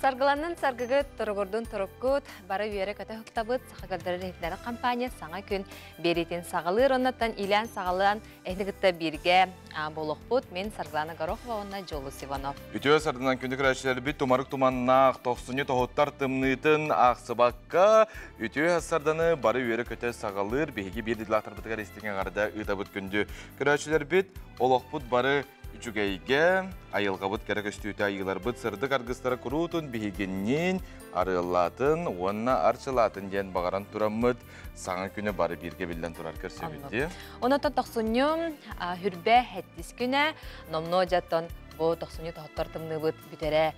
Саргыланнын саргыгыт, туругурдун туруккут, бары үөрэ-көтө уһуктабыт, Саха көрдөрөр иһитиннэрэр компания саҥа күн биэриитин саҕалыыр, оннуттан иилээн саҕалаан эһини кытта бииргэ буолуохпут. Мин Саргылана Горохова уонна Дьулус Иванов. Үтүө сардынан күндү көрөөччүлэрбит тумарык туманнаах тохсунньу тоһуттар тымныытын аахсыбакка үтүө сарданы бары үөрэ-көтө саҕалыыр биһиги биир дойдулаахтарбытыгар истиҥ эҕэрдэ ыытабыт. Күндү көрөөччүлэрбит, олохпут бары үчүгэйгэ, айылҕабыт кэрэ көстүүтэ айыыларбыт сырдык аргыстара куруутун биһигинниин арыаллаатын уонна арчылаатын диэн баҕаран тураммыт саҥа күнү бары бииргэ биллэн турар көрсөбүт дии. Онотон тохсунньу хүрбэ хэттис күнэ номнуо дьаттон бу тохсунньу тоһоттор тымныыбыт бүтэрэ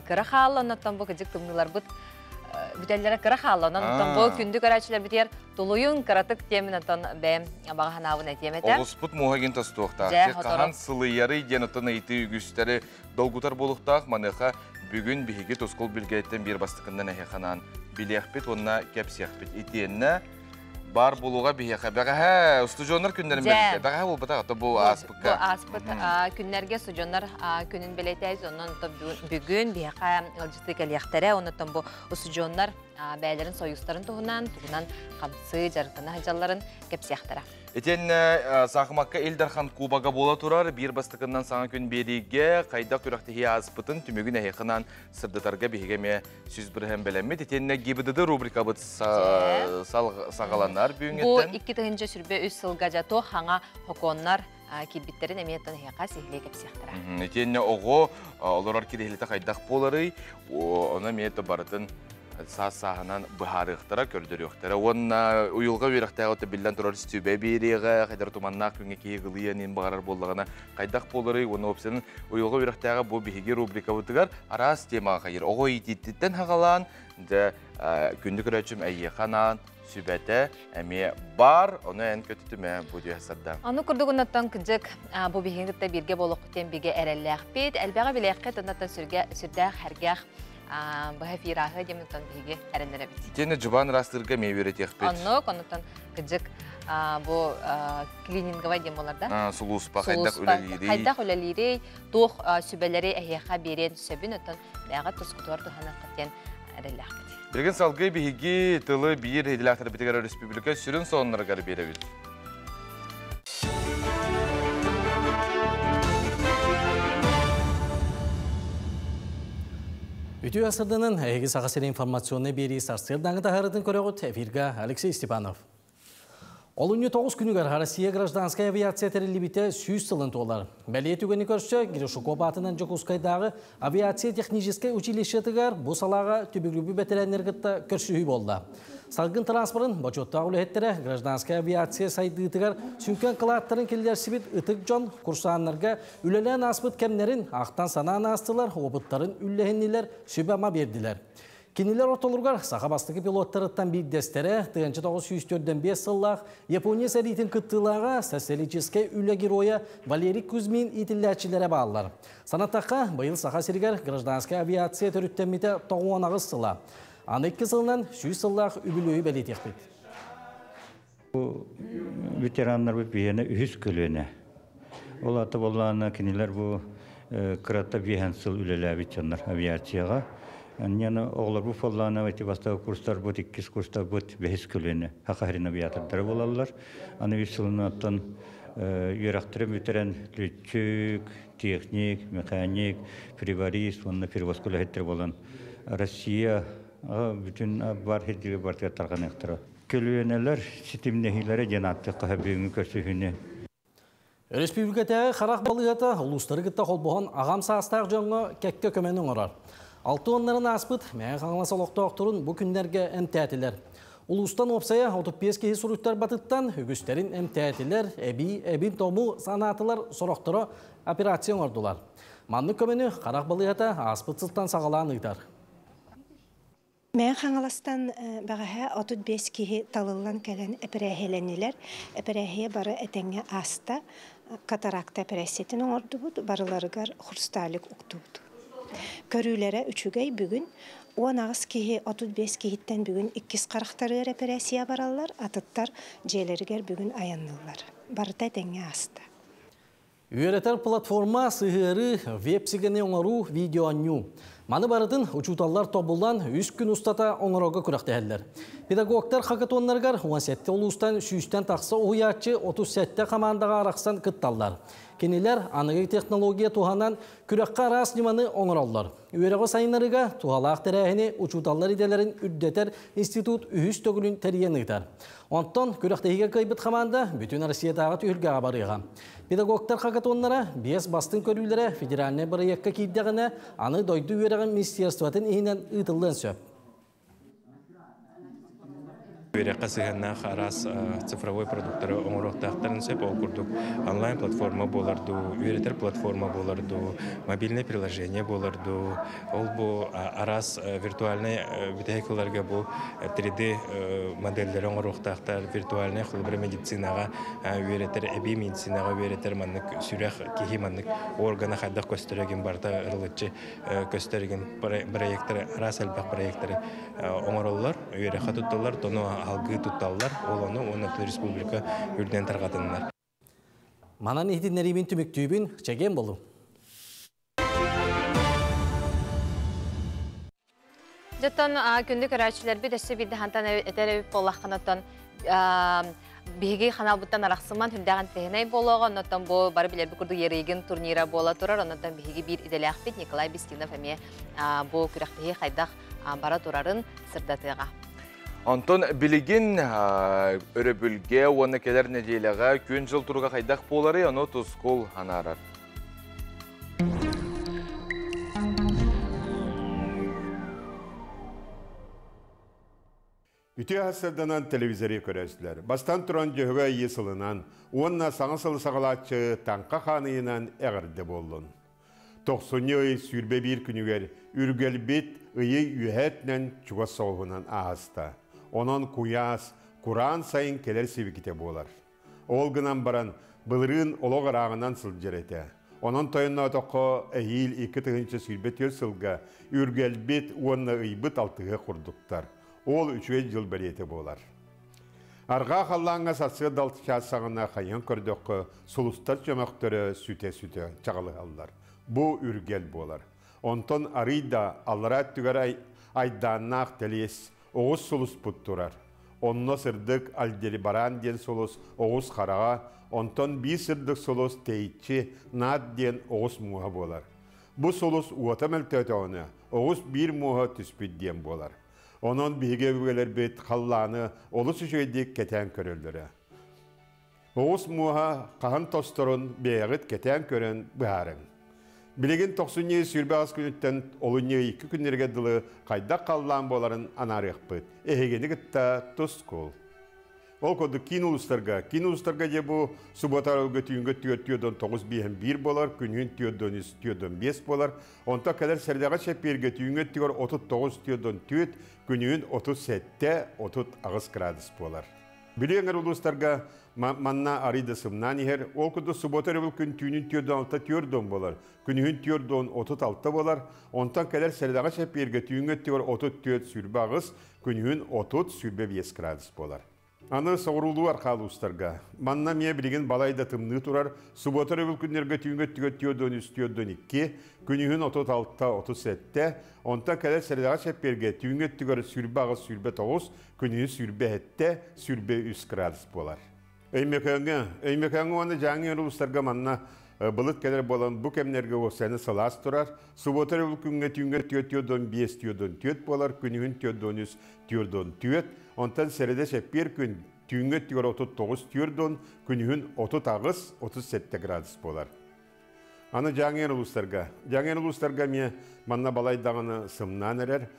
кыра хаалла, оннуттан бу кыдьык тымныыларбыт бүтэллэрэ кыра хаалла. Онон оттон бу күндү көрөөччүлэрбитигэр тулуйун кыратык диэмин оттон бэйэм баҕа санаабын этиэм этэ. Оҕуспут муоһа гин тостуохтаах. Хаһан сылыйарый диэн оттон ыйытыы үгүстэри долгутар буолуохтаах. Маныаха бүгүн биһиги тускул билгэттэн биир бастакыннан эһиэхэ билиэхпит уонна кэпсиэхпит. Итиэннэ бар булуга биһиэхэ бэҕэһээ устудьуоннар күннэрин бэлиэтэ бэҕэһээ буолбатах ото бу ааспыкка бу ааспыт күннэргэ устудьуоннар күнүн бэлиэтээбит. Онон бүгүн биһиэхэ ыалдьыттыы кэлиэхтэрэ. Оннуттан бу устудьуоннар бэйэлэрин союзтарын туһунан тугунан хамсыы дьарыктана сылдьалларын кэпсиэхтэрэ. Итиэннэ Саахымакка Ил Дархан Кубога буола турар. Биир бастакыннан саҥа күн биэриигэ хайдах күрэхтэһии ааспытын түмүгүн эһиэхэ сырдатарга биһиги эмиэ 100% бэлэммит. Итиэннэ ГИБДД рубрикабыт саҕаланар бүгүҥҥүттэн. Бу 2023 сылга жато хаҥа хокуоннар киирбиттерин эмиэ эһиэхэ сиһилии кэпсиэхтэрэ. Итиэннэ оҕо олорор кириһилитэ хайдах буоларый, ону эмиэ барытын саас-сааһынан быһаарыахтара, көрдөрүөхтэрэ. Уонна уйулҕа үөрэхтээҕи биллэн турар сүбэ биэриэҕэ, хайдар туманнаах күҥҥэ киһи ылыйан иин баҕарар буоллаҕына хайдах буоларый, уонна уопсайынан уйулҕа үөрэхтээҕи бу биһиги рубрикабытыгар араас темаҕа хайыр. Оҕо иитииттэн хаҕалаан, дьэ, күндү көрөөччүм эйиэхэ анаан сүбэтэ эмиэ бар, ону эн көтүтүмэ бу дүйэ сарда. Аны курдугунаттан кыдьык бу биһиги кытта бииргэ буолуоххут бигэ эрэллээхпит, элбэҕи билиэххит, оннуттан сүргэ сүрдээх хэргэх быһа эфирааһы диэмиттэн биһиги эрэннэрэбит. Итиэннэ дьыбаан ыраастыырга эмиэ үөрэтиэхпит. Оннук, оннуттан кыдьык бу клининговай диэн буолар да? Сулууспа хайдах үлэлиирий? Хайдах үлэлиирий, туох сүбэлэри эһиэхэ биэриэн сөбүн, оттон бэйэҕэ тускутугар туһаныаххыт диэн эрэллээхпит. Билигин салгыы биһиги тылы биир идэлээхтэрбитигэр өрөспүүбүлүкэ сүрүн сонуннарыгар биэрэбит. Үтүө сырдынан эһиги Саха сирин информационнай биэрии сарсыардааҥы таһаарытын көрөҕүт. Эфирга Алексей Степанов. Олунньу 9 күнүгэр Россия гражданскай авиация тэриллибитэ 100 сылын туолар. Бэлиэ түгэни көрсө Гришуков аатынан Дьокуускайдааҕы авиация техническэй училищетыгар бу салааҕа түбүгүрбүт бэтэрээннэр кытта көрсүһүү буолла. Салгын транспорын бочуоттаах үлэһиттэрэ гражданскай авиация сайдыытыгар сүҥкэн кылааттарын киллэрсибит ытык дьон курсааннарга үлэлээн ааспыт кэмнэрин ахтан-санаан аастылар, опыттарын үллэһиннилэр, сүбэ-ама биэрдилэр. Кинилэр ортолоругар саха бастакы пилоттарыттан биирдэстэрэ 1945 сыллаах Япония сэриитин кыттыылааҕа социалистическай үлэ геройа Валерий Кузьмин иитиллээччилэрэ бааллар. Санатахха, быйыл Саха сиригэр гражданскай авиация төрүттэммитэ 98 сыла. Аны 2 сылынан 100 сыллаах үбүлүөйү бэлиэтиэхпит. Бу ветераннарбыт биһиэнэ үһүс көлүөнэ. Ол ата буоллаҕына кинилэр бу кырата биэһэн сыл үлэлээбит дьоннор авиацияҕа. Анньаны оҕолорбут буоллаҕына эти бастакы курстарбыт, иккис курстарбыт бэһис көлүөнэ Саха сирин авиатордара буолаллар. Аны үс сылынан үөрэхтэрин бүтэрэн лүтчүк, техник, механик, приборист уонна перевозка үлэһиттэрэ буолан Россия бүтүн бар сирдигэ барытыгар тарҕаныахтара. Көлүөнэлэр ситимнэһиилэрэ диэн ааттыахха бүгүҥҥү көрсүһүүнү. Өрөспүүбүлүкэтээҕи харах балыыһата улуустары кытта холбоһон аҕам саастаах дьоҥҥо кэккэ көмөнү оҥорор. Алта уоннарын ааспыт Мэҥэ Хаҥалас олохтоохторун бу күннэргэ эмтээтилэр. Улуустан уопсайа 35 киһи суруйтарбатыттан үгүстэрин эмтээтилэр, эбии эбин-тому санаатылар, сорохторо операция оҥордулар. Маннык көмөнү харах балыыһата ааспыт сылтан саҕалаан ыытар. Мэҥэ Хаҥаластан бэҕэһээ 35 киһи талыллан кэлэн эпэрээһийэлэннилэр. Эпэрээһийэ бары этэҥҥэ ааста. Катаракта эпэрээссийэтин оҥордубут, барыларыгар хрусталик уктубут. Көрүүлэрэ үчүгэй бүгүн. 18 киһи 35 киһиттэн бүгүн иккис харахтарыгар эпэрээссийэ бараллар, атыттар дьиэлэригэр бүгүн айанныыллар. Барыта этэҥҥэ ааста. Үөрэтэр платформа сыһыары веб-сигэни оҥоруу видеоонньуу. Маны барытын учууталлар тобуллан үс күн устата оҥорорго күрэхтэһэллэр. Педагогтар хакатоннарыгар 17 улуустан 100-тэн тахса уһуйааччы 37 командаҕа арахсан кытталлар. Кинилэр аныгы технология туһанан күрэххэ араас ньыманы оҥороллор. Үөрэҕи сайыннарыыга туһалаах тэрээһини учууталлар идэлэрин үрдэтэр институт үһүс төгүлүн тэрийэн ыытар. Онтон күрэхтэһиигэ кыайбыт хамаанда бүтүн Россиятааҕы түһүлгэҕэ барыаҕа. Педагогтар хакатоннара биэс бастыҥ көрүүлэрэ федеральнай бырайыакка киирдэҕинэ, аны дойду үөрэҕин министерствотын иһинэн ыытыллыан сөп. Үөрэххэ сыһыаннаах араас цифровой продуктары оҥоруохтаахтарын сөп. Ол курдук онлайн-платформа буолар дуу, үөрэтэр платформа буолар дуу, мобильное приложение буолар дуу, ол бу араас виртуальнай бүтэһик ыларга бу 3D модельлэри оҥоруохтаахтар, виртуальнай холобура медицинаҕа үөрэтэр, эбии медицинаҕа үөрэтэр маннык сүрэх киһи маннык органа хайдах көстөрө гин барыта ырылыччы көстөр гин проекторы, араас элбэх проекторы оҥороллор, үөрэххэ тутталлар, тону алгыы тутталлар, ол ону уонна республика үрдүнэн тарҕатыннар. Манан иһитиннэриибин түмүктүүбүн, чэгиэн болу. Дьоттон күндү көрөөччүлэрбит өссө биирдэ хантан этэр эбит буоллаххынаттан биһиги ханаалбыттан арахсыман хүрдээҕин тэһинэй буолуоҕа, онноттон бу бары билэрбит курдук Ерыгин турнира буола турар, онноттон биһиги биир идэлээхпит Николай Бестинов эмиэ бу күрэхтэһии хайдах бара турарын сырдатыаҕа. Онтон билигин өрөбүлгэ уонна кэлэр нэдиэлэҕэ күн-дьыл туруга хайдах буоларый, ону Тускул анаарар. Үтүө сарсыарданан телевизори көрөөччүлэр. Бастан туран Дьөһөгөй Айыы сылынан уонна саҥа сылы саҕалааччы Таҥха хаан ыйынан эҕэрдэ буоллун. Тохсунньу ый 21 күнүгэр Үргэлбит ыйы үөһэ өттүнэн чугас соҕуһунан ааста. Онон куйаас, кураан сайын кэлэр сибикитэ буолар. Ол гынан баран, былырыын олох ырааҕынан сылдьар этэ. Онон тойонноотоххо эһиил 2024 сылга Үргэлбит уонна ыйбыт алтыһыах курдуктар. Ол үчүгэй дьыл бэлиэтэ буолар. Арҕаа халлааҥҥа сарсыарда алта чаас саҕана хайыһан көрдөххө, сулустар чөмөхтөрө сүтэ-сүтэ чаҕылыһаллар. Бу үргэл буолар. Онтон арыый да аллараа өттүгэр айдааннаах тэлиэс, оҕус сулуспут турар. Онно сырдык Альдерибаран диэн сулус оҕус хараҕа, онтон биир сырдык сулус тэйиччи Наат диэн оҕус муоһа буолар. Бу сулус уота мөлтөөтөҕүнэ, оҕус биир муоһа түспүт диэн буолар. Онон биһиги өбүгэлэрбит халлааны олус үчүгэйдик кэтээн көрөллөрө. Оҕус муоһа хаһан тосторун бэйэҕит кэтээн көрөн быһаарыҥ. Билигин тохсунньу 28 күнүттэн олунньу 2 күннэргэ дылы хайдах халлаан буоларын анаарыахпыт. Эһигини кытта тускул. Ол курдук киин улуустарга, киин улуустарга дьэ бу суббота арылга түүҥҥэ түөрт түөрдөн тоҕус биэһэн биир буолар, күнүһүн түөрдөн үс түөрдөн биэс буолар. Онтон кэлэр сэрдэҕэ чэппиэргэ түүҥҥэ өттүгэр 39 түөрдөн түөрт, күнүһүн 37 38 градус буолар. Бүлүү эҥэр улуустарга манна арый да сымнаан иһэр. Ол курдук суббота өрөбүл күн түүнүн түөрдөн алта түөрдөн буолар, күнүһүн түөрдөн 36 буолар. Онтон кэлэр сэрдэҕэ чэппиэргэ түүҥҥэ өттүгэр 34 28, күнүһүн 30 25 градус буолар. Аны соҕуруулуу архаа улуустарга. Манна эмиэ билигин балай да тымныы турар. Суббота өрөбүл күннэргэ түүҥҥэ өттүгэр түөрдөн үс түөрдөн икки, күнүһүн 36 37, онтон кэлэр сэрэдэҕэ чэппиэргэ түүҥҥэ өттүгэр 28 29, күнүһүн 27 23 градус буолар. Өймөкөөҥҥө, Өймөкөөҥҥө уонна Дьааҥы улуустарга манна былыт кэлэр буолан бу кэмнэргэ уопсайынан сылаас турар. Суббота өрөбүл күҥҥэ түүҥҥэ түөрт түөрдөн биэс түөрдөн түөрт буолар, күнүһүн түөрдөн үс түөрдөн түөрт, онтон сэрэдэ чэппиэр күн түүҥҥэ өттүгэр 39 түөрдөн, күнүһүн 38 37 градус буолар. Аны Дьааҥы улуустарга. Дьааҥы улуустарга эмиэ манна балай даҕаны сымнаан эрэр.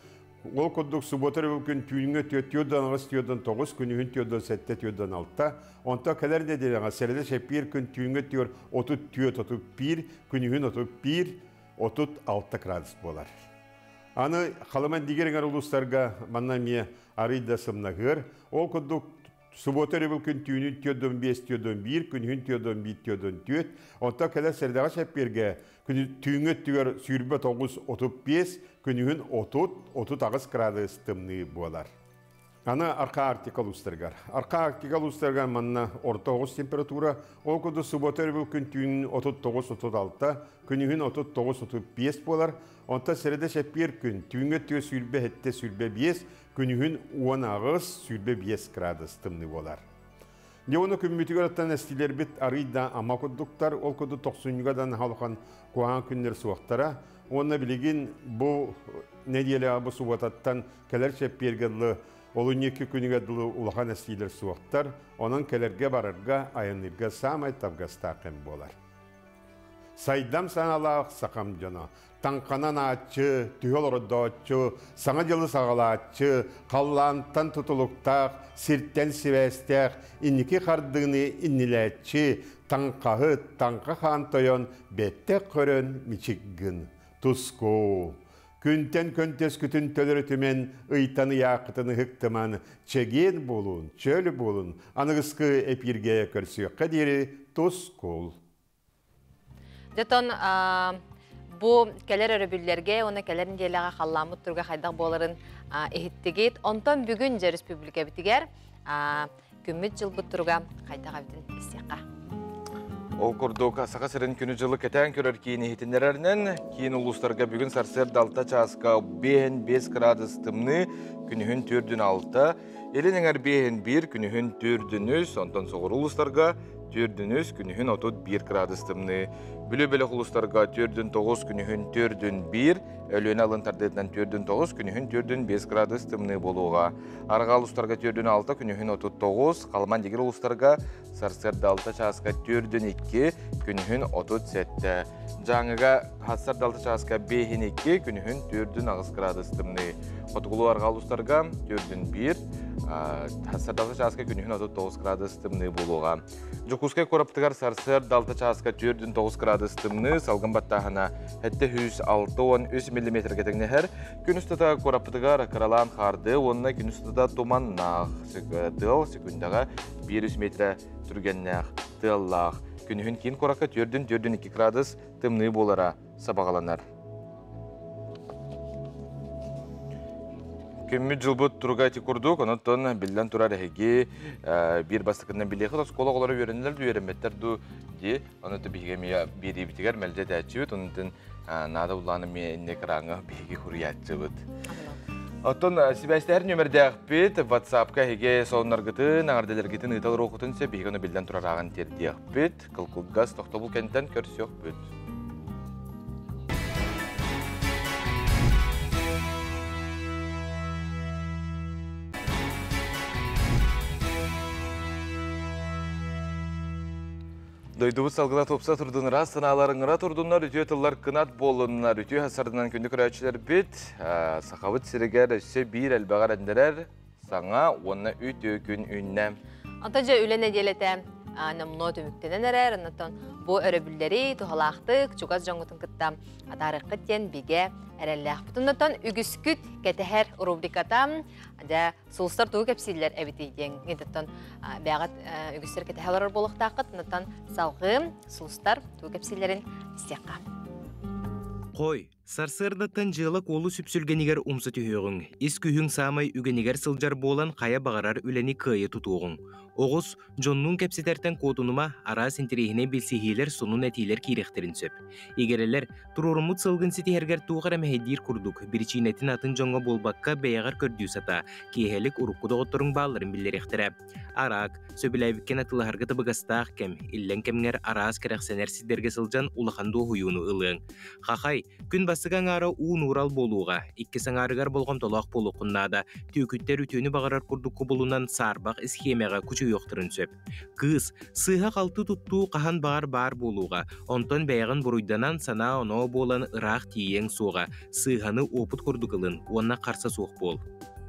Ол курдук суббота өрөбүл күн түүҥҥэ түөрт түөрдөн аҕыс түөрдөн тоҕус, күнүһүн түөрдөн сэттэ түөрдөн алта. Онтон кэлэр нэдиэлэҕэ сэрэдэ чэппиэр күн түүҥҥэ түөр 34 31, күнүһүн 31 36 градус буолар. Аны Халыма Индигир эҥэр улуустарга манна эмиэ арый да сымнаһыар. Ол курдук суббота өрөбүл күн түүнүн түөрдөн биэс түөрдөн биир, күнүһүн түөрдөн биир түөрдөн түөрт. Онтон кэлэр сэрдэҕэ чэппиэргэ түүҥҥү өттүгэр 29 35, күнүһүн 30 38 градус тымныы буолар. Аны Арка Арктика улуустарыгар. Арка Арктика улуустарыгар манна орто оҕус температура, ол курдук суббота өрөбүл күн түүн 39-36, күнүһүн 39-35 буолар. Онтон сэрэдэ чэппиэр күн түүҥҥэ өттүгэр 27-25, күнүһүн 18-25 градус тымныы буолар. Дьэ уонна күммүтүгэр оттон эстиилэрбит арыый да ама курдуктар, ол курдук тохсунньуга да наһаа улахан куһаҕан күннэр суохтара. Уонна билигин бу нэдиэлэҕэ бу субуотаттан кэлэр чэппиэргэ дылы олунньу икки күнүгэр дылы улахан эстиилэр суохтар. Онон кэлэргэ-барарга, айанныырга саамай табыгастаах кэм буолар. Сайдам саҥалаах сахам дьоно, таҥханан ааччы, түһэ олордооччу, саҥа дьылы саҕалааччы, халлаантан тутулуктаах, сиртэн сибээстээх, инники хардыыны иннилээччи, таҥхаһыт, таҥха хаан тойон, бэттэх көрөн мичик гын. Тускуу! Күнтэн көнтөскүтүн төлөрүтүмэн, ыйтан ыйааххытын ыһыктыман, чэгиэн буолун, чөл буолун, аныгыскы эпииргэ көрсүөххэ диэри тускул! Дьэтон бу кэлэр өрөбүллэргэ уонна кэлэр нэдиэлэҕэ халлааммыт туруга хайдах буоларын иһиттигит. Онтон бүгүн дьэ республикабитигэр күммүт-дьылбыт туруга хайдах эбитин истиэххэ. Ол курдук, Саха сирин күнү-дьылы кэтээн көрөр киин иһитиннэрэринэн, киин улуустарга бүгүн сарсыарда 6 чааска 5 градус тымныы, күнүһүн төрдүн 6, илин эҥэр 5 күнүһүн төрдүн 3, онтон соҕуруу улуустарга төрдүн 3, күнүһүн 31 градус тымныы. Бүлүү бөлөх улуустарга төрдүн 9, күнүһүн төрдүн 1, Өлүөнэ алын тардыытынан төрдүн 9, күнүһүн төрдүн 5 градус тымныы буолуоҕа. Арҕаа улуустарга төрдүн 6, күнүһүн 39, Халыман Дигир улуустарга сарсыарда 6 чааска төрдүн 2, күнүһүн 37. Дьааҥыга сарсыарда 6 чааска 5 2, күнүһүн төрдүн 8 градус тымныы. Хотугулуу арҕаа улуустарга төрдүн 1, сарсыарда 6 чааска күнүһүн 39 градус тымныы буолуоҕа. Дьокуускай куораппытыгар сарсыарда 6 чааска 4,9 градус тымныы, салгын баттааһына 763 миллиметргэ тэҥнэһэр. Күн устата куораппытыгар кыралаан хаардыы уонна күн устата туманнаах тыал секундаҕа 1,3 метрэ түргэннээх тыаллаах. Күнүһүн киин куоракка 4,4 градус тымныы буолара сабаҕаланар. Күммүт-дьылбыт туруга ити курдук, онон биллэн турар эһиги биир бастакынан билиэххит оскуола оҕолоро үөрэнэллэр дуу, үөрэммэттэр дуу дии. Ону биһиги эмиэ биэриибитигэр мэлдьи этээччибит, онон наада буллаҕына эмиэ инники экраҥҥа биһиги суруйааччыбыт. Оттон сибээстэһэр нүөмэрдээхпит, WhatsApp-ка эһиги сонуннаргытын, эҕэрдэлэргитин ыыта олоруоххутун сөп, биһиги ону биллэн турар ааҕан тиэрдиэхпит. Кыл-кылгас тохтобул кэнтэн көрсүөхпүт. Дойдубут салгына тупса турдун, ыраас санаалар ыҥыра турдуннар, үтүө тыллар кынат буоллуннар, үтүө сарданан күндү көрөөччүлэрбит, Сахабыт сиригэр өссө биир элбэҕи эрэннэрэр саҥа уонна үтүө күн үүннэ. Онтон дьэ үлэ нэдиэлэтэ номнуо түмүктэнэн эрэр, онтон бу өрөбүллэри туһалаахтык чугас дьоҥҥутун кытта атаарыаххыт диэн бигэ эрэллээхпит. Онтон үгүскүт кэтэһэр рубриката дьэ сулустар тугу кэпсииллэр эбитий диэн интоттон бэҕэт үгүстэр кэтэһэ олорор буолуохтааххыт. Онтон салҕыы сулустар тугу кэпсииллэрин истиэххэ. Хой, Сарсыардаттан дьыала-куолу сүпсүлгэнигэр умса түһүөҕүҥ, ис күүһүҥ саамай үгэнигэр сылдьар буолан хайа баҕарар үлэни кыайа тутуоҕуҥ. Оҕус, дьоннуун кэпсэтэртэн куотунума, араас интэриэһинэй билсиһиилэр, сонун этиилэр киириэхтэрин сөп. Игирэлэр, туруоруммут сылгын ситиһэргэр туох эрэ мэһэйдиир курдук, биричиинэтин атын дьоҥҥо буолбакка бэйэҕэр көрдүү сатаа, киэһэлик урукку доҕотторуҥ баалларын биллэриэхтэрэ. Араак, сөбүлээбиккин атыылаһарга табыгастаах кэм, иллэҥ кэмҥэр араас кэрэхсэнэр сирдэргэ сылдьан улахан дуоһуйууну ылыаҥ. Хахай, күн бастакы аҥаара уу-нуурал буолуоҕа, иккис аҥаарыгар болҕомтолоох буолуоххун наада, түөкүттэр үтүөнү баҕарар курдук кубулунан саарбах исхиэмэҕэ кучуйуохтарын сөп. Кыыс, сыыһа-халты туттуу хаһан баҕар баар буолуоҕа, онтон бэйэҕин буруйданан санаа-оноо буолан ыраах тиийиэҥ суоҕа, сыыһаны уопут курдук ылын уонна харса суох буол.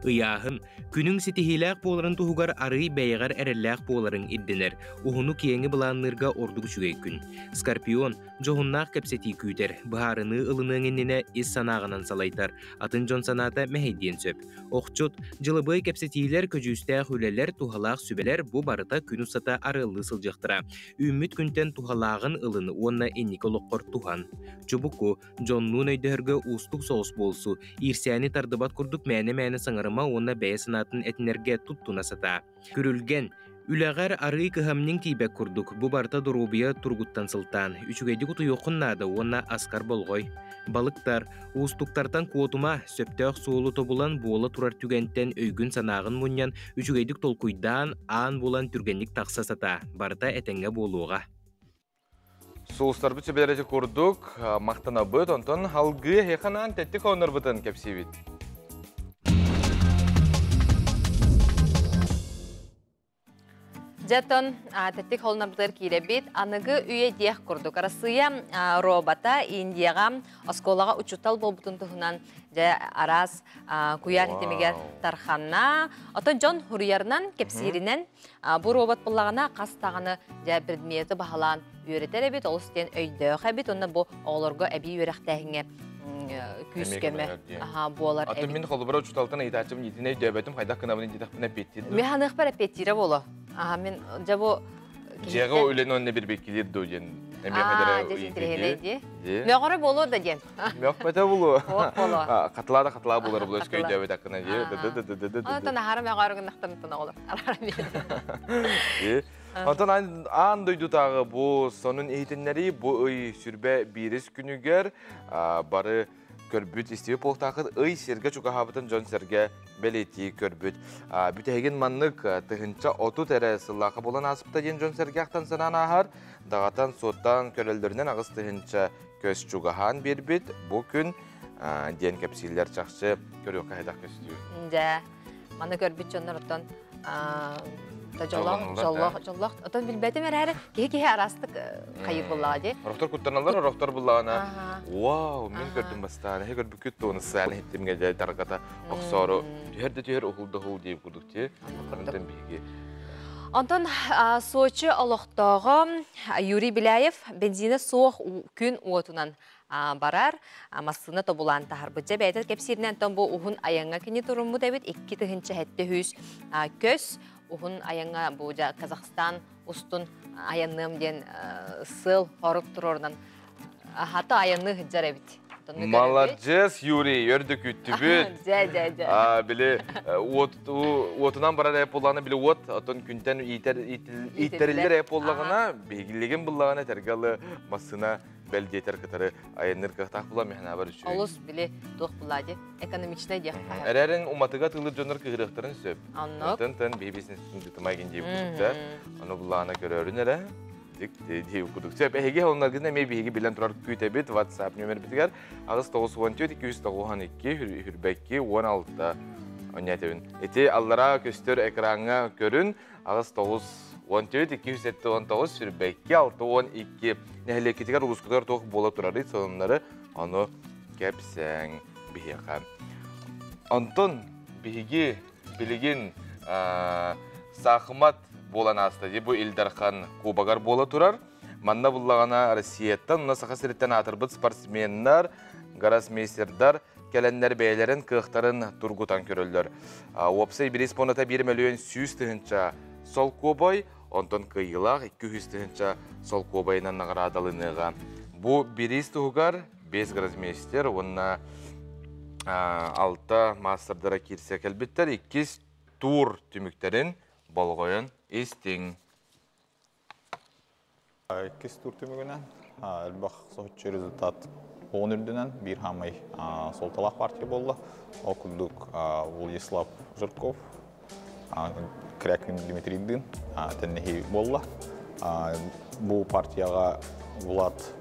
Ыйааһын, күнүҥ ситиһиилээх буоларын туһугар арыый бэйэҕэр эрэллээх буоларыҥ ирдэнэр, уһуну-киэҥи былаанныырга ордук үчүгэй күн. Скорпион, дьоһуннаах кэпсэтии күүтэр, быһаарыныы ылыныаҥ иннинэ ис санааҕынан салайтар, атын дьон санаата мэһэйдиэн сөп. Охчут, дьылабыай кэпсэтиилэр, көдьүүстээх үлэлэр, туһалаах сүбэлэр бу барыта күн устата арыаллыы сылдьыахтара. Үүммүт күнтэн туһалааҕын ылын уонна инники олоххор туһан. Чубуку, дьоннуун өйдөһөргө уустук соҕус буолсу, иирсээни тардыбат курдук мээнэ-мээнэ саҥарыма. Толкуйдаама уонна бэйэ санаатын этинэргэ туттуна сатаа. Күрүлгэн, үлэҕэр арыый кыһамньыҥ тиийбэт курдук, бу барыта доруобуйа туругуттан сылтаан, үчүгэйдик утуйуоххун наада уонна аскар болҕой. Балыктар, уустуктартан куотума, сөптөөх суолу тобулан буола турар түгэнтэн өйгүн-санааҕын мунньан, үчүгэйдик толкуйдаан, аан булан түргэнник тахса сатаа, барыта этэҥҥэ буолуоҕа. Сулустарбыт сүбэлэрэ курдук махтанабыт, онтон алгыы эһиэхэ тэттик ооннорбутун кэпсиибит. Дьэтон тэттик холунарбытыгар киирэбит. Аныгы үйэ диэх курдук. Арассыыйа робота Индияҕа оскуолаҕа учуутал буолбутун туһунан дьэ араас куйаар ситимигэр тарханна. Оттон дьон хуруйарынан, кэпсииринэн бу робот буллаҕына хас даҕаны дьэ предмети баһылаан үөрэтэр эбит, олус диэн өйдөөх эбит. Онно бу оҕолорго эбии үөрэхтээһиҥҥэ күүс-көмө буолар эбит. Мин холобура учууталтан ыйытааччым итини өйдөөбөтүм, хайдах гынабын диэтэхпинэ эппиэттиир. Мен ханыахпар эппиэттиирэ буолуо. Аха мен дьэ бу Дьиэҕэ үлэни онно бирбеккилиир дуу диэн эмиэ хадара дии. Мөҕөрө буолуо да диэн. Мөхпөтө булуо. Хатылаа да хатылаа булар булуо өскө өйдөөбөт аккына дии. Онтон аһара мөҕөрө гыннахтан оҕолор. Онтон аан дойдутааҕы бу сонун иһитиннэрии бу ый сүрбэ биирис күнүгэр бары көрбүт истиби буолтаахыт ый сиргэ чугаһаабытын дьон-сэргэ бэлиэтии көрбүт. Бүтэһигин маннык 1030 эрэ сыллаахха буолан ааспыта диэн дьон-сэргэ ахтан санаан ааһар. Даҕатан суоттаан көрөллөрүнэн 8 тыһыынча көс чугаһаан биэрбит. Бу күн диэн кэпсииллэр чахчы көрүөххэ хайдах көстүү. Дьэ, маны көрбүт дьоннор оттон дьоллоох, дьоллоох, дьоллоох. Отон билбэтим эрээри, киһи-киһи араастык хайыр буллаҕа дии. Орохтор куттаналлар, орохтор буллаҕына, вау, мин көрдүм бастаан, эһи көрбүккүт туону сааны иһиттимгэ дьэ таргата охсоору түһэр да түһэр, уһул да уһул диир курдук дии. Онтон биһиги Онтон Сочи олохтооҕо Юрий Беляев бензинэ суох күн уотунан барар массыына тобулаан таһарбыт. Дьэ бэйэтэ кэпсииринэн онтон бу уһун айаҥҥа кини туруммут эбит 2700 көс уһун айаҥҥа бу Казахстан устун айанныам диэн сыл хорук туруорунан хата айанныы сылдьар эбит. Маладьыас, Юрий, өрдө күттүбүт. Дьэ, дьэ, дьэ. Били уотунан барар эп буоллаҕына, били уот, оттон күнтэн ииттэриллэр эп буоллаҕына, биһигилигин буллаҕына тэргалы массына бэл диэтэр кытары айанныр кыахтаах була механабар үчүгэй. Олус били туох булла ди экономичный диэх. Эрэрин уматыга тылыр дьоннор кыһырыахтарын сөп. Оннук. Тын тын биһи бизнес тымай гин дип кудукта. Аны буллаана көрөрүн эрэ. Дик дип кудук. Сөп эһиги холнаргын эме биһиги билен турар күүтэбит WhatsApp номер битигер 8 94 292 хүрбэкки 16 онятебин. Ити аллара көстөр экраҥҥа көрүн 8 9 14 279 сүрбэкки 612 нэһилиэккитигэр улуускутугар туох буола турарый сонуннары ону кэпсээҥ биһиэхэ. Онтон биһиги билигин саахымат буолан ааста бу Ил Дархан кубогар буола турар. Манна буллаҕына Россияттан, уна Саха сириттэн аатырбыт спортсменнар, гроссмейстердар кэлэннэр бэйэлэрин кыахтарын тургутан көрөллөр. Уопсай бириис пуондата 1 миллион 100 тыһыынча солкуобай, онтон кыайыылаах 200 тыһыынча солкуобайынан наҕараадалыныаҕа. Бу бириис туһугар 5 гроссмейстер уонна 6 мастердара киирсэ кэлбиттэр. Иккис тур түмүктэрин болҕойон истиҥ. Иккис тур түмүгүнэн элбэх соһуччу результат оҕун үрдүнэн биир хаамай суолталаах партия буолла. Ол курдук Владислав Жирков Кряквин Дмитрийдыын тэннэһии буолла. Бу партияҕа Влад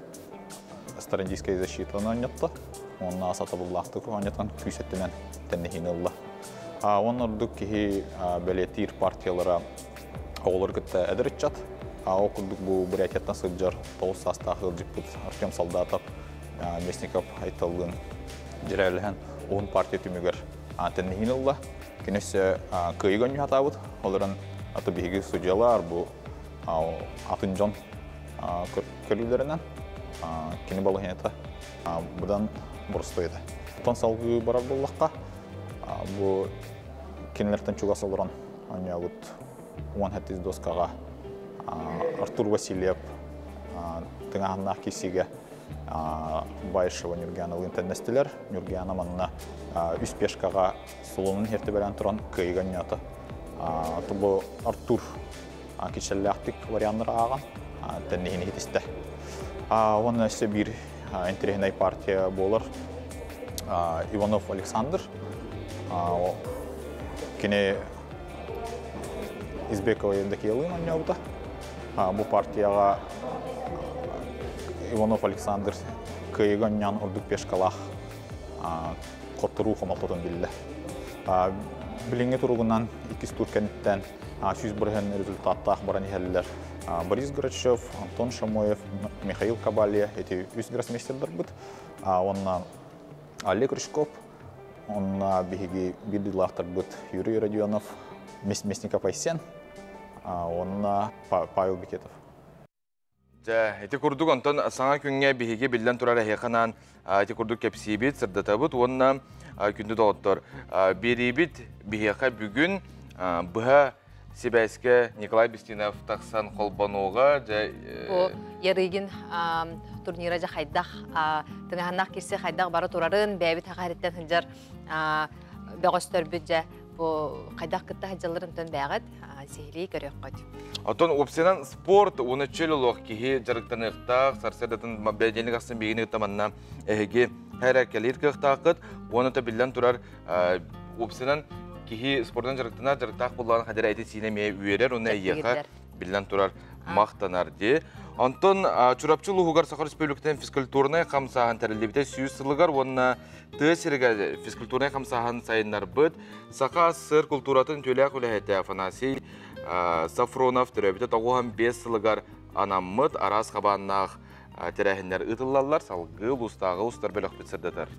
Старандийскай защитаны оонньотто. Онно сатабыллаахтык оонньотон күүс өттүнэн тэннэһиини ылла. Уон ордук киһи бэлиэтиир партиялара оҕолор кытта эдэр ыччат. Ол курдук бу Бурятияттан сылдьар 9 саастаах ыалдьыппыт Артем Солдатов Местников Айталлыын дьирээлэһэн уһун партия түмүгэр тэннэһиини ылла. Кини өссө кыайыыга оонньуу Олорон аты биһиги судьялар бу атын дьон көрүүлэринэн кини балаһыанньата быдан боростуой этэ. Оттон салгыы барар буоллахха, бу кинилэртэн чугас олорон оонньообут 17 доскаҕа Артур Васильев тыҥааһыннаах киирсиигэ Баишева Нюргианалыын тэннэстилэр. Нюргиана манна үс пешкаҕа солонун хертибэлээн туран кыайыга ньата. Бу Артур кичэллээхтик варианнары ааҕан тэнниһин иһитистэ. Уонна өссө биир интэриэһинэй партия буолар Иванов Александр. Кини Избекова Евдокиялыын оонньообута. Бу партияҕа Иванов Александр кыайыга оонньоон ордук пешкалаах хотторуу хомолтотун биллэ. Билиҥҥи туругунан иккис тур кэнниттэн 100% результаттаах баран иһэллэр. Борис Грачев, Антон Шамоев, Михаил Кабалья эти үс гроссмейстердарбыт. Уонна Олег Рыжков, онно биһиги биир дойдулаахтарбыт Юрий Родионов, Мясников Айсен, уонна Павел Бекетов. Дьэ, ити курдук онтон саҥа күҥҥэ биһиги биллэн турар эһиэхэ анаан ити курдук кэпсиибит, сырдатабыт уонна күндү доҕоттор, биэриибит биһиэхэ бүгүн быһа сибээскэ Николай Бестинов тахсан холбонуоҕа. Дьэ, Бу Ярыгин турнира дьэ хайдах тыҥаһаннаах кирсе хайдах бара турарын, бэйэбит хахариттан сылдьар бөҕөстөрбүт дьэ бу хайдах кытта сылдьалларын бээҕит сиһилии көрүөххүт. Оттон уопсайынан спорт уонна чөл олох киһи дьарыктаныахтаах, сарсыардатын бэдиэнник ахсын биһигини кытта манна эһиги эрэ кэлиир кыахтааххыт. Уонна та биллэн турар уопсайынан киһи спордунан дьарыктанар, дьарыктаах буоллаҕына хадара эти-сиинэ эмиэ үөрэр уонна эйиэхэ биллэн турар махтанар дии. Онтон Чурапчы улууһугар Саха Республикатын физкультурнай хамсааһын тэриллибитэ 100 сылыгар уонна тыа сиригэр физкультурнай хамсааһын сайыннарбыт Саха СССР култууратын үтүөлээх үлэһитэ Афанасий Сафронов төрөөбүтэ 95 сылыгар анаммыт араас хабааннаах тэрээһиннэр ыытыллаллар. Салгыы улуустааҕы устар бөлөхпүт сырдатар.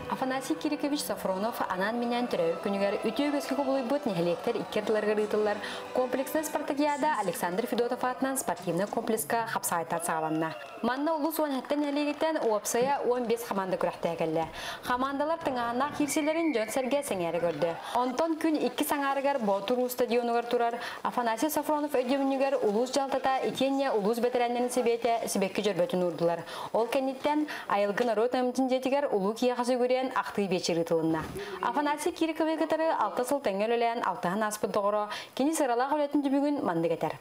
Афанасий Кирикович Сафронов анаан-минээн төрөөбүт күнүгэр үтүө үгэскэ кубулуйбут нэһилиэктэр икки ардыларыгар ыытыллар комплекснай спартакиада Александр Федотов аатынан спортивнай комплекска хапсаҕайтан саҕаланна. Манна улуус 17 нэһилиэгиттэн уопсайа 15 хамаанда күрэхтэһэ кэллэ. Хамаандалар тыҥааһыннаах киирсиилэрин дьон-сэргэ сэҥээрэ көрдө. Онтон күн иккис аҥаарыгар Боотур Уус стадионугар турар Афанасий Сафронов өйдөбүнньүгэр улуус дьаһалтата итиэннэ улуус бэтэрээннэрин сэбиэтэ сибэкки дьөрбөтүн уурдулар. Ол кэнниттэн Айылгы норуот айымньытын дьиэтигэр улуу киһиэхэ сүгүрүйэн ахтыы биэчэр ыытылынна. Афанасий Кириковы кытары алта сыл тэҥҥэ үлэлээн алтыһан ааспыт доҕоро кини сыралаах үлэтин түмүгүн маннык этэр.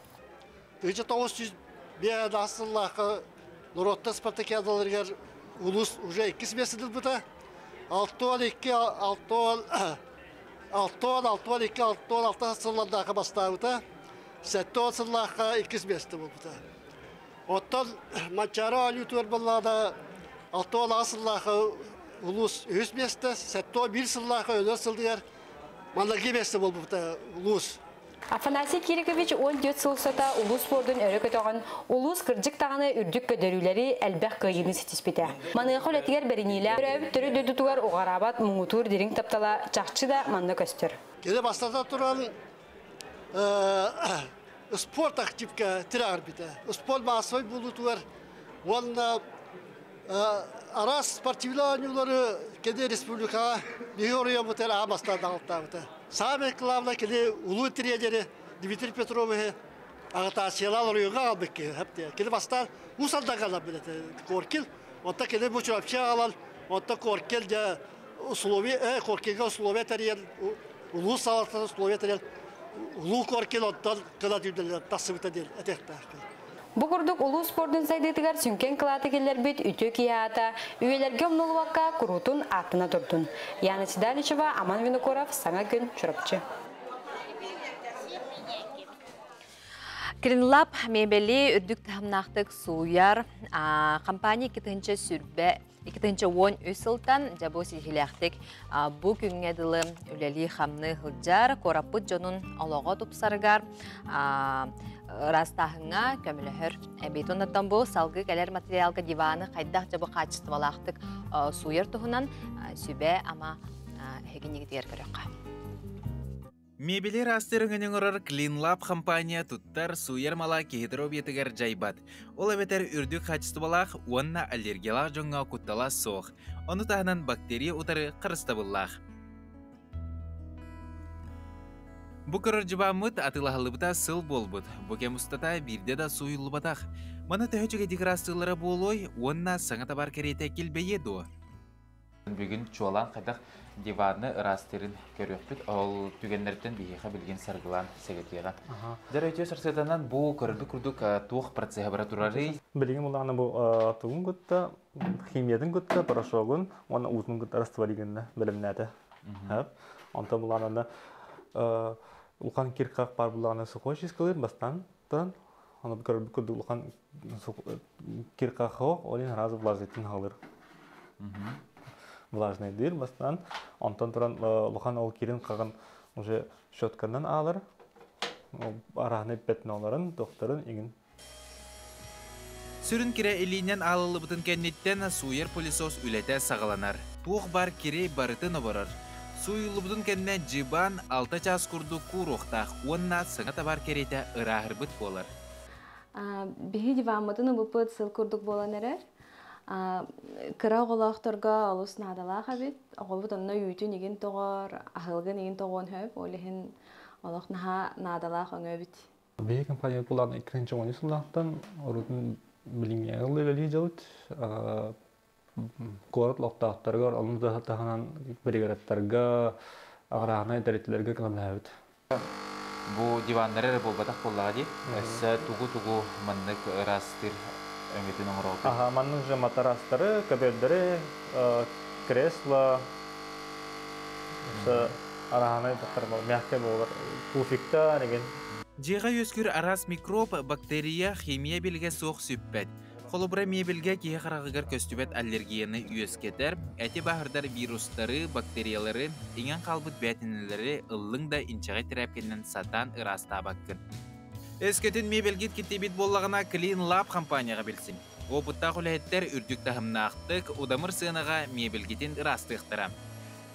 1905 сыллаахха норуоттар спартакиадаларыгар улуус уже иккис миэстэ ылбыта. 62 62 66 сыллардаахха бастаабыта. 70 сыллаахха иккис миэстэ буолбута. Оттон Манчаары оонньуутугар буоллаҕына 68 сыллаахха улуус үһүс миэстэ, 71 сыллаахха өлөр сылыгар маҥнайгы миэстэ буолбута улуус. Афанасий Кирикович 14 сыл устата улуус спордун өрө көтөҕөн, улуус кырдьык даҕаны үрдүк көрдөрүүлэри, элбэх кыайыыны ситиспитэ. Маныаха үлэтигэр бэриниилээх, төрөөбүт төрүт дойдутугар уҕараабат муҥутуур дириҥ таптала чахчы да манна көстөр. Кини бастатан туран спорт активка тирэҕирбитэ. Спорт массовай буолуутугар уонна араас спортивнай оонньуулары кини республикаҕа биһиги оройуоммутугар аан бастаан аҕалтаабыта. Самое главное кини улуу тренери Дмитрий Петровиһы аҕытааччылаан оройуоҥҥа аҕалбыт киһи. Кини бастаан Уус Алданга аҕалбыт этэ Коркин. Онтон кини бу Чурапчы аҕалан, онтон Коркин дьэ условия, Коркинга условия тэрийэн, улуус салалтата условия тэрийэн Улуу Коркин оттон кынат үрдэлинэн тахсыбыта диэн этиэхтээхпин. Бу курдук улуус спордун сайдыытыгар сүҥкэн кылааты киллэрбит үтүө киһи аата үйэлэргэ умнуллубакка куруутун ааттана турдун. Яна Седалищева, Аман Винокуров, Саҥа күн, Чурапчы. Кринлаб мебели үрдүк таһымнаахтык сууйар компания 2000 2013 сылтан дьэ бу ситиһиилээхтик бу күҥҥэ дылы үлэлии-хамныы сылдьар куораппыт дьонун олоҕо тупсарыгар ыраастааһыҥҥа көмөлөһөр эбит. Оннуттан бу салгыы кэлэр материалга диваны хайдах дьэ бу хаачыстыбалаахтык сууйар туһунан сүбэ-ама эһигиннигитигэр көрүөххэ. Мебели ыраастыыр өҥөнү оҥорор CleanLab компания туттар сууйар мала киһи доруобуйатыгар дьайбат. Ол эбэтэр үрдүк хаачыстыбалаах уонна аллергиялаах дьоҥҥо куттала суох. Ону таһынан бактерия утары харыстабыллаах. Бу көрөр дьыбааммыт атыылаһыллыбыта сыл буолбут. Бу кэм устата биирдэ да сууйуллубатах. Маны төһө үчүгэйдик ыраастыыллара буолуой уонна саҥа табаар кэриэтэ килбэйиэ дуо? Бүгүн чуолаан хайдах диваны ыраастыырын көрүөхпүт. Ол түгэннэртэн биһиэхэ билигин саргылаан сэгэтиэҕэ. Дьэ, үтүө сарсыарданан бу көрөрбүт курдук туох процеһа бара турарый? Билигин улаана бу тугун кытта, химиятын кытта, порошогун уонна уутун кытта растворигынна бэлэмнээтэ. Онтон булаанана улахан кирках бар булаана сухой чискалыр бастан туран оны көрбүт курдук улахан киркахо олин сразу влажныйтын халыр. Влажный дыр бастан онтон туран улахан ол кирин қағын уже щетканан алыр араһаны пятноларын докторын игин. Сүрүн кирэ илиинэн аалыллыбытын кэнниттэн сууйар пылесос үлэтэ саҕаланар. Туох баар кири барытын оборор. Сууйуллубутун кэннэ дьыбаан 6 чаас курдук кууруохтаах уонна саҥа табаар кэриэтэ ырааһырбыт буолар. Биһи диваммытын ылбыппыт сыл курдук буолан эрэр. Кыра оҕолоохторго олус наадалаах эбит. Оҕобут онно үүтүн игин тоҕор, аһылгын игин тоҕуон сөп. Ол иһин олох наһаа наадалаах өҥө эбит. Биһи компания булан 2-10 сыллаахтан урутун билиҥҥи үлэлии дьылыт куорат олохтоохторугар онну таһынан бригадаттарга аграрнай тэрилтэлэргэ көмөлөһөбүт. Бу диваннар эрэ буолбатах буоллаҕа дии. Өссө тугу-тугу маннык ыраастыыр өҥөтүн оҥороҕут? Аха, маннык же матарастары, көбүөрдэри, кресло, өссө араһанай мягкий буолар, пуфикта деген. Дьиэҕэ үөскүүр араас микроб, бактерия, химия билгэ суох сүппэт. Холобура, мебельгэ киһи хараҕыгар көстүбэт аллергияны үөскэтэр, эти бааһырдар вирустары, бактериялары, иҥэн хаалбыт бээтинэлэри ыллыҥ да инчэҕэй тэрээпкэнэн сатаан ыраастаабаккын. Өскөтүн мебельгит киттийбит буоллаҕына, Clean Lab компанияҕа билсиҥ. Уопуттаах үлэһиттэр үрдүк таһымнаахтык, удамыр сыанаҕа мебельгитин ыраастыахтара.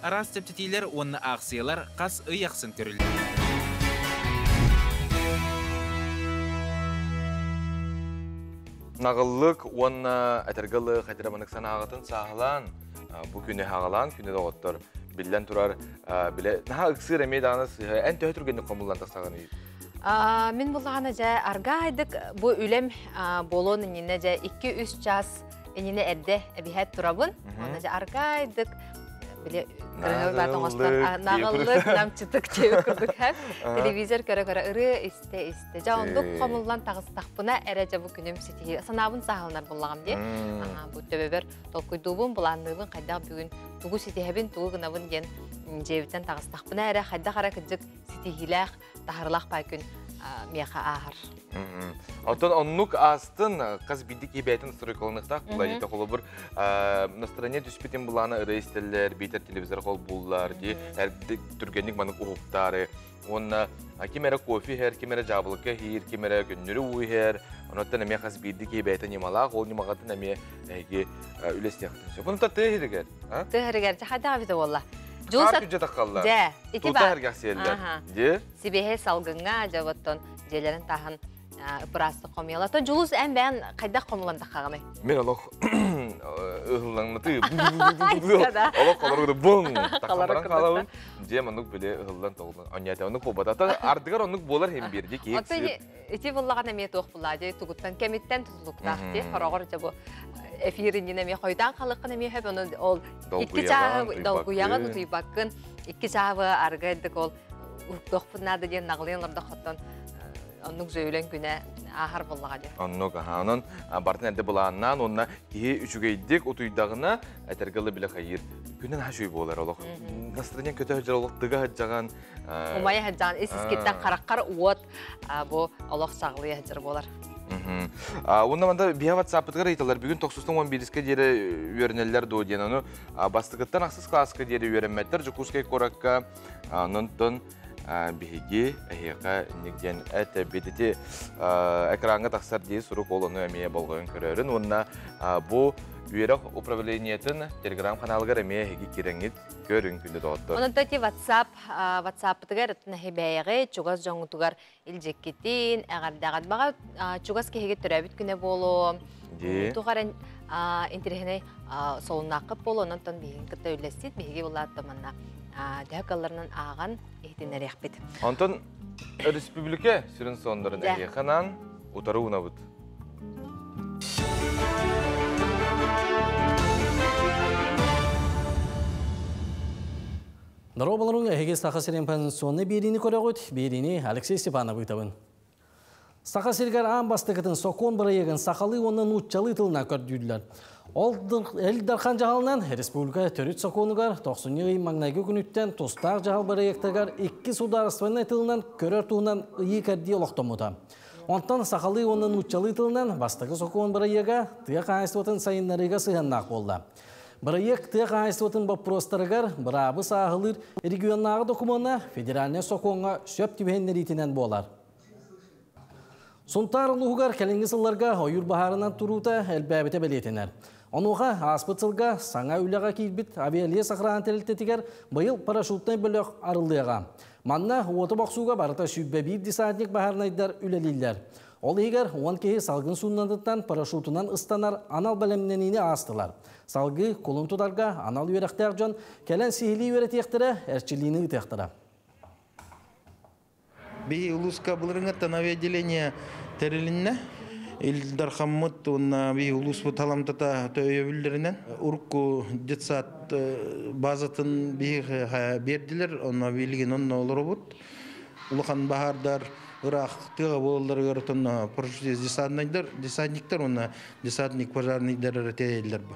Араас чэпчэтиилэр уонна аахсыйалар хас ый ахсын көрүллэр. Наҕыллык уонна этэргэ ылы хайтара манык санааҕытын сааһылаан, бу күнү хаҕалаан күнү доҕоттор биллэн турар биле наһаа ыксыыр эмиэ даҕаны сыһа эн төһө түргэнник хомуллан тахсаҕыный? Мин буллаҕына дьэ аргаайдык бу үлэм буолуон иннинэ дьэ 2-3 час иннинэ эрдэ эбиһэт турабын. Онно дьэ аргаайдык били кырыһы оҥостон наҕыллык намчытык диэбит курдук телевизор көрө-көрө ырыа истэ-истэ дьэ оннук хомуллан таҕыстахпына эрэ дьэ бу күнүм ситиһии санаабын сааһыланар буллаҕым дии бу төбөбөр толкуйдуубун былаанныыбын хайдах бүгүн тугу ситиһэбин тугу гынабын диэн дьиэбиттэн таҕыстахпына эрэ хайдах эрэ кырдьык ситиһиилээх таһарылаах пай күн миэхэ ааһар. Оттон оннук аастын хас биирдик киһи бэйэтин стройкаланыахтаах буолар дии. Холобур, настроение түспүтүн былаана ырыа истэллэр, биитэр телевизор холбууллар дии, түргэнник маннык уһуктаары. Уонна ким эрэ кофе иһэр, ким эрэ дьаабылыка иһиир, ким эрэ көннөрү уу иһэр. Онуттан эмиэ хас биирдик киһи бэйэтэ ньымалаах, ол ньымаҕатын эмиэ эһиги үлэстиэххитин сөп. Онута тыа иһиригэр. Тыа иһиригэр хайдах эбитэ буолла? Хаар күдьэ таххаллар. Дьэ, ити Тута сэргэхсийэллэр. Дьэ. Сибиэһэй салгыҥҥа дьэ оттон дьиэлэрин таһын ыпыраастык хомуйалар. То Дьулус эн бэйэн хайдах хомулан таххаҕыный? Мен олох ыһыллаҥнатыы олох холоругу буң тахсан хаалабын. Дьиэ маннык биле ыһыллан тоҕуллан онньаата оннук буолбата. Ардыгар оннук буолар иһин биир дии киһи. Ити буллаҕына эмиэ туох буллаа дии тугуттан кэмиттэн тутулуктаах дии хороҕор дьэ бу эфир иннинэ эмиэ хойутаан халыккын эмиэ хөп ону ол икки чааһы долгуйаҕын утуйбаккын икки чааһы арга эрдик ол уһуктуохпут наада диэн наҕылыйан олордоххоттон оннук зөөлөн күнэ ааһар буоллаҕа дии. Оннук аха онон бартын эрдэ былааннаан уонна киһи үчүгэйдик утуйдаҕына этэргэ ыла билэ хайыыр күнэн аһа үчүгэй буолар олох настроение көтө сылдьар олох тыга сылдьаҕан умайа сылдьаҕан ис искиттэн хараххар уот бу олох саҕалыйа сылдьар буолар. Уонна манда биһа WhatsApp-ытыгар ыйыталлар бүгүн тохсустан уон биирискэ диэри үөрэнэллэр дуо диэн ону бастакыттан ахсыс кылааска диэри үөрэммэттэр Дьокуускай куоракка онтон биһиги эһиэхэ инник диэн этэбит ити экраҥҥа тахсар дии сурук ол ону эмиэ болҕойон көрөөрүн уонна бу үөрэх управлениетын телеграм-ханаалыгар эмиэ эһиги кирэҥҥит көрүҥ күндү доҕоттор. Онон ити WhatsApp WhatsApp-ытыгар бэйэҕи чугас дьоҥҥутугар илдьиккитин, эҕэрдэҕит. Баҕа чугас киһигит төрөөбүт күнэ буолуо. Туох эрэ интэриэһинэй солуннааххыт буолуо, онон биһигин кытта үллэстит, биһиги булаатта манна. Төһө кылларынан ааҕан иһитиннэриэхпит. Онтон республика сүрүн соннорун эһиэхэ утары уунабыт. Дорооболоруҥ, эһиги Саха сирин пенсионный биэриини көрөҕүт, биэриини Алексей Степанов ыытабын. Саха сиригэр аан бастакытын сокуон бырайыагын сахалыы уонна нууччалыы тылынан көрдүүллэр. Ол Ил Дархан дьаһалынан республика төрүт сокуонугар тохсунньу ый маҥнайгы күнүттэн тустаах дьаһал бырайыактарыгар икки судаарыстыбаннай тылынан көрөр туһунан ыйыы-кэрдии олохтоммута. Онтон сахалыы уонна нууччалыы тылынан бастакы сокуон бырайыага тыа хаһаайыстыбатын сайыннарыыга сыһыаннаах буолла. Бырайыак тыа хаһаайыстыбатын боппуруостарыгар быраабы сааһылыыр регионнааҕы докумуона федеральнай сокуоҥҥа сөп түбэһиннэриитинэн буолар. Сунтаар улууһугар кэлиҥҥи сылларга ойуур баһаарынан туруута элбээбитэ бэлиэтэнэр. Онуоха ааспыт сылга саҥа үлэҕэ киирбит авиалиес охрана тэрилтэтигэр быйыл парашютнай бөлөх арыллыаҕа. Манна уоту бохсууга барыта 101 десантник баһаарынайдар үлэлииллэр. Ол иһигэр 10 киһи салгын сууннатыттан парашютунан ыстанар анал бэлэмнэниини аастылар. Салгыы кулун тутарга анал үөрэхтээх дьон кэлэн сиһилии үөрэтиэхтэрэ, эрчиллиини ыытыахтара. Биһи улууска былырыҥҥыттан авиаотделение тэрилиннэ. Ил Дархаммыт уонна биһи улууспут халамтата өйөбүллэринэн урукку детсад базатын биһи биэрдилэр, онно билигин онно олоробут. Улахан баһаардар ыраах тыаҕа буолалларыгар отонно десантниктар, десантниктар уонна десантник пожарныйдар эрэ тиэйэллэр бу.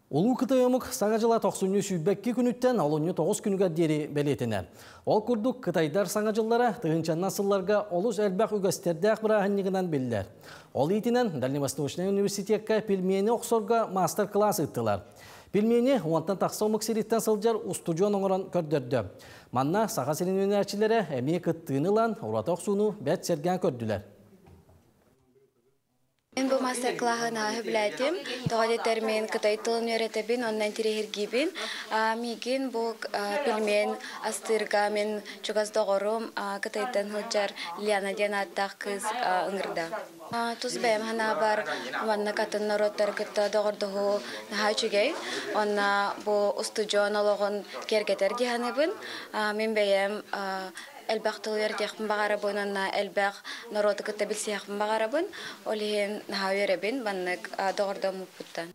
Улуу Кытай омук Саҥа дьыла тохсунньу 22 күнүттэн олунньу 9 күнүгэр диэри бэлиэтэнэр. Ол курдук кытайдар Саҥа дьыллара тыһыынчаннан сылларга олус элбэх үгэстэрдээх бырааһынньыгынан биллэр. Ол иитинэн Дальневосточнай университекка пельмени охсорго маастар-кылаас ыыттылар. Пельмени уонтан тахса омук сириттэн сылдьар устудьуон оҥорон көрдөрдө. Манна Саха сирин үүнээччилэрэ эмиэ кыттыыны ылан, ураты охсууну бэрт сэргээн көрдүлэр. Мин бу мастер-классы наһаа сөбүлээтим. Тоҕо диэтэр мин кытай тылын үөрэтэбин, онно интэриэһиргиибин. Миигин бу пельмень астыырга мин чугас доҕорум Кытайтан сылдьар Лена диэн ааттаах кыыс ыҥырда. Тус бэйэм санаабар, маннык атын норуоттары кытта доҕордоһуу наһаа үчүгэй. Уонна бу устудьуон олоҕун киэргэтэр дии саныыбын. Мин бэйэм элбэх тыл үөрэтиэхпин баҕарабын уонна элбэх норуоту кытта билсиэхпин баҕарабын. Ол иһин наһаа үөрэбин маннык доҕордоммуппуттан.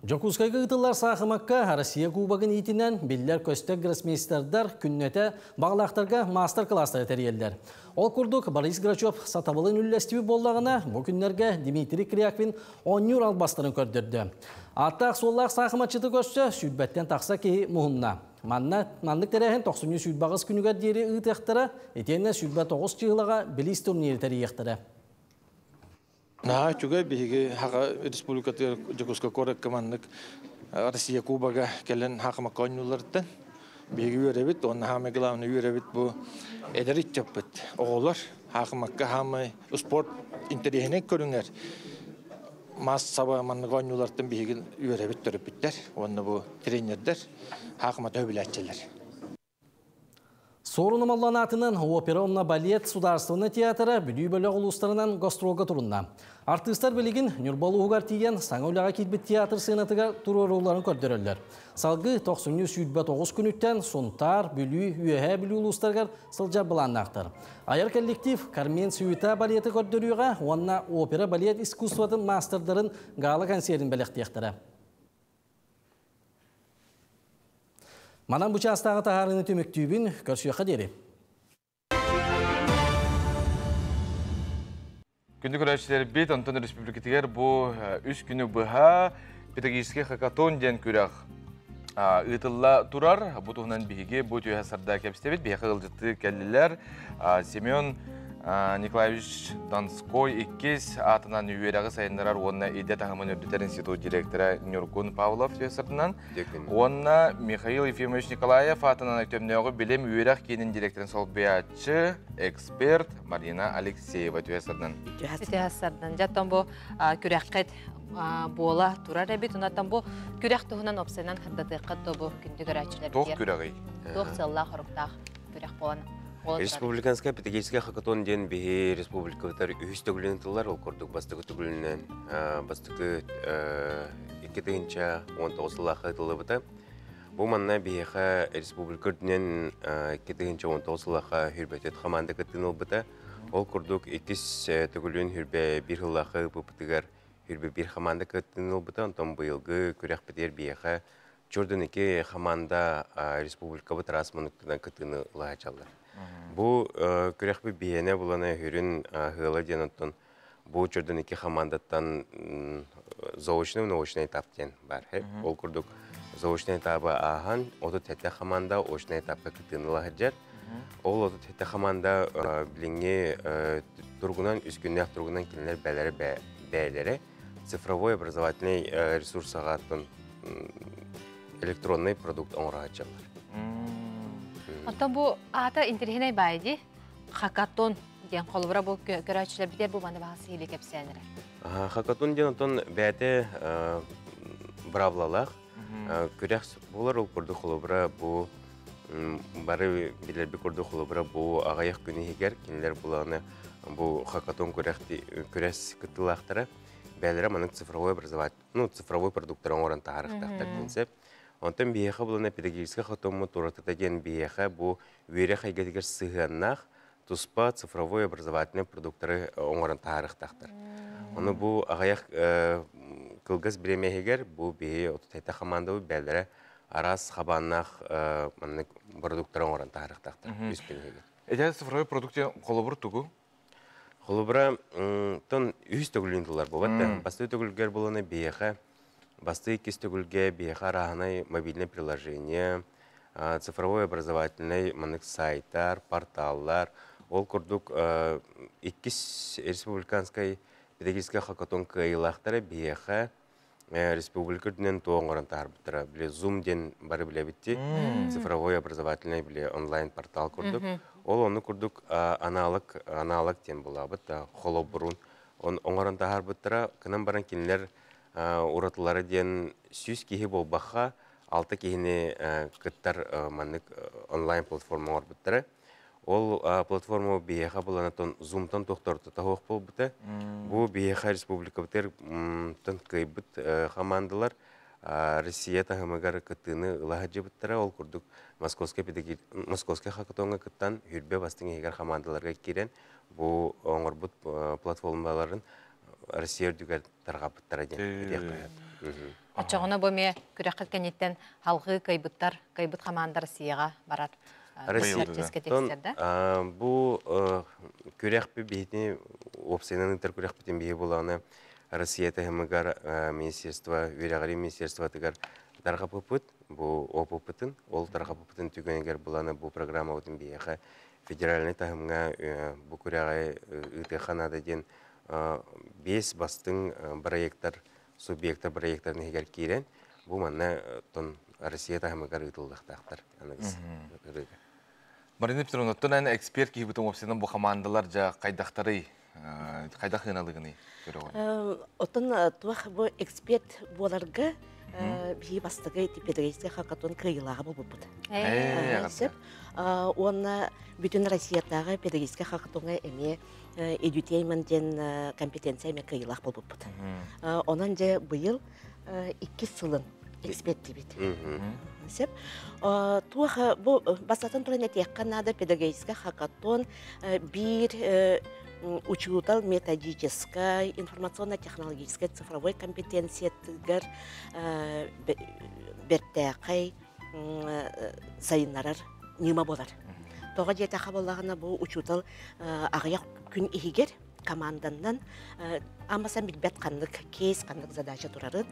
Дьокуускайга ыытыллар саахымакка Россия Кубогын иитинэн биллэр-көстөр гроссмейстердар күннэтэ баҕалаахтарга маастар-кылаастары тэрийэллэр. Ол курдук Борис Грачев сатабылын үллэстибит буоллаҕына, бу күннэргэ Дмитрий Кряквин оонньуур албастарын көрдөрдө. Ааттаах-суоллаах саахыматчыты көрсө сүүрбэттэн тахса киһи муһунна. Манна маннык тэрээһин тохсунньу 28 күнүгэр диэри ыытыахтара, итиэннэ 29 чыһылаҕа билиис турниры тэрийиэхтэрэ. Наһаа үчүгэй биһиги Хаха Республикатыгар Дьокуускай куоракка маннык Россия Кубога кэлэн хаахымакка оонньуулларыттан биһиги үөрэбит уонна хаамай главное үөрэбит бу эдэр ыччаппыт оҕолор хаахымакка хаамай спорт интэриэһинэй көрүҥэр маассаба маннык оонньуулартан биһиги үөрэбит төрөппүттэр уонна бу тренердэр хаахымата өбүлээччилэр. Суорун Омоллоон аатынан опера уонна балет судаарыстыбаннай театра Бүлүү бөлөх улуустарынан гастролга турунна. Артыыстар билигин Ньурба улууһугар тиийэн саҥа үлэҕэ киирбит театр сыанатыгар туруорууларын көрдөрөллөр. Салгыы тохсунньу 29 күнүттэн Сунтаар, Бүлүү, Үөһээ Бүлүү улуустарыгар сылдьар былааннаахтар. Айар коллектив Кармен Сюита балеты көрдөрүүҕэ уонна опера балет искусствотын маастардарын гала-концерин бэлэхтиэхтэрэ. Манан бу чаастааҕы таһаарыыны түмүктүүбүн, көрсүөххэ диэри. Күндү көрөөччүлэрбит, онтон республикатыгар бу үс күнү быһа педагогический хакатон диэн күрэх ыытылла турар. Бу туһунан биһиги бу түһэ сарда кэпсэбит. Биһиэхэ ыалдьыттыы кэллилэр. Семен Николаевич Донской иккис аатынан үөрэҕи сайыннарар уонна идэ таһымын үрдэтэр институт директора Ньургун Павлов түһэ уонна Михаил Ефимович Николаев аатынан Өктөмнөөҕү билим үөрэх киинин директорын солбуйааччы, эксперт Марина Алексеева түһэ сардан. Түһэ сардан. Дьаттан бу күрэххит буола турар эбит. Онтон бу күрэх туһунан опсайынан хардатыахха то бу күндү көрөөччүлэр. Туох күрэҕий? Туох сыаллаах хоруктаах күрэх буолан Республиканскай педагогическай хакатон диэн биһи республикабытар үһүс төгүлүн тыллар ол курдук бастакы төгүлүнэн бастакы 2019 сыллаахха тыллыбыта. Бу манна биһиэхэ республика үрдүнэн 2019 сыллаахха хүрбэтит хамаанда кыттыыны ылбыта. Ол курдук иккис төгүлүн хүрбэ биир сыллаахха ыыппытыгар хүрбэ биир хамаанда кыттыыны ылбыта. Онтон быйылгы күрэхпитигэр биһиэхэ чордун ики хамаанда республикабыт араас муннуктарынан кыттыыны ылаачаллар. Бу күрэхпит биһиэнэ булана хүрүн ыала диэн оттон бу чордун ики хамаандаттан заочный научный этап диэн бар. Ол курдук заочный этабы ааһан 37 хамаанда очный этапка кыттыыны ылаһыджар. Ол 37 хамаанда билиҥҥи тургунан үс күннээх тургунан кинилэр бээлэрэ бээлэрэ цифровой образовательный ресурсаҕа электронный продукт оҥорооччулар. Оттон бу аата интэриэһинэй баай дии. Хакатон диэн холобура бу көрөөччүлэрбитигэр бу маны баҕас сиһилии кэпсээн эрэ. Хакатон диэн оттон бэйэтэ бравлалаах күрэх буолар. Ол курдук холобура бу бары билэрби курдук холобура бу аҕыйах күн иһигэр кинилэр буланы бу хакатон күрэс кыттыылаахтара бэйэлэрэ маннык цифровой образовать ну цифровой продуктары оҥорон таһаарыахтаахтар диэн сөп. Онтон биһиэхэ булана педагогическай хотоммут уратыта диэн биһиэхэ бу үөрэх эйгэтигэр сыһыаннаах туспа цифровой образовательный продуктары оҥорон таһаарыахтаахтар. Ону бу аҕыйах кылгас бириэмэ бу биһи 37 хамаандабыт бээлэрэ араас хабааннаах маннык продуктары оҥорон таһаарыахтаахтар үс күн иһигэр. Эти цифровой продукт холобур тугу? Холобура, тон үһүс төгүлүн тыллар буолбат да. Бастыы төгүлгэр буолана биһиэхэ, бастыы иккис төгүлгэ биһиэхэ арааһынай мобильное приложение, цифровой образовательный маннык сайтар, порталлар, ол курдук иккис республиканскай педагогическай хакатон кыайыылаахтара биһиэхэ республика үрдүнэн туох оҥорон таһаарбыттара. Били Zoom диэн бары билэбитти, цифровой образовательный били онлайн портал курдук. Ол ону курдук аналог аналог диэн булаабыт холобурун оҥорон таһаарбыттара. Кынан баран кинилэр уратылара диэн 100 киһи буолбахха 6 киһини кыттар маннык онлайн платформа оҥорбуттара. Ол платформа биһиэхэ буланатон Zoom-тан тохторто таһуох буолбута. Бу биһиэхэ республикабытыгар тон кыайбыт хамаандалар Россия таһымыгар кыттыыны ылаһадьыбыттара. Ол курдук Московскай Московскай хакатоҥҥа кыттан хүрбэ бастыҥ иһигэр хамаандаларга киирэн бу оҥорбут платформаларын Россия үрдүгэр тарҕаппыттара диэн этиэххэ сөп. Оччоҕуна бу эмиэ күрэххит кэнниттэн халҕыы кыайбыттар, кыайбыт хамаанда Россияҕа барар. Россия бу күрэхпи биһитини уопсайынан ыытар күрэхпитин биһи булааны Россия таһымыгар министерство, үөрэҕирии министерствотыгар тарҕапыппыт, бу опыппытын, ол тарҕапыппытын түгэнигэр буланы бу программабытын биһиэхэ федеральный таһымҥа бу күрэҕи ыытыахха наада диэн биэс бастыҥ проектар, субъектар проектарын иһигэр киирэн, бу манна тон Россия таһымыгар ыытыллыахтаахтар аныгыс ырыыга. Марина Петровна, оттон эн эксперт киһибитин уопсайынан бу хамаандалар дьа хайдахтарый, хайдах ыналыгыный көрөҕүн? Оттон туох бу эксперт буоларга биһи бастакы педагогическай хакатон кыайыылааҕа буолбуппут. Сөп. Уонна бүтүн Россиятааҕы педагогическай хакатоҥҥа эмиэ edutainment диэн компетенция эмиэ кыайыылаах буолбуппут. Онон дьэ быйыл иккис сылын эксперттибит. Сөп. Туох бу бастатан туран этиэххэ наада педагогическай хакатон биир учуутал методическай, информационно-технологическай цифровой компетенциятыгар бэртээхэй сайыннарар ньыма буолар. Тоҕо диэтэххэ буоллаҕына бу учуутал аҕыйах күн иһигэр команданнан амасан билбэт ханнык кейс, ханнык задача турарын,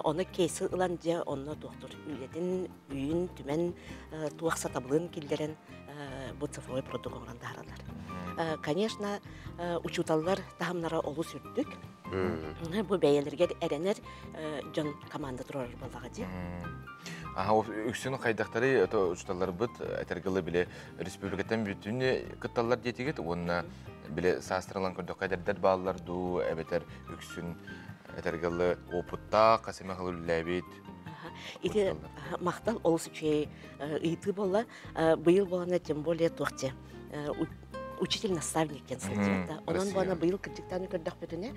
ону кейсы ылан дьэ онно туохтур үлэтин, үйүн, түмэн, туох сатабылын киллэрэн бу цифровой продукт оҥорон таһаараллар. Конечно, учууталлар таһымнара олус үрдүк. Бу бэйэлэригэр эрэнэр дьон команда турар буоллаҕа дии. Аха, үксүн хайдахтары это учуталларбыт этэргылы биле республикаттан бүтүн кытталлар диэтигит уонна биле саастыралан көрдөххө эдэрдэр бааллар дуу эбэтэр үксүн этэргылы опыттаах хасыма хылуллээбит. Ити махтал олус үчүгэй ыйытыы буолла. Быйыл буолана тем более туохче учитель-наставник диэн сылдьыбыта. Онон буона быйыл кырдьыктаан көрдөхпүтүнэ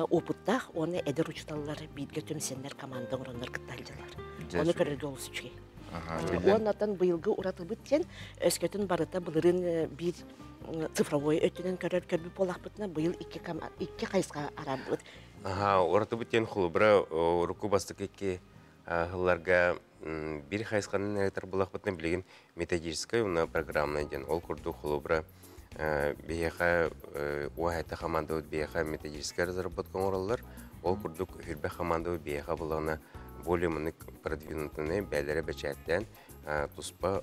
опыттаах уонна эдэр учуталлар бииргэ түмсэннэр команда оҥороннор кытта сылдьаллар. Ону көрөргө олус үчүгэй. Уоннатан быйылгы уратыбыт диэн өскөтүн барыта былырын биир цифровой өттүнэн көрөр көрбүт буоллахпытына, быйыл икки хайысха араардыбыт. Аха, уратыбыт диэн холобура урукку бастакы икки сылларга биир хайысханан ыытар буоллахпытына, билигин методическай уонна программнай диэн. Ол курдук холобура биһиэхэ уоһайта командабыт биһиэхэ методическая разработка оҥороллор. Ол курдук хүрбэх командабыт биһиэхэ булана более маннык продвинутый бээлэрэ бэчээттээн туспа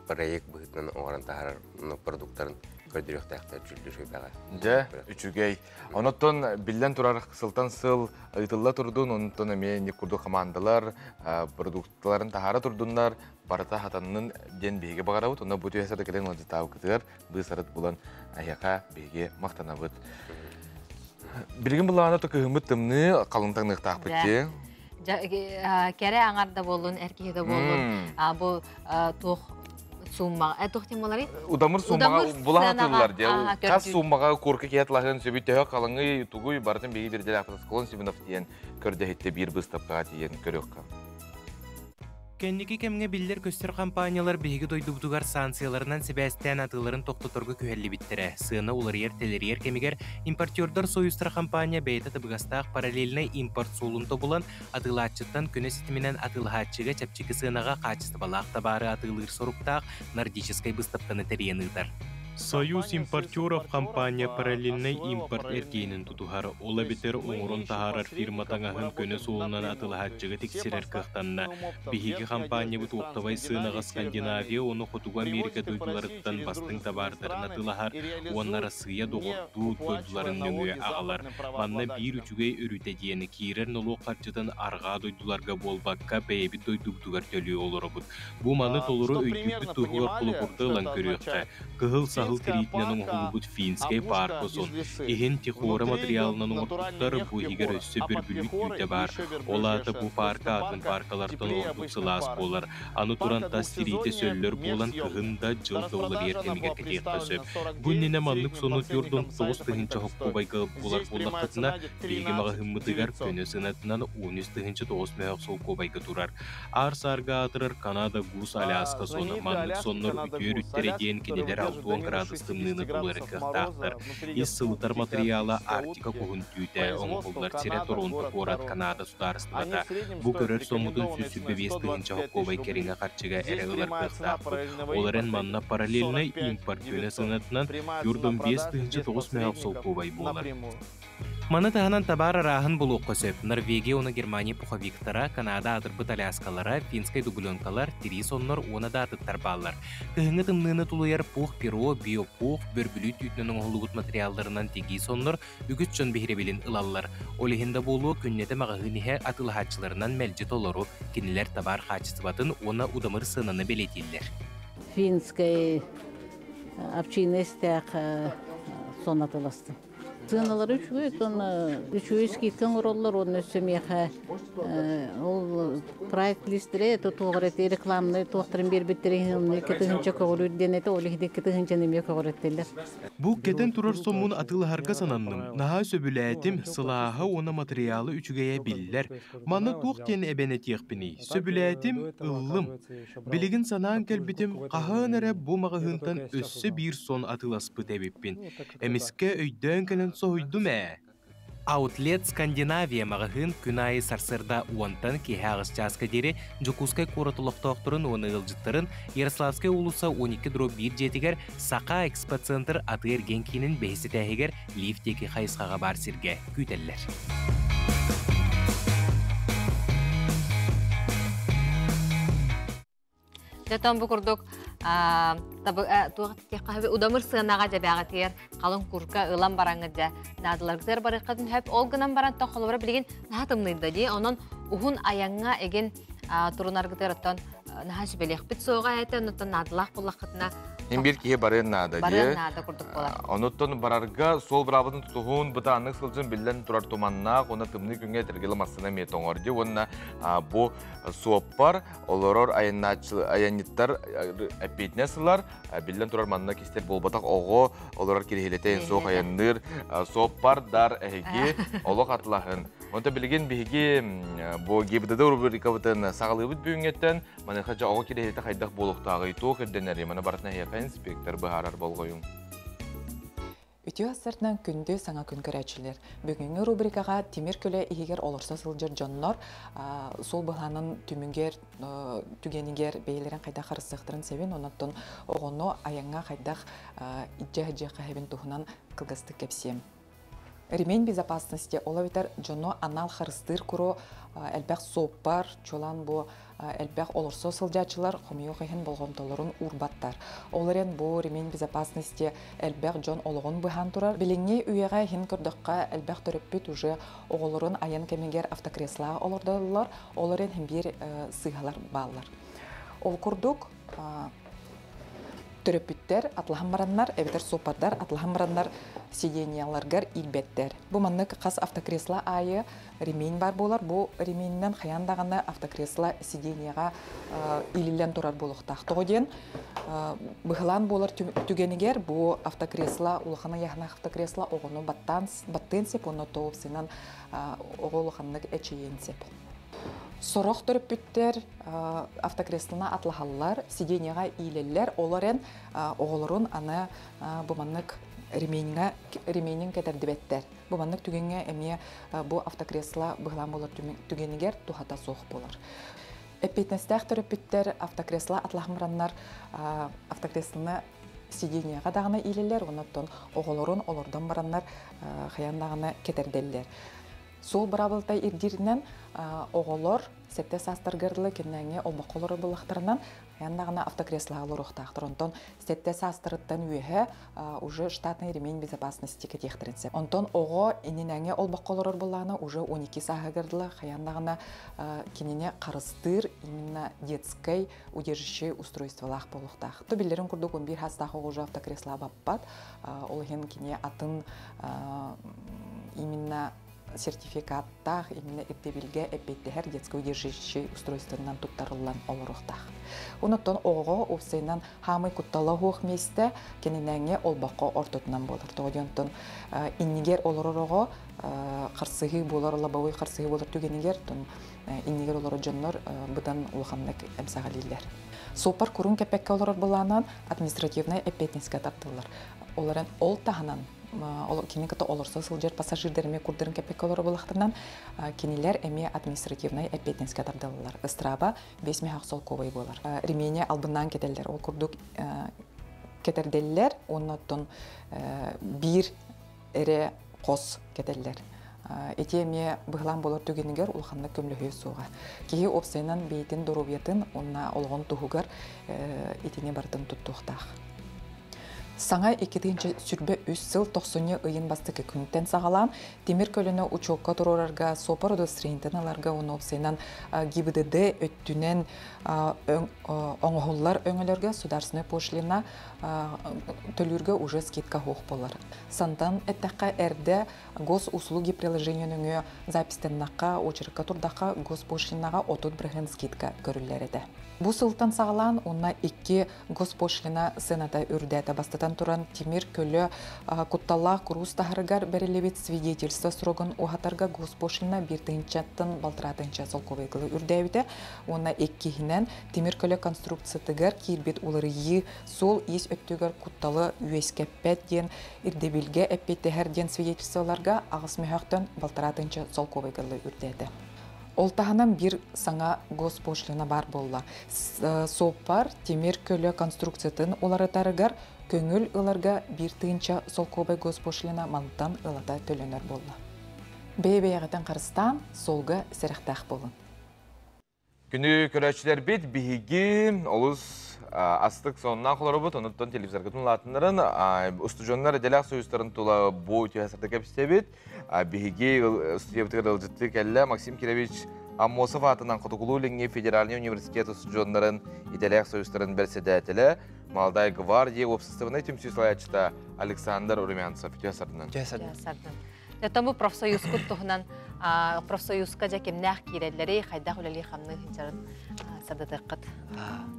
проект быһыытынан оҥорон таһаарар продуктарын көрдөрүөхтээхтэр дьүүллүүр сүбэҕэ. Дьэ, үчүгэй. Онотон биллэн турар сылтан сыл ыытылла турдун, онтон эмиэ инник курдук командалар продукталарын таһаара турдуннар, барыта хатаннын диэн биһиги баҕарабыт. Онно бу түһэсэ кэлэн ыалдьытаабыкытыгар быысарыт булан эһиэхэ биһиги махтанабыт. Билигин былаана то кыһыммыт тымныы халыҥ таҥныахтаахпыт дии. Кэрэ аҥар да буоллун, эр киһи да буоллун, бу туох сууммаҕа туох тем боларый? Удамыр сууммаҕа булаһатыллар дии. Хас сууммаҕа курка киһи атлаһын сөбүй төһө халыҥый, тугуй барытын биһиги бирделээхпит Склон Семенов диэн көрдөһүттэ биир быыстапкаҕа тиийэн көрүөххэ. Кэнники кэмҥэ биллэр-көстөр компаниялар биһиги дойдубутугар санкцияларынан сибээстээн атыыларын тохтоторго күһэллибиттэрэ. Сыана уларыйар-тэлэрийэр кэмигэр импортердар союзтара компания бэйэтэ табыгастаах параллельнай импорт суолун тобулан, атыылааччыттан көнө ситиминэн атыылаһааччыга чэпчэки сыанаҕа хаачыстыбалаах табаары атыылыыр соруктаах нордическай быыстапканы тэрийэн ыытар. Союз импортеров компания параллельнай импорт эргиэнин тутуһар, ол эбэтэр оҥорон таһаарар фирма таҥаһын көнө суолунан атыылаһааччыга тиксэрэр кыахтанна. Биһиги хампаанньабыт оптовай сыанаҕа Скандинавия уонна Хотугу Америка дойдуларыттан бастыҥ табаардарын атыылаһар уонна Арассыыйа доҕордуу дойдуларын нөҥүө аҕалар. Манна биир үчүгэй өрүтэ диэн, киирэр нолуок харчытын арҕаа дойдуларга буолбакка, бэйэбит дойдубутугар төлүү олоробут. Бу маны толору өйдүүрбүт туһугар холобурда ылан көрүөххэ. Кыһыл саһыл тириитинэн оҥоһуллубут финскэй паарка сон. Иһин техора матырыйаалынан оҥорбуттар, бу иһигэр өссө бөрбүлүүт түүтэ баар. Ол аата бу паарка атын пааркалартан ордук сылаас буолар. Аны туран тас тириитэ сөллөр буолан кыһын да, дьыл да уларыйар кэмигэр кэтиэххэ сөп. Бу иннинэ маннык сону 49 тыһыынча хоккуобайга булар буоллаххытына, биһиги маҕаһыыммытыгар көнө сыанатынан 13 900 мөһөх солкуобайга турар. Аар-саарга аатырар Канада Гус Аляска соно маннык соннор үтүө өрүттэрэ диэн кинилэр 60 градус тымныыны тулуйар кыахтаахтар. Ис сылытар матырыйаала Арктика куһун түүтэ, оҥоһуллар сирэ Торонто куорат Канада судаарыстыбата. Бу көрөр соммутун 125 тыһыынча хоккуобай кэриҥэ харчыга эрэ ылар кыахтаахпыт. Ол эрэн манна параллельнай импорт көнө сыанатынан 45 900 мөһөх солкуобай буолар. Маны таһынан табаар арааһын булуохха сөп. Норвегия уонна Германия пуховиктара, Канада аатырбыт аляскалара, финскай дубленкалар, тирии соннор уонна да атыттар бааллар. Кыһыҥҥы тымныыны тулуйар пух перо, биопух, бөрбүлүү түүтүнэн оҥоһуллубут материалларынан тигии соннор үгүс дьон биһирэбилин ылаллар. Ол иһин да буолуо күннэтэ маҕаһыын иһэ атыылаһааччыларынан мэлдьи толору, кинилэр табаар хаачыстыбатын уонна удамыр сыананы бэлиэтииллэр. Финскай овчина истээх сон атыыластым. Сыаналары үчүгэй, оттон үчүгэй скидка оҥороллор уонна өссө миэхэ ол прайс-листэрэ туох эрэ рекламнай туохтарын биэрбиттэрин иһин 2 тыһыынча көҕүрүүр диэн этэ, ол иһин 2 тыһыынчаны эмиэ көҕүрэттилэр. Бу кэтэн турар соммун атыылаһарга сананным. Наһаа сөбүлээтим, сылааһа уонна матырыйаалы үчүгэйэ биллэр. Манна туох диэн эбэн этиэхпиний? Сөбүлээтим, ыллым. Билигин санаан кэлбитим, хаһан эрэ бу маҕаһыынтан өссө биир сон атыыласпыт эбиппин. Эмискэ өйдөөн кэлэн соһуйдум ээ. Аутлет Скандинавия маҕаһыын күн аайы сарсыарда 10-тан киэһэ 8 чааска диэри Дьокуускай куорат олохтоохторун уонна ыалдьыттарын Ярославскай уулусса 12/1 дьиэтигэр Саха экспоцентр атыы-эргиэн киинин бэһис этээһигэр лифт диэки хайысхаҕа баар сиргэ күүтэллэр. Дьэтон бу курдук туох удамыр сыанаҕа дьэбээҕитигэр халыҥ курка ылан бараҥҥыт дьэ наадаларгытыгар барыаххытын сөп. Ол гынан баран тон холобура билигин наһаа тымныйда дии. Онон уһун айаҥҥа эгин турунаргытыгар оттон наһаа сүбэлиэхпит суоҕа этэ. Оннуттан наадалаах буллаххытына Хин бир киһи барыан наада барыан наада курдук буолар. Онуттан барарга суол быраабытын тутуһун, бытааннык сылдьын биллэн турар туманнаах, уонна тымныы күҥҥэ этэргилэ массына эмиэ тоҥор дии. Уонна бу суоппар олорор айанньыттар эппиэтинэс ылар, биллэн турар манна кистер буолбатах оҕо олорор кириһилэтэ суох айанныыр суоппардар эһиги олох атлаһын. Онто билигин биһиги бу ГИБДД рубрикабытын саҕалыыбыт бүгүҥҥэттэн маныаха дьэ оҕо кириэһилэтэ хайдах буолуохтааҕый, туох ирдэнэрий, маны барытын эһиэхэ инспектор быһаарар болҕойуҥ. Үтүө ассартынан күндү саҥа күн көрөөччүлэр. Бүгүҥҥү рубрикаҕа тимир көлө иһигэр олорсо сылдьар дьоннор суол быһаанын түмүгэр түгэнигэр бэйэлэрин хайдах харыстыахтарын сөбүн, онон оҕону айаҥҥа хайдах илдьэ сылдьыахха сөбүн туһунан кылгастык кэпсиэм. Ремень безопасности ол эбэтэр дьону анал харыстыыр куру элбэх суоппар, чулан бу элбэх олорсо сылдьааччылар хомойуох иһин болҕомтолорун уурбаттар. Ол эрэн бу ремень безопасности элбэх дьон олоҕун быһаан турар. Билиҥҥи үйэҕэ иһин көрдөххө элбэх төрөппүт уже оҕолорун айан кэмигэр автокреслаҕа олордоллор, ол эрэн иһин биир сыыһалар бааллар. Ол курдук төрөппүттэр атлаһан бараннар, эбэтэр суоппардар атлаһан бараннар сиденьяларгар иилбэттэр. Бу маннык хас автокресло аайы ремень бар буолар. Бу ременинэн хайаан даҕаны автокресло сиденьяҕа иилиллэн турар буолуохтаах. Тоҕо диэн быһылаан буолар түгэнигэр бу автокресло улахан ыйааһынаах автокресло оҕону баттаан баттыан сөп уонна тоопсынан оҕо улаханнык эчэйиэн сөп. Сорох төрөппүттэр автокреслоны атлаһаллар, сиденьеҕа иилэллэр, ол эрэн оҕолорун аны бу маннык ременьҥа ременин кэтэрдибэттэр. Бу маннык түгэҥҥэ эмиэ бу автокресло быһылаан буолар түгэнигэр туһата суох буолар. Эппиэтинэстээх төрөппүттэр автокресло атлаһан бараннар автокреслоны сиденьеҕа даҕаны иилэллэр, онон оҕолорун олордон бараннар хайаан даҕаны кэтэрдэллэр. Суол быраабылата ирдииринэн оҕолор сэттэ саастарыгар дылы кэннээҥҥи олбоххо олорор буоллахтарынан хайаан даҕаны автокреслоҕа олоруохтаахтар. Онтон сэттэ саастарыттан үөһэ уже штатный ремень безопасности кэтиэхтэрин сөп. Онтон оҕо иннинээҥҥи олбоххо олорор буоллаҕына уже 12 сааһыгар дылы хайаан даҕаны кинини харыстыыр именно детскай удержащий устройстволаах буолуохтаах. То биллэрин курдук 11 саастаах оҕо уже автокреслоҕа баппат. Ол иһин кини атын именно сертификаттаах именно ирдэбилгэ эппиэттэһэр детское удерживающее устройствонан туттарыллан олоруохтаах. Онуттан оҕоҕо уопсайынан хаамый куттала суох миэстэ кининээҥҥи олбоххо ортотунан буолар. Тоҕо диэн онтон иннигэр олорор оҕо харсыһыы буолар, лобовой харсыһыы буолар түгэнигэр иннигэр олорор дьоннор быдан улаханнык эмсэҕэлииллэр. Суоппар курун кэппэккэ олорор былаанан административнай эппиэтинэскэ тардыллар. Ол эрэн ол таһынан кини кытта олорсо сылдьар пассажирдар эмиэ курдарын кэппэккэ олоро булахтарынан кинилэр эмиэ административнай эппиэтинэскэ тардыллар. Ыстраба 5 мехах солкуобай буолар. Ремени албыннаан кэтэллэр. Ол курдук кэтэрдэллэр, уонна оттон биир эрэ хос кэтэллэр. Ити эмиэ быһылаан буолар түгэнигэр улаханнык көмөлөһүө суоҕа. Киһи уопсайынан бэйэтин доруобуйатын уонна олоҕун туһугар итини барытын туттуохтаах. Саҥа 2023 сыл тохсунньу ыйын бастакы күнтэн саҕалаан тимир көлөнү учуокка туруорарга, суоппар удостоверениетын ыларга уонна уопсайынан ГИБДД өттүнэн оҥоһуллар өҥөлөргө государственная пошлина төлүүргэ уже скидка суох буолар. Сантан эттэххэ эрдэ госуслуги приложение нөҥүө записьтаннахха, очеркка турдахха госпошлинаҕа 30% скидка көрүллэр этэ. Бу сылтан саҕалаан уонна икки госпошлина сыаната үрдээтэ. Бастатан туран тимир көлө кутталлаах куруус таһарыгар бэриллибит свидетельство срогун уһатарга госпошлина биир тыһыынчаттан балтараа тыһыынча солкуобайгылы үрдээбитэ. Уонна иккиһинэн тимир көлө конструкциятыгар киирбит уларыйыы суол ис өттүгэр кутталы үөскэппэт диэн ирдэбилгэ эппиэттэһэр диэн свидетельстволарга аҕыс мөһөөхтөн балтараа тыһыынча солкуобайгылы үрдээтэ. Ол таһынан биир саҥа госпошлина баар буолла. Суоппар тимир көлө конструкциятын уларытарыгар көҥүл ыларга биир тыһыынча солкуобай госпошлина мантан ылата төлөнөр буолла. Бэйэ-бэйэҕитин харыстаан, суолга сэрэхтээх буолун. Күнү көрөөччүлэрбит биһиги олус астык сонуннаах олоробут, онуттан телевизоргытын улаатыннарын, устудьуоннар идэлээх союзтарын тула бу үтүө сырдык кэпсэбит. Биһиги студиябытыгар ыалдьыттыы кэллэ Максим Кирович Аммосов аатынан Хотугулуу-Илиҥҥи федеральный университет устудьуоннарын идэлээх союзтарын бэрэссэдээтэлэ, Молодая гвардия уопсастыбаннай түмсүү салайааччыта Александр Румянцев. Үтүө сарданан. Үтүө сарданан. Оттон бу профсоюзкут туһунан профсоюзка дьэ кимнээх киирэллэрий, хайдах үлэлии-хамныы сылдьарын садатыаххыт.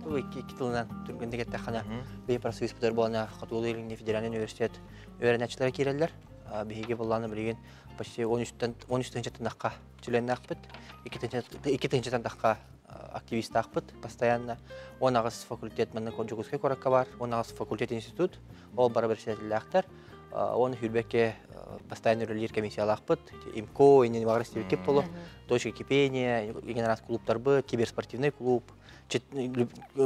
Бу икки тылынан түргэнник эттэххинэ, биһи профсоюзпутар буолана Хотугулуу-Илиҥҥи федеральный университет үөрэнээччилэрэ киирэллэр. Биһиги буллааны билигин Почти 13 13 тахха членнаахпыт, 2 тахха активистаахпыт постоянно. 18 факультет манна Дьокуускай куоракка бар, 18 факультет институт, ол бары председателлээхтэр. Он хүрбекке постоянно үлэлиир комиссиялаахпыт. ИМКО, иннин багыр кип болу, точка кипения, генерат клубтарбы, киберспортивный клуб,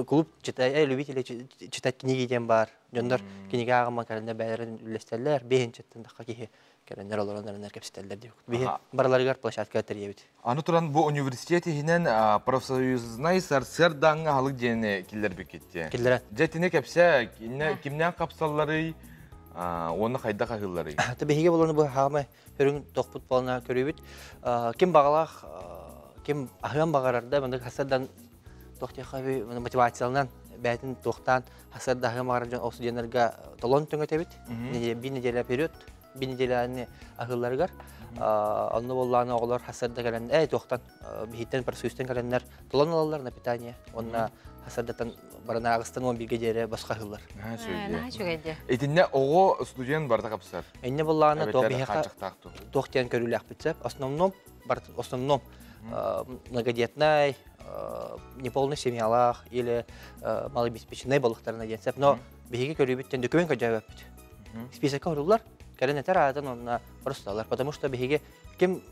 клуб читай, любители читать книги диэн бар. Дьоннор книга ааҕыма кэлэннэр бээлэрин үллэстэллэр, бэһинчэттэн тахха киһи кэлэннэр олороннор кэпсэтэллэр диэбит. Биһи барыларыгар площадка тэрийэбит. Аны туран бу университет иһинэн профсоюзнай сарсыардааҥҥы аһылык диэни киллэрбиккит. Киллэрэн. Дьэ итини кэпсээ, кимнээн хапсалларый, уонна хайдах аһыылларый? Биһиги болону бу хаамай көрүҥ тохпут болна көрүүбүт. Ким баҕалаах, ким аһыан баҕарар да, маннык хасардан тохтиэхэ мотивацияланан бэйэтин туохтаан хасарда аһыан баҕарар дьон студеннарга толон түҥэтэбит. Биир неделя вперед, биир неделяны аһыылларыгар. Онно буоллааны оҕолор хасарда кэлэн, туохтан биһиттэн профсоюзтан кэлэннэр толон ылаллар на питание. Онна хасардатан баранаагыстан 11-ге диэри босхо аһыыллар. Итиннэ оҕо студент барда хапсар. Инне буллаана то биһиэхэ туох диэн көрүүлээхпит сөп. Основном основном многодетный, неполный семьялаах или малообеспеченный болуктарына диэн сөп. Но биһиги көрүүбүттэн документ көдьөөбөппүт. Списокка хоруллар, кэлэн этэр аатын онно просталар, потому что биһиги ким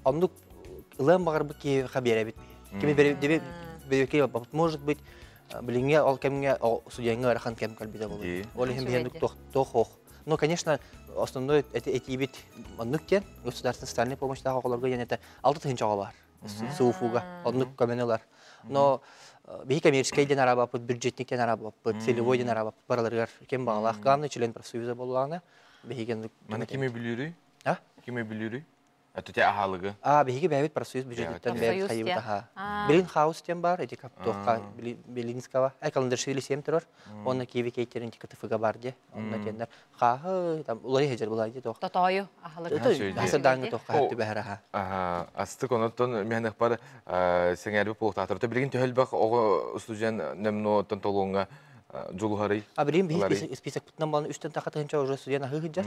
оннук ылыан баҕарбыт киһиэхэ биэрэбит. Кими беребит, может быть, билиҥҥэ ол кэмҥэ студеҥҥа ыарахан кэм кэлбитэ буолуо. Ол иһин биһиэнник туох ох. Ну, конечно, основной этиибит оннук диэн государственной социальной помощьтаах оҕолорго диэн это 6 тыһыынча оҕо бар. СУФУга оннук көмөнү ылар. Но биһи коммерческий диэн арабаппыт, бюджетник диэн арабаппыт, целевой диэн арабаппыт бараларыгар ким баҕалаах, главный член профсоюза буоллаҕына, биһиги Маны кими бүлүүрүй? А? Кими бүлүүрүй? Атыте аһалыгы. А, биһиги бэйэбит профсоюз бюджетиттэн бэйэбит хайыбыт аха. Билин хаус диэн бар, эти туохха Белинского, Каландаршвили сем турар. Онно Киви кейтерин ТКТФ-га бар де. Онно теннер хааһы там улай хежер булай де туох. Тотою аһалык. Хасырдааңы туох хаһы түбэһэр аха. Аха, астык онотон миһанах бар сеңәрби полуктаатыр. Билигин төһөлбөх оҕо студент нөмно толуңга жулухарый. А билин биһи список путнан балын үстен тахатыһынча уже студент аһы хыджар.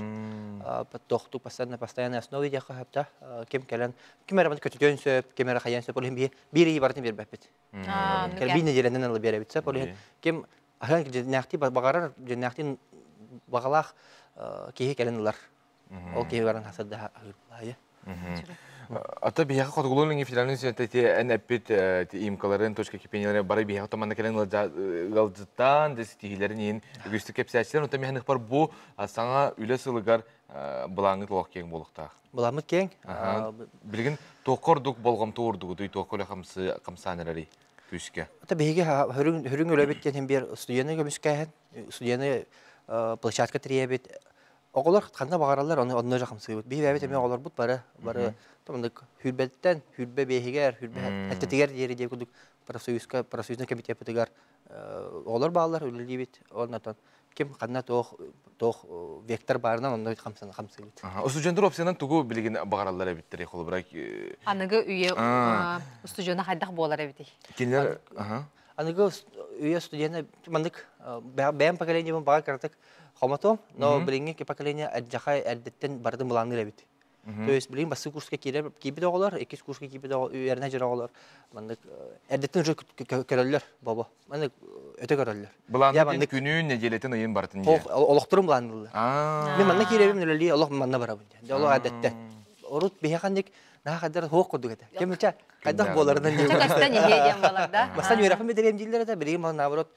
Тохту постоянно постоянной основе дияха хапта ким келен ким эрэ көтүтүөн сөп, ким эрэ хайан сөп, ол би бири бартын бербеппит. Кел би неделенен алы беребит сөп, ол ким аһан жиннахти багарар жиннахти багалах киһи келен ылар. Ол киһи баран хасырда ахыр. Ата биһиэхэ хотугулуун федеральный институт эн эппит имкаларын точка кипениялары бары биһиэхэ томанна кэлэн ыалдьыттаан деситиһилэрин иин үгүстүк кэпсээччилэр онтон миһэн бар бу саҥа үлэ сылыгар былааҥҥыт олох киэҥ буолуохтаах. Былааммыт киэҥ. Билигин туохха ордук болҕомто уурдугутуй, туохха үлэ хамсаан эрэрий күүскэ? Ата биһиги хөрүҥ үлэбит диэн биэр студенты көмүскээһин, студенты площадка тириэбит. Оҕолор ханна баҕараллар, оны онно жахамсыыбыт. Биһи бэйэбит эмиэ оҕолорбут бары бары томндык хүрбэттэн, хүрбэ бэһигэр, хүрбэ эттетигэр диэри диэ курдук профсоюзка, профсоюзный комитетпытыгар оҕолор бааллар, үлэлиибит. Оннотон ким ханна туох туох вектор баарынан онно хамсан хамсыыбыт. Устудьуоннар опциянан тугу билигин баҕараллар эбиттери холобура? Аныгы үйэ устудьуона хайдах буолар эбитий? Кинилер Аныгы үйэ студена маннык бэйэм поколениебын баҕар кыратык хомотуом, но билиҥҥи поколение эрдьаха эрдэттэн бардын былаанныыр эбит. То есть билигин бастакы курска киирэр киирбит оҕолор, иккис курска киирбит үөрэнэ дьэр оҕолор маннык эрдэттэн уже көрөллөр бобо. Маннык өтө көрөллөр. Былаанны күнүн, неделетин, ыйын бартын дии. Олохторун былаанныыллар. Мен манна киирэбим үлэлии олох манна барабын диэн. Олох эрдэттэн. Орут биһиэхэнник наһаа хайдар хуох курдук этэ. Кем ча хайдах буоларынан диэн. Бастан иһиэ диэн буолар да. Бастан үөрэхпин битириэм дииллэр этэ, билигин мал наоборот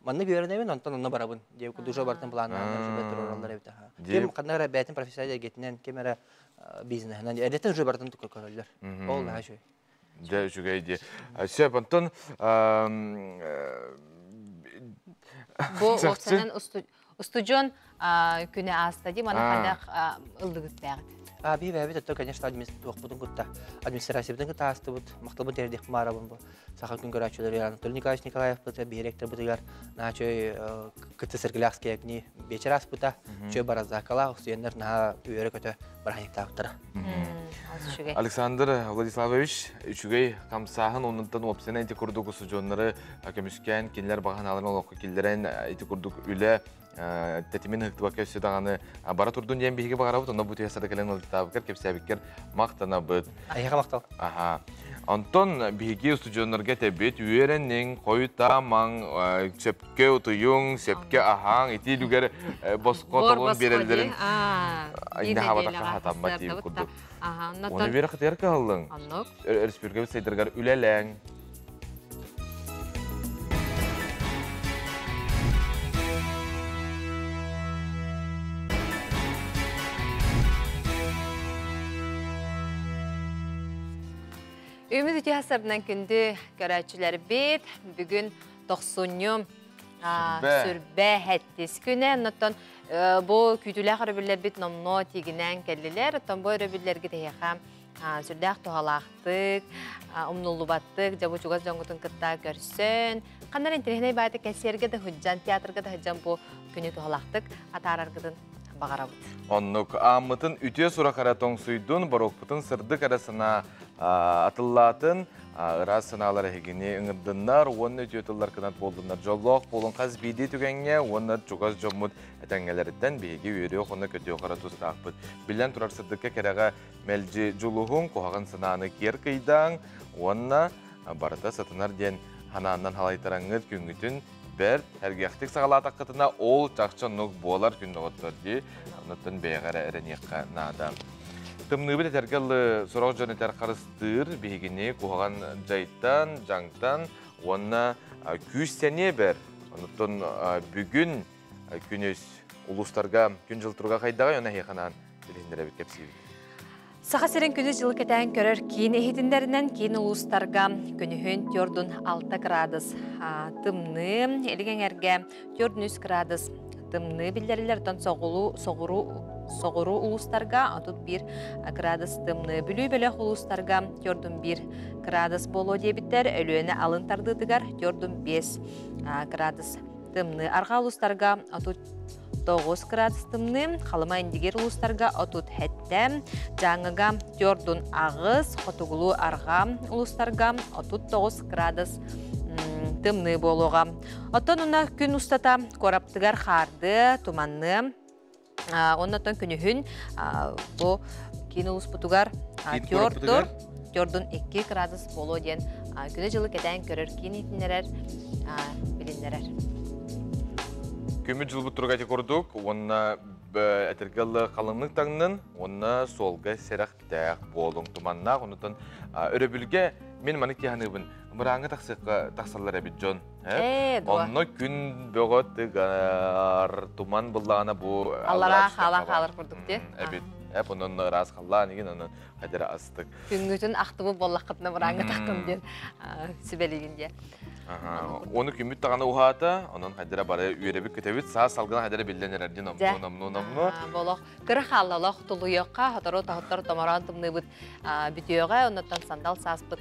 маннык үөрэнэбин, онтон онно барабын. Диэ кудужа бартын планнаан уже турараллар эбит. Ким ханна эрэ бээтин профессионал эргетинэн, ким эрэ бизнеһинэн, эрдэтин уже бартын көрөллөр. Ол наһаа үчүгэй. Дьэ үчүгэй дии. Сөп, онтон Бу уопсанан устудьуон күнэ ааста дии, маны хайдах ыллыгыттааҕыт? А би бэбит өттө, конечно, туохпутун кытта администрациябытын кытта аастыбыт, махталбын тиэрдиэх маарабын бу саха күн көрөөччүлэр Анатолий Николаевич Николаевпыт биһиректорбытыгар наачой кытты сэргэлээхскиякни биэчэр ааспыта чөй баразакалаах устудьуоннар наһаа үөрэ көтө барахайыктаабыттара. Александр Владиславович, үчүгэй хамсааһын оннуттан уопсайынан ити курдук устудьуоннары көмүскээн, кинилэр баҕанааларын олоххо киллэрэн ити курдук үлэ тэтимин ыһыктыбакка өссө даҕаны бара турдун диэн биһиги баҕарабыт, онно бу түһэ сада кэлэн ылдьытаабыккар, кэпсээбиккэр махтанабыт. Айыха махтал. Аха. Онтон биһиги устудьуоннарга этэбит, үөрэниҥ, хойутаамаҥ, сөпкө утуйуҥ, сөпкө аһааҥ, ити үлүгэр босхо толун биэрэллэрин иннэ хабатахха хатаммат диир курдук. Оны үөрэх кытыйар кыһаллыҥ. Өрөспүүбүлүкэбит сайдарыгар үлэлээҥ. Үмүт үтүө сарынан күндү көрөөччүлэрбит бүгүн тохсунньу сүрбэ хэттис күнэ. Оннуттан бу күүтүүлээх өрөбүллэрбит номнуо тигинэн кэллилэр. Оттон бу өрөбүллэргэ тэһиэхэ сүрдээх туһалаахтык, умнуллубаттык, дьабы чугас дьоҥҥутун кытта көрсөн, ханнар интэриэһинэй баайта кэнсиэргэ да сылдьан, театрга да сылдьан бу күнү туһалаахтык атаараргытын баҕарабыт. Оннук ааммытын үтүө сурах эрэ тоҥсуйдун, боруокпутун сырдык эрэ санаа атыллаатын, ыраас санаалар эһигини ыҥырдыннар уонна үтүө тыллар кынат буоллуннар. Дьоллоох буолун хас биирдии түгэҥҥэ уонна чугас дьоммут этэҥҥэлэриттэн биһиги үөрүөх уонна көтүөх эрэ тустаахпыт. Биллэн турар сырдыкка кэрэҕэ мэлдьи дьулуһуҥ, куһаҕан санааны киэр кыйдааҥ уонна барыта сатанар диэн ханааннан халайтараҥҥыт күҥҥүтүн бэрт сэргэхтик саҕалаатаххытына ол чахчы оннук буолар күн доҕоттор дии. Оннуттан бэйэҕэ эрэ эрэниэххэ наада. Тымныыбыт этэргэ дылы сорох дьон этэр харыстыыр биһигини куһаҕан дьайтан, дьаҥтан уонна күүс сэниэ бэр. Онуттан бүгүн күнүс улуустарга күн-дьыл туруга хайдаҕай, оны эһиэхэ анаан билиһиннэрэбит кэпсиибит. Саха сирин күнү-дьылы кэтээн көрөр киин иһитиннэринэн киин улуустарга күнүһүн 4,6 градус тымныы, илин эҥэргэ 4,3 градус тымныы биллэриллэр, оттон соҕуруу улуустарга 31 градус тымныы. Бүлүү бөлөх улуустарга 4,1 градус буолуо диэбиттэр, Өлүөнэ алын тардыытыгар 4,5 градус тымныы. Арҕаа улуустарга 39 градус тымныы, Халыма Индигир улуустарга 37, Дьааҥыга 48, Хотугулуу арҕаа улуустарга 39 градус тымныы буолуоҕа. Оттон уна күн устата куораптыгар хаардыа, туманныа, оннотон күнүһүн бу киин улууспутугар төрдун 2 градус буолуо диэн күнү-дьылы кэтээн көрөр киин иһитиннэрэр, билиннэрэр. Күммүт дьылбыт туруга ити курдук уонна этэргэ дылы халыҥнык таҥнын уонна суолга сэрэхтээх буолуҥ туманнаах онутан өрөбүлгэ мин маны киһаныыбын мырааҥҥа тахсыахха тахсаллар эбит дьон онно күн бөҕө тыгар туман буллаҕына бу аллараа хаалан хаалар курдук дии эбит эп онон ыраас халлаан игин онон хадера астык күҥҥүтүн ахтыбыт буоллаххытына мырааҥҥа тахтым диэн сүбэлиигин диэ. Ону күммүт даҕаны уһаата, онон хайдара бары үөрэбит көтөбүт, саас салгына хайдара биллэн эрэр дии номну номну номну. Болох кыра хаалла тулуйуохха, хотору тоһоттор томороон тымныыбыт бүтүөҕэ, оннуттан сандал сааспыт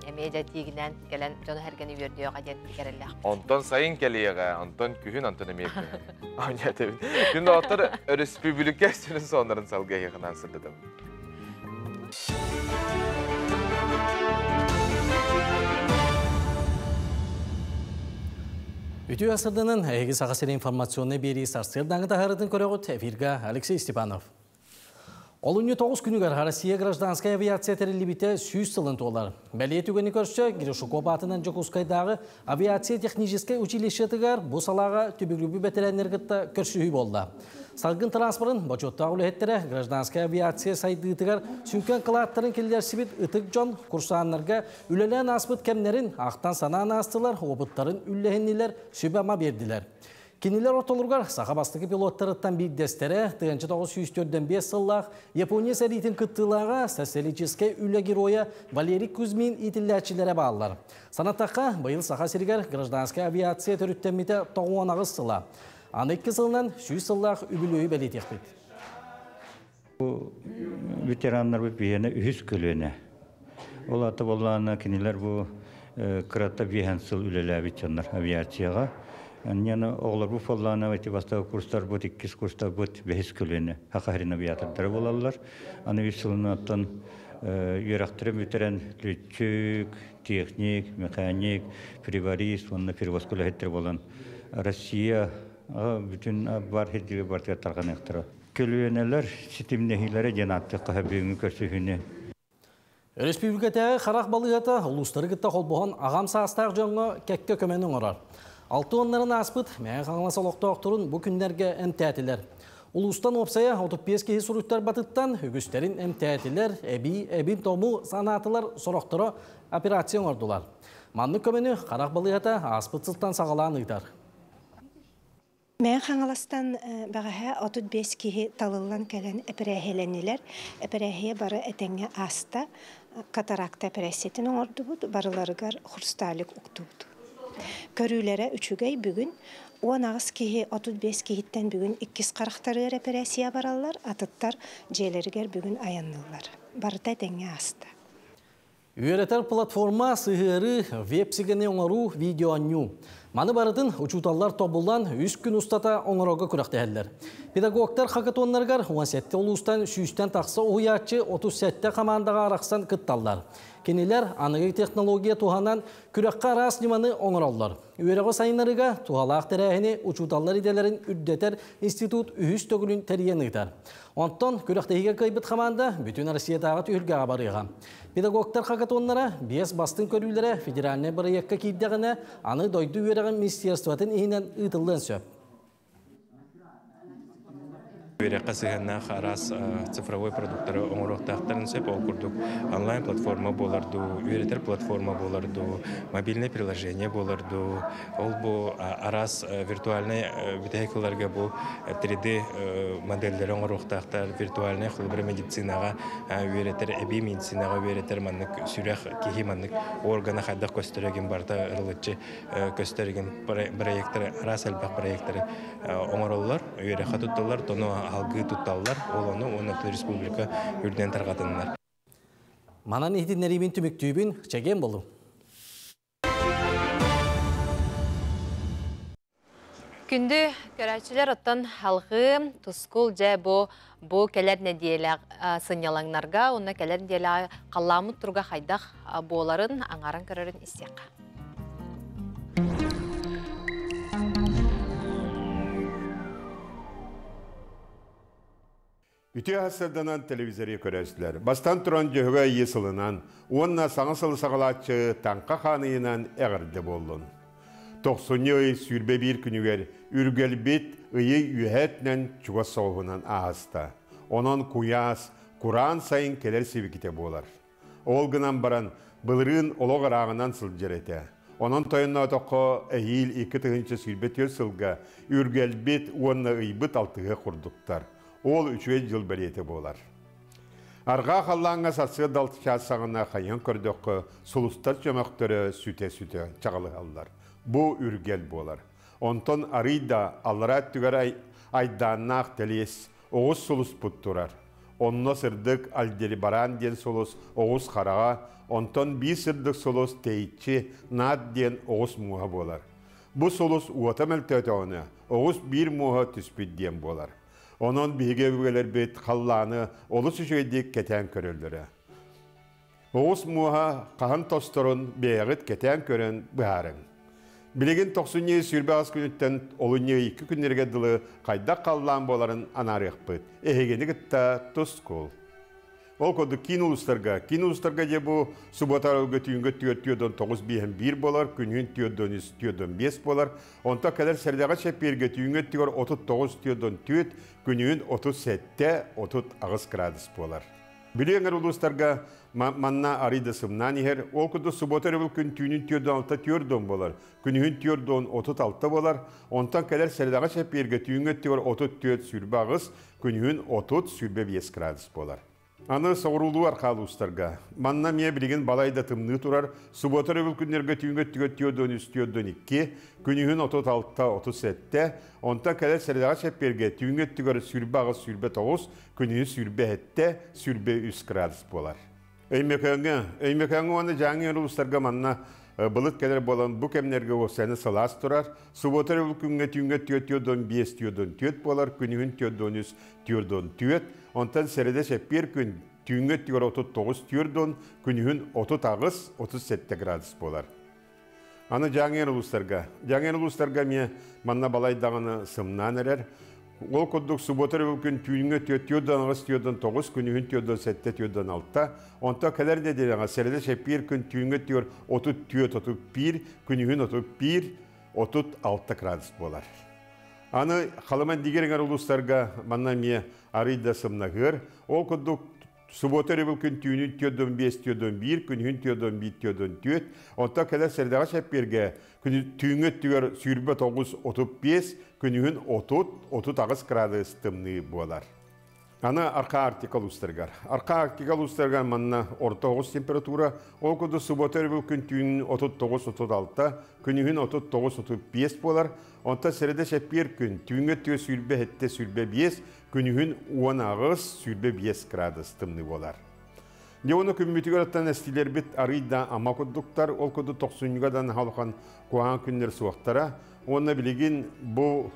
эмиэ дьэ тиигинэн кэлэн дьону сэргэни үөрдүөҕэ диэн эрэллээх. Онтон сайын кэлиэҕэ, онтон күһүн, онтон эмиэ күһүн. Аня этэбин. Күн доҕоттор өрөспүүбүлүкэ сүрүн соннарын салгыы эһиэхэ сырдатабын. Үтүө асырданан, эһиги Саха сирин информационнай биэрии сарсыардааҥы таһаарытын көрөҕүт. Эфирга Алексей Степанов. Олунньу 9 күнүгэр Россия гражданскай авиация тэриллибитэ 100 сылын туолар. Бэлиэ түгэни көрсө Гришуков аатынан Дьокуускайдааҕы авиация техническэй училищетыгар бу салааҕа түбүгүрбү бэтэрээннэр кытта көрсүһүү буолла. Салгын транспорын бочуоттаах үлэһиттэрэ гражданскай авиация сайдыытыгар сүҥкэн кылааттарын киллэрсибит ытык дьон курсааннарга үлэлээн ааспыт кэмнэрин ахтан-санаан аастылар, опыттарын үллэһиннилэр, сүбэ-ама биэрдилэр. Кинилэр ортолоругар саха бастакы пилоттарыттан биирдэстэрэ 1945 сыллаах Япония сэриитин кыттыылааҕа социалистическай үлэ геройа Валерий Кузьмин иитиллээччилэрэ бааллар. Санатахха, быйыл Саха сиригэр гражданскай авиация төрүттэммитэ 98 сыла. Аны 2 сылынан 100 сыллаах үбүлүөйү бэлиэтиэхпит. Бу ветераннарбыт биһиэнэ үһүс көлүөнэ. Ол аата буоллаҕына кинилэр бу кырата биэһэн сыл үлэлээбит дьоннор авиацияҕа. Анньаны оҕолорбут буоллаҕына ити бастакы курстарбыт, иккис курстарбыт бэһис көлүөнэ Саха сирин авиатордара буолаллар. Аны үс сылынан үөрэхтэрин бүтэрэн лүтчүк, техник, механик, приборист уонна перевозка үлэһиттэрэ буолан Россия Бүтүн бар хирдиге бартыга тарганыктыра. Көлүөнэлэр ситимнэһиилэрэ диэн ааттыахха бүгүҥҥү көрсүһүүнү. Өрөспүүбүлүкэтээҕи харах балыыһата улуустары кытта холбоһон аҕам саастаах дьоҥҥо кэккэ көмөнү оҥорор. Алта уоннарын ааспыт Мэҥэ Хаҥалас олохтоохторун бу күннэргэ эмтээтилэр. Улуустан уопсайа 35 киһи суруйтарбатыттан үгүстэрин эмтээтилэр, эбии эбин-тому санаатылар, сорохторо операция оҥордулар. Маннык көмөнү харах балыыһата ааспыт сылтан саҕалаан ыытар. Мэҥэ Хаҥаластан бэҕэһээ 35 киһи талыллан кэлэн эпэрээһийэлэннилэр. Эпэрээһийэ бары этэҥҥэ ааста. Катаракта эпэрээссийэтин оҥордубут, барыларыгар хрусталик уктубут. Көрүүлэрэ үчүгэй бүгүн. 18 киһи 35 киһиттэн бүгүн иккис харахтарыгар эпэрээссийэ бараллар, атыттар дьиэлэригэр бүгүн айанныыллар. Барыта этэҥҥэ ааста. Үөрэтэр платформа сыһыарыы, веб-сигани оҥоруу, видеоонньуу. Маны барытын учууталлар тобуллан үс күн устата оҥорорго күрэхтэһэллэр. Педагогтар хакатоннарыгар 17 улуустан сүүстэн тахса уһуйааччы 37 хамаандаҕа арахсан кытталлар. Кинилэр аныгы технология туһанан күрэххэ араас ньыманы оҥороллор. Үөрэҕи сайыннарыыга туһалаах тэрээһини учууталлар идэлэрин үрдэтэр институт үһүс төгүлүн тэрийэн ыытар. Онтон күрэхтэһиигэ кыайбыт хамаанда бүтүн Россиятааҕы түһүлгэҕэ барыаҕа. Педагогтар хакатоннара биэс бастыҥ көрүүлэрэ федеральнай бырайыакка киирдэҕинэ, аны дойду үөрэҕин министерствотын иһинэн ыытыллыан сөп. Үөрэххэ сыһыаннаах араас цифровой продуктары оҥоруохтаахтарын сөп. Ол курдук онлайн-платформа буолар дуу, үөрэтэр платформа буолар дуу, мобильное приложение буолар дуу, Ол бу араас виртуальнай бүтэһик ыларга бу 3D модельлэри оҥоруохтаахтар, виртуальнай холобура медицинаҕа үөрэтэр, эбии медицинаҕа үөрэтэр маннык сүрэх киһи маннык органа хайдах көстөрө гин барыта ырылыччы көстөр гин проекторы араас элбэх проекторы оҥороллор, үөрэххэ тутталлар, тону алгыы тутталлар, ол ону уонна республика үрдүнэн тарҕатыннар. Манан иһитиннэриибин түмүктүүбүн, чэгиэн болуу. Күндү көрөөччүлэр оттон алҕыы тускул дьэ бу бу кэлэр нэдиэлэ сынньалаҥнарга уонна кэлэр нэдиэлэҕэ халлааммыт туруга хайдах буоларын аҥааран көрөрүн истиэххэ. Үтүө сарсыарданан телевизоры көрөөччүлэр. Бастан туран Дьөһөгөй Айыы сылынан уонна саҥа сылы саҕалааччы Таҥха Хаан ыйынан эҕэрдэ буоллун. Тохсунньу ый 21 күнүгэр Үргэлбит ыйы үөһэ өттүнэн чугас соҕуһунан ааста. Онон куйаас, кураан сайын кэлэр сибикитэ буолар. Ол гынан баран, былырыын олох ырааҕынан сылдьар этэ. Онон тойонноотоххо эһиил 2024 сылга Үргэлбит уонна ыйбыт алтыһыах курдуктар. Ол үчүгэй дьыл бэлиэтэ буолар. Арҕаа халлааҥҥа сарсыарда алта чаас саҕана хайыһан көрдөххө, сулустар чөмөхтөрө сүтэ-сүтэ чаҕылыһаллар. Бу үргэл буолар. Онтон арыый да аллараа өттүгэр айдааннаах тэлиэс, оҕус сулуспут турар. Онно сырдык Альдерибаран диэн сулус оҕус хараҕа, онтон биир сырдык сулус тэйиччи Наат диэн оҕус муоһа буолар. Бу сулус уота мөлтөөтөҕүнэ, оҕус биир муоһа түспүт диэн буолар. Онон биһиги өбүгэлэрбит халлааны олус үчүгэйдик кэтээн көрөллөрө. Оҕус муоһа хаһан тосторун бэйэҕит кэтээн көрөн быһаарыҥ. Билигин тохсунньу 28 күнүттэн олунньу 2 күннэргэ дылы хайдах халлаан буоларын анаарыахпыт. Эһигини кытта тускул. Ол курдук киин улуустарга, киин улуустарга дьэ бу суббота арылга түүҥҥэ 4 4 9 биэһэн биир буолар, күнүһүн 4 3 4 5 буолар. Онтон кэлэр сэрдэҕэ чэппиэргэ түүҥҥэ өттүгэр 39 4 4, күнүһүн 37 38 градус буолар. Бүлүү эҥэр улуустарга манна арый да сымнаан иһэр. Ол курдук суббота өрөбүл күн түүнүн 4 6 4 буолар, күнүһүн 4 36 буолар. Онтон кэлэр сэрдэҕэ чэппиэргэ түүҥҥэ өттүгэр 34 28, күнүһүн 30-25 градус буолар. Аны соҕуруулуу архаа улуустарга. Манна эмиэ билигин балай да тымныы турар. Субуота өрөбүл күннэргэ түүҥҥэ өттүгэр 4 3 4 2, күнүһүн 36 37, онтон кэлэр сэрэдэҕэ чэппиэргэ түүҥҥэ өттүгэр 28 29, күнүһүн 27 23 градус буолар. Өймөкөөҥҥө, Өймөкөөҥҥө уонна Дьааҥы улуустарга манна былыт кэлэр буолан бу кэмнэргэ уопсайынан сылаас турар. Субуота өрөбүл күҥҥэ түүҥҥэ 4 4 5 4 4 буолар, күнүһүн 4 3 4 4. Онтон сэрэдэ чэппиэр күн түүҥҥэ өттүгэр 39 4, күнүһүн 38 37 градус буолар. Аны жаңер улустарга. Жаңер улустарга ме манна балайдағыны сымнан эрер. Ол курдук суббота күн түүнгө төттөдөн агыс төдөн 9 күнүһүн төдөн сетте төдөн алта. Онто келер де делега середе шепир күн түүнгө төр отут төт отут пир күнүһүн отут пир отут алта градус болар. Аны халыман дигереңер улустарга манна ме арыйда сымнагыр. Ол курдук суббота күн түүнүн төдөн 5 төдөн 1 күнүһүн төдөн 1 төдөн 4. Онто келер сердега шепирге түүнгө түгөр сүүрбө 9 35 күнүһүн 30 30 градус тымныы буолар. Аны арка Арктика улустаргар. Арка Арктика улустаргар манна орто оҕус температура, ол куду суббота күн түүнүн 39-36, күнүһүн 39-35 буолар. Онто середе шеппир күн түүнгө түйө сүүрбэ хетте сүүрбэ 5, күнүһүн 10 ағыс сүүрбэ 5 градус тымныы буолар. Дьону күммүтүгэр оттон эстилербит арыйда ама курдуктар, ол куду тохсунньугадан халхан куаан күннер суохтара. Онна билигин бу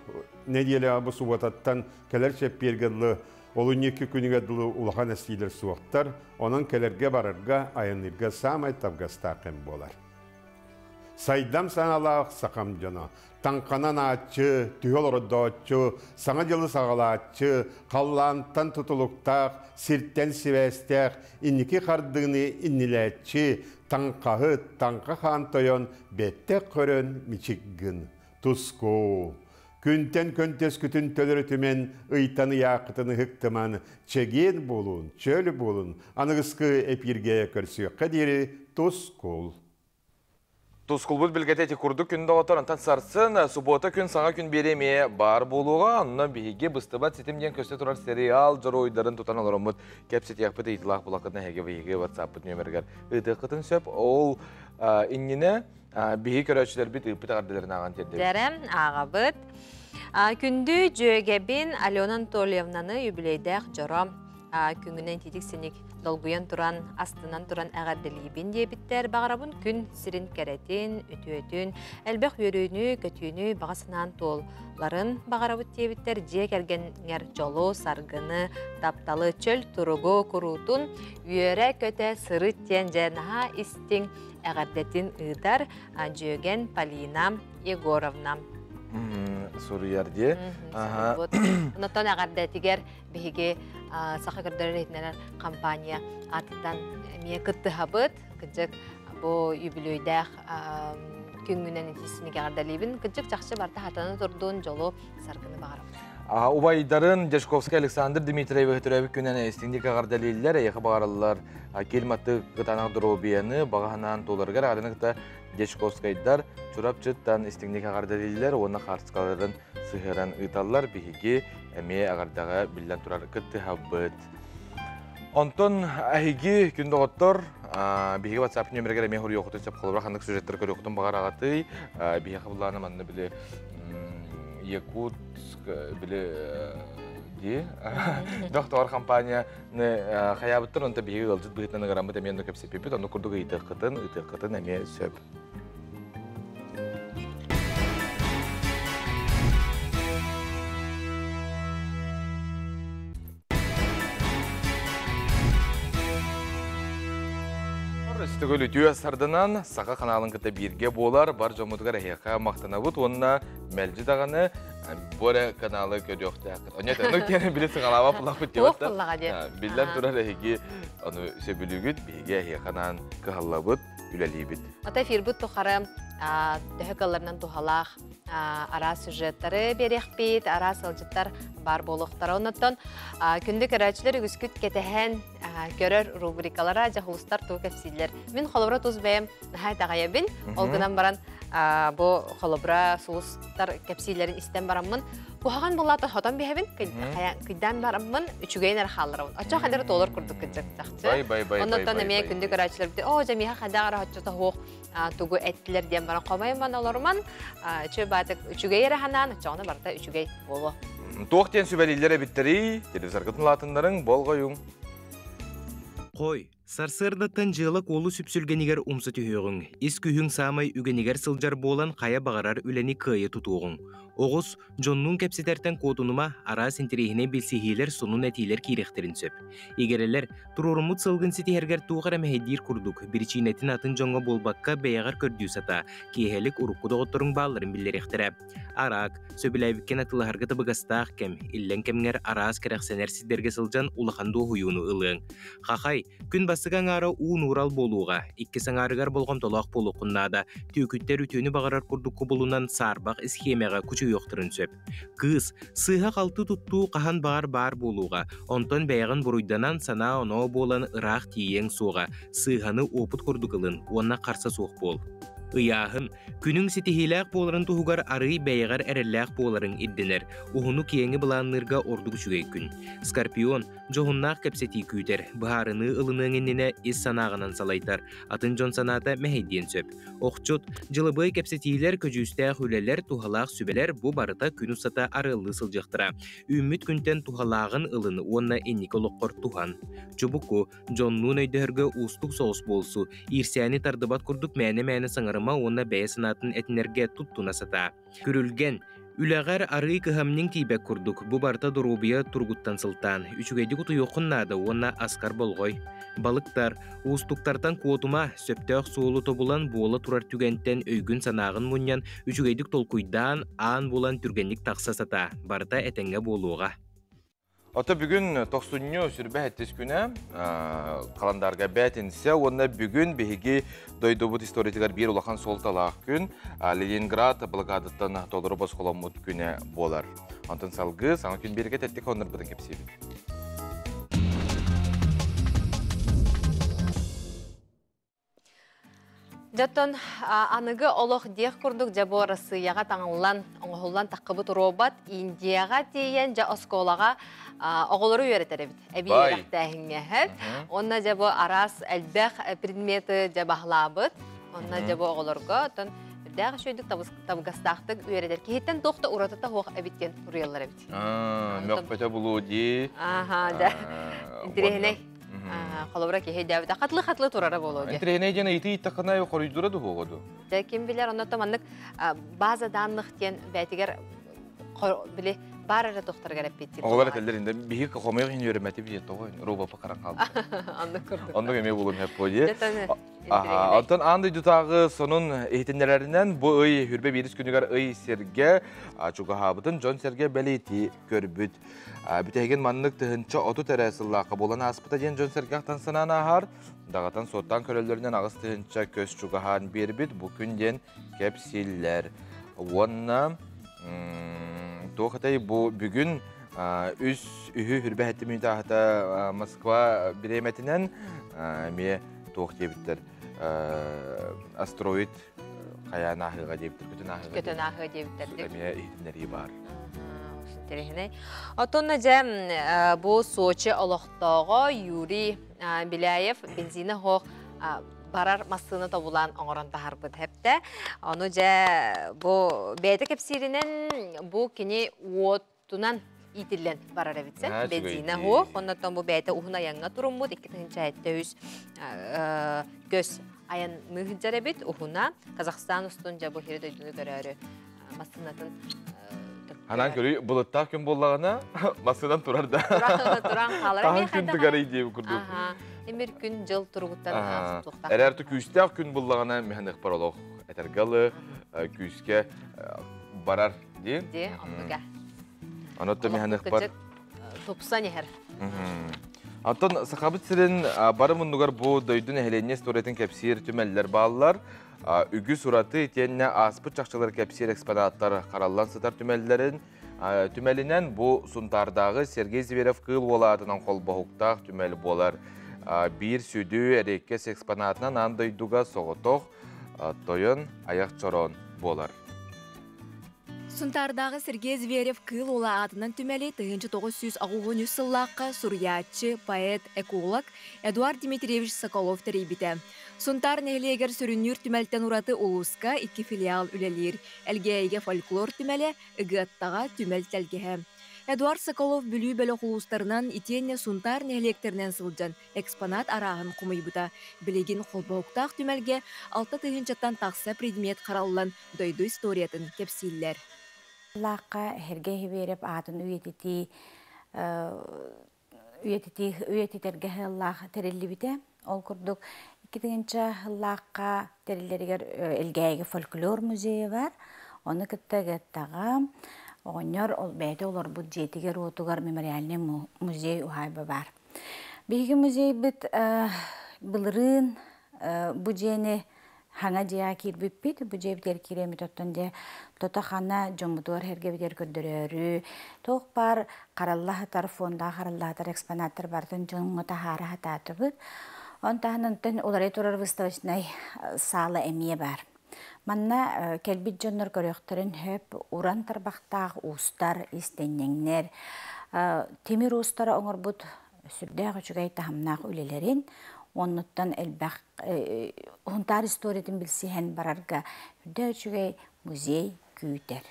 неделя бу субботаттан келер шеппиргеллы Олун екі күніге дылы улахан эстилер суохтар, онон келерге барарга айанырга самай табгастақын болар. Сайдам саналаах сақам жона, таңқанан аачы, түйел ородоочу, саңа жылы сағалаачы, қаллаантан тутулуктаах, сирттен сибээстээх, инники хардыгыны иннилээччи, таңқаһы, таңқа хаан тойон, бетте көрөн мичикгын, туску. Күнтен көнтес күтін төлөрүтүмен ыйтаны яқытыны хыктыман чеген болун, чөл болун, анығысқы эпирге көрсүйөккө диэри тускул. Тускулбут билгете ти курдук күндө отор антан сарсын суббота күн саңа күн береме бар болуға, онна биһиге быстыбат ситимден көстө турар сериал жоройдарын тутан олороммут кепсет яқпыт ыйтылаах булакытна хеге биһиге WhatsApp нөмергер ытыкытын сөп ол иннине биһи көрөчүлөр бит ыпыт ардыларын аган терде. Дәрем ағабыт. Күндү жөгебин Алена Анатольевнаны юбилейдәк жоро күнгүнен титик сеник долгуян туран, астынан туран әгәрделибин диэбиттер бағарабын күн сирин кәрәтин, үтүөтүн, әлбәх үйөрүүнү, көтүүнү бағасынан туолларын бағарабыт диэбиттер же кергенгер жолу, саргыны, тапталы чөл туругу курутун, үйөрэ көтө сырыт тен жэнаха истиң әгәрдетин ыытар жөген Полина Егоровна. Суруяр дие. Онотон әгәрдәтигер биһиги саха көрдөрөр иһитиннэрэр компания атыттан мие кыттыһабыт, кыджык бу юбилейдәх күнгүнен итисини кәгәрдәлибин, кыджык жакшы барта хатаны турдун жолу саргыны багарабыт. Убайдарын Дежковский Александр Дмитриевич төрөбү күнен эстиңди кәгәрдәлилер, эйхи багараллар келматы кытанак дробияны багаһанан толаргар адыныгта Дежковскайдар чурап чыттан истиңди кәгәрдәлилер, оны харцкаларын сыһыран ыталлар биһиги эме агардага биллен турар кыттыһабыт. Онтон әһиги күндөгөттор биһиги WhatsApp нөмергер эме хур йохутун сөп холбра хандык сюжеттер көрөкутун багар агатый биһи кабылланы манны биле Якутск биле ди доктор компания не хаябыттыр онта биһиги ылжыт быһытнан ыгараммыт эме онно кепсепипит онно курдук ыйтыккытын эме сөп. Түгөл үтүө сардынан сақа каналын кыта бирге болар, бар жомутугар эхеха мактанабыт, онна мэлжи даганы боре каналы көрүөхтээккит. Онет, ону кene биле сыгалаба пулапыт деп Туох пуллага деп. Биллен турар эхиги ону сөбүлүгүт биге эхеханан кыһаллабыт, үлелибит. Ата эфирбит тухары төһөкалларынан тухалаах ара сюжеттары берехпит, ара сылжыттар бар болуқтар. Онуттан күндү көрәчілер үгүскүт кетеһен көрөр рубрикалара жахулустар туу кепсилер. Мин холобра туз бэйэм нахай тағаябин. Ол гынан баран бу холобра сулустар кепсилерин истен бараммын. Кухаган буллата хотон биһэбин, кыйдан бараммын, үчүгейн эр халларабын. Очо хадыр толор курдук кыджак чакчы. Бай, бай, бай, Оннотон бай, эмиэ бай, күндү көрәчілер бите, о, жамиха хадагара хоччото хуох тугу эттилер диэн баран комайман олорман, үчү баатык үчүгей эрэ ханаан, очоҕуна барыта үчүгей боло. Туох диэн сүбэлииллэр эбиттери, телевизоргытын лаатыннарың болҕойуҥ. Қой, сарсырдаттан жылы колу сүпсүлгенигер умса түһүөҕүҥ, ис күһүҥ саамай үгэнигэр сылдьар буолан хайа баҕарар үлэни кыайы тутуоҕуҥ. Оҕус, дьоннуун кэпсэтэртэн куотунума, араас интэриэһинэй билсиһиилэр, сонун этиилэр киириэхтэрин сөп. Игирэлэр, туруоруммут сылгын ситиһэргэр туох эрэ мэһэйдиир курдук, биричиинэтин атын дьоҥҥо буолбакка бэйэҕэр көрдүү сатаа, киэһэлик урукку доҕотторуҥ баалларын биллэриэхтэрэ. Араак, сөбүлээбиккин атыылаһарга табыгастаах кэм, иллэҥ кэмҥэр араас кэрэхсэнэр сирдэргэ сылдьан улахан дуоһуйууну ылыаҥ. Хахай, күн бастакы аҥаара уу-нуурал буолуоҕа, иккис аҥаарыгар болҕомтолоох буолуоххун наада, түөкүттэр үтүөнү баҕарар курдук кубулунан саарбах исхиэмэҕэ кучуйуохтарын сөп. Кыыс, сыыһа-халты туттуу хаһан баҕар баар буолуоҕа, онтон бэйэҕин буруйданан санаа-оноо буолан ыраах тиийиэҥ суоҕа, сыыһаны уопут курдук ылын уонна харса суох буол. Ыйааһын, күнүҥ ситиһиилээх буоларын туһугар арыый бэйэҕэр эрэллээх буоларыҥ ирдэнэр, уһуну-киэҥи былаанныырга ордук үчүгэй күн. Скорпион, дьоһуннаах кэпсэтии күүтэр, быһаарыныы ылыныаҥ иннинэ ис санааҕынан салайтар, атын дьон санаата мэһэйдиэн сөп. Охчут, дьылабыай кэпсэтиилэр, көдьүүстээх үлэлэр, туһалаах сүбэлэр бу барыта күн устата арыаллыы сылдьыахтара. Үүммүт күнтэн туһалааҕын ылын уонна инники олоххор туһан. Чубуку, дьоннуун өйдөһөргө уустук соҕус буолсу, иирсээни тардыбат курдук мээнэ-мээнэ саҥарыма уонна бэйэ санаатын этинэргэ туттуна сатаа. Күрүлгэн, үлэҕэр арыый кыһамньыҥ тиийбэт курдук, бу барыта доруобуйа туругуттан сылтаан, үчүгэйдик утуйуоххун наада уонна аскар болҕой. Балыктар, уустуктартан куотума, сөптөөх суолу тобулан буола турар түгэнтэн өйгүн-санааҕын мунньан, үчүгэйдик толкуйдаан, аан булан түргэнник тахса сатаа, барыта этэҥҥэ буолуоҕа. Ото бүгүн тохсунньу сүрбэ хэттис күнэ халандаарга бээтинсэ уонна бүгүн биһиги дойдубут историятыгар биир улахан суолталаах күн Ленинград блокадаттан толору босхоломмут күнэ буолар. Онтон салгыы саҥа күн биэргэ тэттик оннорбутун кэпсиибит. Дьоттон аныгы олох диэх курдук дьэ бу Арассыыйаҕа таҥыллан, оҥоһуллан таххыбыт робот Индияҕа тиийэн дьэ оскуолаҕа оҕолору үөрэтэр эбит. Эбии үөрэхтээһиҥҥэ эһэт. Онно дьэ бу араас элбэх предметы дьэ баһылаабыт. Онно дьэ бу оҕолорго оттон үрдээх үчүгэйдик табыгастаахтык үөрэтэр киһиттэн туох да уратыта суох эбит диэн суруйаллар эбит. Мөхпөтө булуу дии. Аха, дьэ. Интириэһинэй. Холобура киһи дээбитэ хатлы-хатлы турара буолуо дии. Интириэһинэй диэн ыйытыы ыйыттаххына хоруйдуура дуһуоҕа дуу? Дьэ ким билэр онно маннык база данных диэн бээтигэр били баар эрэ тохторугар эппиттир. Оҕолор этэллэр инде биһи хомойох иһин үөрэммэтибит диэн тоҕо робопа каран хаалбыт. Оннук курдук. Оннук эмиэ булун хэппо дии. Оттон аан дойдутааҕы сонун иһитиннэрэринэн бу ый хүрбэ биирис күнүгэр ый сиргэ чугаһаабытын дьон-сэргэ бэлиэтии көрбүт. Бүтэһигин маннык 1030 эрэ сыллаахха буолан ааспыта диэн дьон сэргэхтэн санаан ааһар. Даҕатан суоттаан көрөллөрүнэн 8 тыһыынча көс чугаһаан биэрбит бу күн диэн кэпсииллэр. Уонна туох этэй бу бүгүн үс үһү хүрбэһэтти мүнүүтэ Москва бириэмэтинэн эмиэ туох диэбиттэр астероид хайаан ааһыаҕа диэбиттэр көтөн ааһыаҕа көтөн ааһыа диэбиттэр эмиэ иһитиннэрии баар. Интэриэһинэй. Оттон дьэ бу Сочи олохтооҕо Юрий Беляев бензина хоох барар массыына тобулаан оҥорон таһарбыт хэптэ. Ону дьэ бу бэйэтэ кэпсииринэн бу кини уотунан иитиллэн барар эбит сэ. Бензина хоох, оннотон бу бэйэтэ уһун айаҥҥа туруммут 2003 көс айанныы сылдьар эбит уһуна Казахстан устун дьэ бу хири дойдуну көрөөрү массыынатын Анан көрүй былыттаах күн буоллаҕына массыынан турар да. Туран хаалар. Таһын күн тыгарый диэбит курдук. Эмир күн дьыл туругуттан туохтаах. Эрэр күүстээх күн буллаҕына механыхпар олох этэргалы күүскэ барар ди. Ди, оннуга. Онотто механыхпар тупсан иһэр. Антон Сахабыт сирин бары муннугар бу дойду нэһилиэнньэ историятын кэпсиир түмэллэр бааллар. Үгүс ураты итиэннэ ааспыт чахчылар кэпсиир экспонаттар хараллан сытар түмэллэрин түмэлинэн бу Сунтаардааҕы Сергей Зверев кыыл уолаатынан холбоһуктаах түмэл буолар. Биир сүдү эриэккэс экспонатынан аан дойдуга соҕотох тойон аяқ чороон буолар. Сунтаардааҕы Сергей Зверев Кыыл Уола аатынан түмэли 1993 сыллаахха суруйааччы, поэт, эколог Эдуард Дмитриевич Соколов тэрийбитэ. Сунтаар нэһилиэгэр сүрүннүүр түмэлтэн ураты улууска икки филиал үлэлиир. Элгээйигэ фольклор түмэлэ, Ыгыаттаҕа түмэл тэлгэһэ. Эдуард Соколов Бүлүү бөлөх улуустарынан итиэннэ Сунтаар нэһилиэктэринэн сылдьан экспонат арааһын хомуйбута. Билигин холбоһуктаах түмэлгэ 6 тыһыынчаттан тахса предмет хараллан дойду историятын кэпсииллэр. Лаахха Сергей Хибиэрэп аатын үйэтитии үйэтитии үйэтитэргэ сыаллаах тэриллибитэ. Ол курдук 2 сыллаахха тэриллэригэр Элгээйигэ фольклор музейа бар. Ону кытта Ыгыаттаҕа оҕонньор ол бэйэтэ олорбут дьиэтигэр-уотугар мемориальнай музей уһаайба баар. Биһиги музейбыт былырыын бу дьиэни Хаҥа дьиэҕэ киирбиппит, бу дьиэбитигэр киирэммит оттон дьэ тото-хана дьоммутугар-сэргэбитигэр көрдөрөөрү, туох баар харалла сытар, фондаҕа харалла сытар экспонаттар барытын дьоҥҥо таһаара сатаатыбыт. Он таһынан уларыйа турар выставочнай саала эмиэ баар. Манна кэлбит дьоннор көрүөхтэрин сөп уран тарбахтаах уустар, истэнньэҥнэр, тимир уустара оҥорбут сүрдээх үчүгэй таһымнаах үлэлэрин, оннуттан элбэх Хунтаар историятын билсиһэн барарга үрдэ үчүгэй музей күүтэр.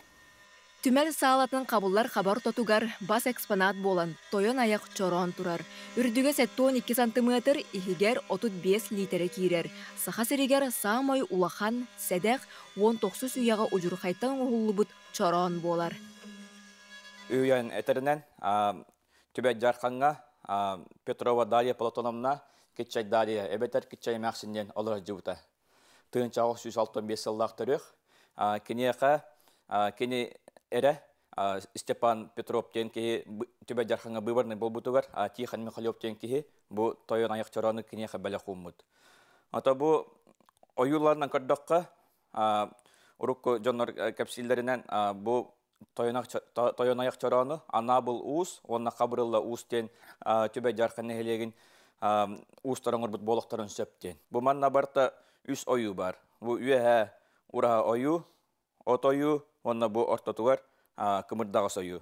Түмэл саалатын хабыллар хабар тотугар бас экспонат буолан тойон аяқ чороон турар. Үрдүгэ 72 сантиметр, иһигэр 35 литере киирэр. Саха сиригэр саамай улахан, сэдэх, 19 үйэҕэ удьурхайтан оҥоһуллубут чороон буолар. Үйэн этэринэн, Түбэ Дьархаҥҥа Петрова Дарья Платоновна Киччай Дарья эбэтэр Киччай эмээхсин диэн олоро сылдьыбыта. 1965 сыллаах төрүөх. Киниэхэ кини эрэ Степан Петров диэн киһи Түбэ Дьархаҥҥа быыбарнай буолбутугар Тихон Михалев диэн киһи бу тойон айах чороону киниэхэ бэлэх ууммут. Ото бу ойууларынан көрдөххө, урукку дьоннор кэпсииллэринэн бу Тойонайах чороону Анаабыл Уус уонна Хабырылла Уус диэн Түбэ Дьархан нэһилиэгин уустар оҥорбут буолуохтарын сөп диэн. Бу манна барыта үс ойуу баар. Бу үөһээ ураһа ойуу, от ойуу уонна бу ортотугар кымырдаҕас ойуу.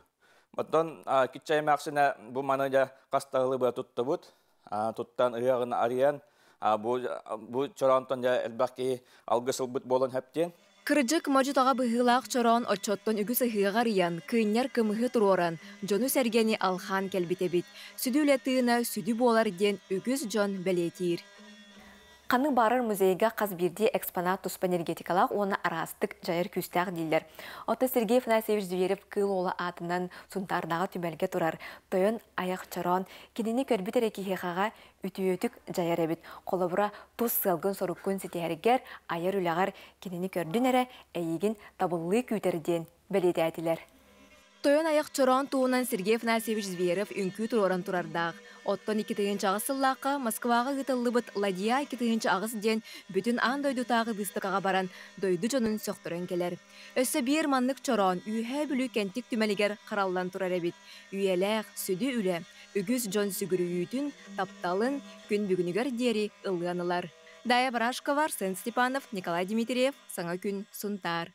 Оттон Киччэй эмээхсинэ бу маны дьэ хас да ыһылы быа туттубут. Туттан ыһыаҕын арыйан бу бу чороонтон дьэ элбэх киһи алгыс ылбыт буолан сөп диэн. Кырдьык, модьу-таҕа быһыылаах чороон оччоттон үгүс ыһыаҕы арыйан, кыынньар кымыһы туруоран, дьону-сэргэни алхаан кэлбит эбит. Сүдү үлэ тыына сүдү буолар диэн үгүс дьон бэлиэтиир. Ханнык баарар музейга хас биирдии экспонат туспа энергетикалаах уонна араастык дьайар күүстээх дииллэр. Оттон Сергей Афанасьевич Зверев Кыыл Уола аатынан Сунтаардааҕы түмэлгэ турар Тойон айах чороон кинини көрбүт эрэ киһиэхэҕэ үтүөтүк дьайар эбит. Холобура, тус сыалгын-соруккун ситиһэргэр, айар үлэҕэр кинини көрдүн эрэ, эйигин табыллыы күүтэр диэн бэлиэтээтилэр. Тойон айах чороон туһунан Сергей Афанасьевич Зверев үҥкүү туруоран турардаах. Оттон 2008 сыллаахха Москваҕа ыытыллыбыт «Ладья 2008» диэн бүтүн аан дойдутааҕы быыстапкаҕа баран, дойду дьонун сөхтөрөн кэлэр. Өссө биир маннык чороон Үөһээ Бүлүү Кэнтик түмэлигэр хараллан турар эбит. Үйэлээх, сүдү үлэ, үгүс дьон сүгүрүйүүтүн, тапталын күн бүгүнүгэр диэри ылыан ылар. Дая Барашкова, Арсен Степанов, Николай Дмитриев, Саҥа күн, Сунтаар.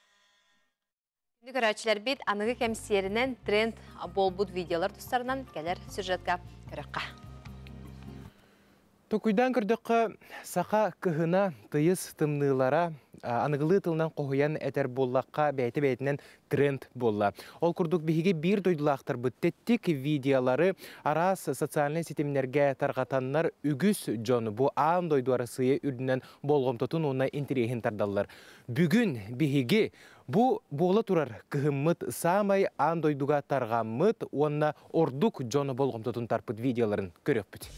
Күндү көрөөччүлэрбит аныгы кэм сиэринэн тренд буолбут видеолар тустарынан кэлэр сюжетка көрөххө. Токуйдаан көрдөххө, саха кыһына, тыйыс тымныылара аныгылыы тылынан хоһуйан этэр буоллахха, бэйэтэ-бэйэтинэн тренд буолла. Ол курдук биһиги биир дойдулаахтарбыт тэттик видеолары араас социальнай ситимнэргэ тарҕатаннар үгүс дьон бу аан дойду Арассыыйа үрдүнэн болҕомтотун уонна интэриэһин тардаллар. Бүгүн биһиги бу буола турар кыһыммыт саамай аан дойдуга тарҕаммыт уонна ордук дьон болҕомтотун тарпыт видеоларын көрүөхпүт.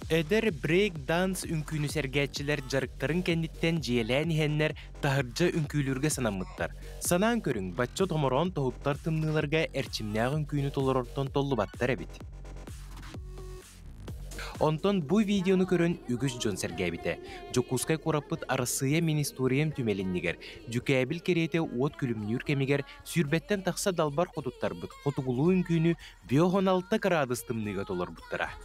Эдэр брейк-данс үҥкүүнү сэргээччилэр дьарыктарын кэнниттэн дьиэлээн иһэннэр таһырдьа үҥкүүлүүргэ санаммыттар. Санаан көрүҥ, бачча томороон тоһуттар тымныыларга эрчимнээх үҥкүүнү толорортон толлубаттар эбит. Онтон бу видеону көрөн үгүс дьон сэргээбитэ. Дьокуускай куораппыт Арассыыйа Министуориям түмэлиннигэр дьүкээбил кэриэтэ уот күлүмнүүр кэмигэр сүүрбэттэн тахса далбар хотуттарбыт хотугулуу үҥкүүнү 56 кыраадыс тымныыга толорбуттара.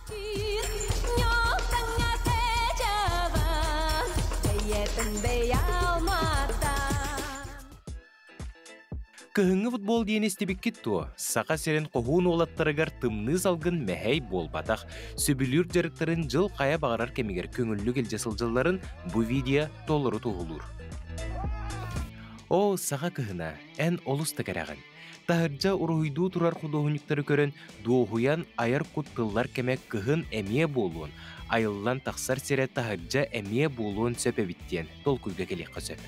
Кыһыҥҥы футбол диэни истибиккит дуо? Саха сирин хоһуун уолаттарыгар тымныы салгын мэһэй буолбатах. Сөбүлүүр дьарыктарын дьыл хайа баҕарар кэмигэр көҥүллүк илдьэ сылдьалларын бу видео толору туоһулуур. Оо, саха кыһына, эн олус да кэрэҕин. Таһырдьа уруһуйдуу турар худуоһунньуктары көрөн, дуоһуйан айар кут тыллар кэмэ кыһын эмиэ буолуон, айыллан тахсар сирэ таһырдьа эмиэ буолуон сөп эбит диэн толкуйга кэлиэххэ сөп.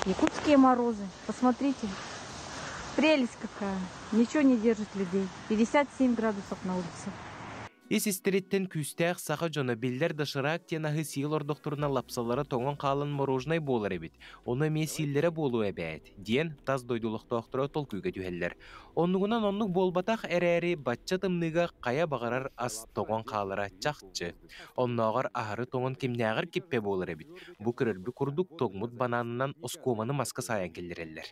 Якутские морозы. Посмотрите. Прелесть какая. Ничего не держит людей. 57 градусов на улице. Ис истэриттэн күүстээх саха дьоно биллэр доширак диэн аһы сии олордохторуна лапсалара тоҥон хаалан мороженай буолар эбит, ону эмиэ сииллэрэ буолуо эбээт, диэн тас дойду олохтоохторо толкуйга түһэллэр. Оннугунан оннук буолбатах эрээри бачча тымныыга хайа баҕарар ас тоҥон хаалара чахчы. Оннооҕор аһары тоҥон кимнээҕэр киппэ буолар эбит. Бу көрөрбүт курдук тоҥмут банаанынан оскуоманы маска саайан киллэрэллэр.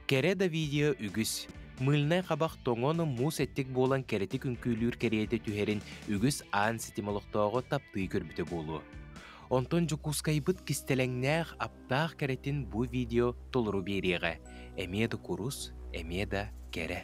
Кэрэ да видео үгүс. Мыльнай хабах тоҥон муус эттик буолан кэрэтик үҥкүүлүүр кэриэтэ түһэрин үгүс аан ситим олохтооҕо таптыы көрбүтэ буолуо. Онтон Дьокуускайбыт кистэлэҥнээх, аптаах кэрэтин бу видео толору биэриэҕэ. Эмиэ да курус, эмиэ да кэрэ.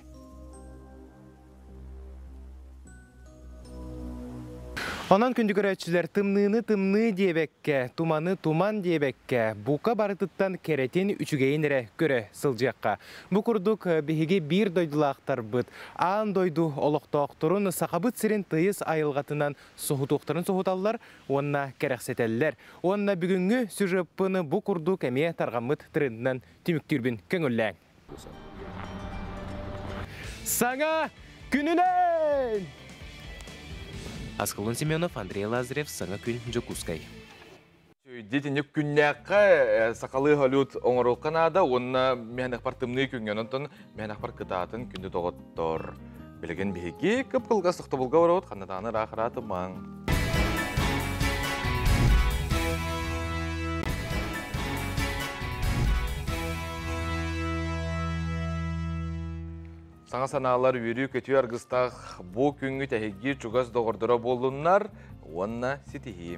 Онон күндү көрөөччүлэр тымныыны тымныы диэбэккэ, туманы туман диэбэккэ, бука барытыттан кэрэтин үчүгэйин эрэ көрө сылдьыахха. Бу курдук биһиги биир дойдулаахтарбыт аан дойду олохтоохторун Сахабыт сирин тыйыс айылҕатынан соһутуохтарын соһуталлар уонна кэрэхсэтэллэр. Уонна бүгүҥҥү сюжеппын бу курдук эмиэ тарҕаммыт трендынан түмүктүүрбүн көҥүллээҥ. Саҥа күнүнэн! Аскалон Семенов, Андрей Лазарев, Саҥа күн, Дьокуускай. Дитинник күннээххэ сахалыы Hollywood оҥоруохха наада уонна мээнэхпар тымныы күҥҥэ онтон мээнэхпар кытаатын күндү доҕоттор. Билигин биһиги кып-кылгас тохтобулга барабыт ханнатааны ыраах-ыраатымаҥ. Саҥа санаалар үөрүү-көтүү аргыстаах бу күҥҥү тэһиги чугас доҕордоро буоллуннар уонна ситиһии.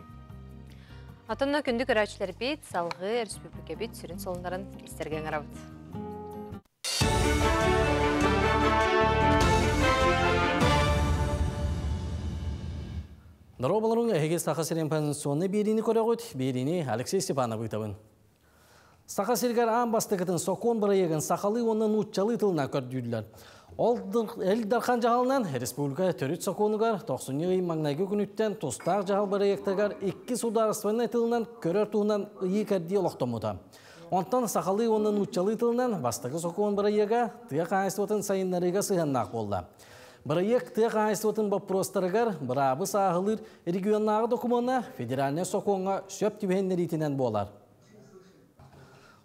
Отонно күндү көрөөччүлэрбит салгыы республикабит сүрүн солуннарын истэргэ ыҥырабыт. Дорооболоруҥ, эһиги Саха сирин пенсионный биэриини көрөҕүт, биэриини Алексей Степанов ыытабын. Саха сиригэр аан бастакытын сокуон бырайыагын сахалыы уонна нууччалыы тылынан көрдүүллэр. Ол Ил Дархан дьаһалынан республика төрүт сокуонугар тохсунньу ый маҥнайгы күнүттэн тустаах дьаһал бырайыактарыгар икки судаарыстыбаннай тылынан көрөр туһунан ыйыы-кэрдии олохтоммута. Онтон сахалыы уонна нууччалыы тылынан бастакы сокуон бырайыага тыа хаһаайыстыбатын сайыннарыыга сыһыаннаах буолла. Бырайыак тыа хаһаайыстыбатын боппуруостарыгар быраабы сааһылыыр регионнааҕы докумуона федеральнай сокуоҥҥа сөп түбэһиннэриитинэн буолар.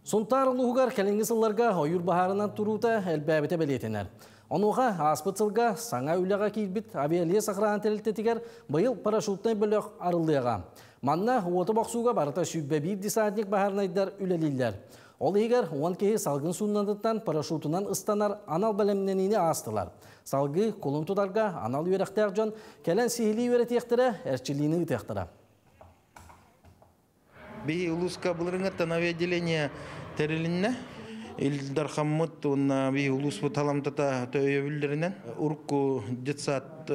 Сунтаар улууһугар кэлиҥҥи сылларга ойуур баһаарынан туруута элбээбитэ бэлиэтэнэр. Онуоха ааспыт сылга саҥа үлэҕэ киирбит авиалиес охрана тэрилтэтигэр быйыл парашютнай бөлөх арыллыаҕа. Манна уоту бохсууга барыта 101 десантник баһаарынайдар үлэлииллэр. Ол иһигэр 10 киһи салгын сууннатыттан парашютунан ыстанар анал бэлэмнэниини аастылар. Салгыы кулун тутарга анал үөрэхтээх дьон кэлэн сиһилии үөрэтиэхтэрэ, эрчиллиини ыытыахтара. Биһи улууска былырыҥҥыттан авиаотделение тэрилиннэ. Ил Дархаммыт уонна биһи улууспут халамтата өйөбүллэринэн урукку детсад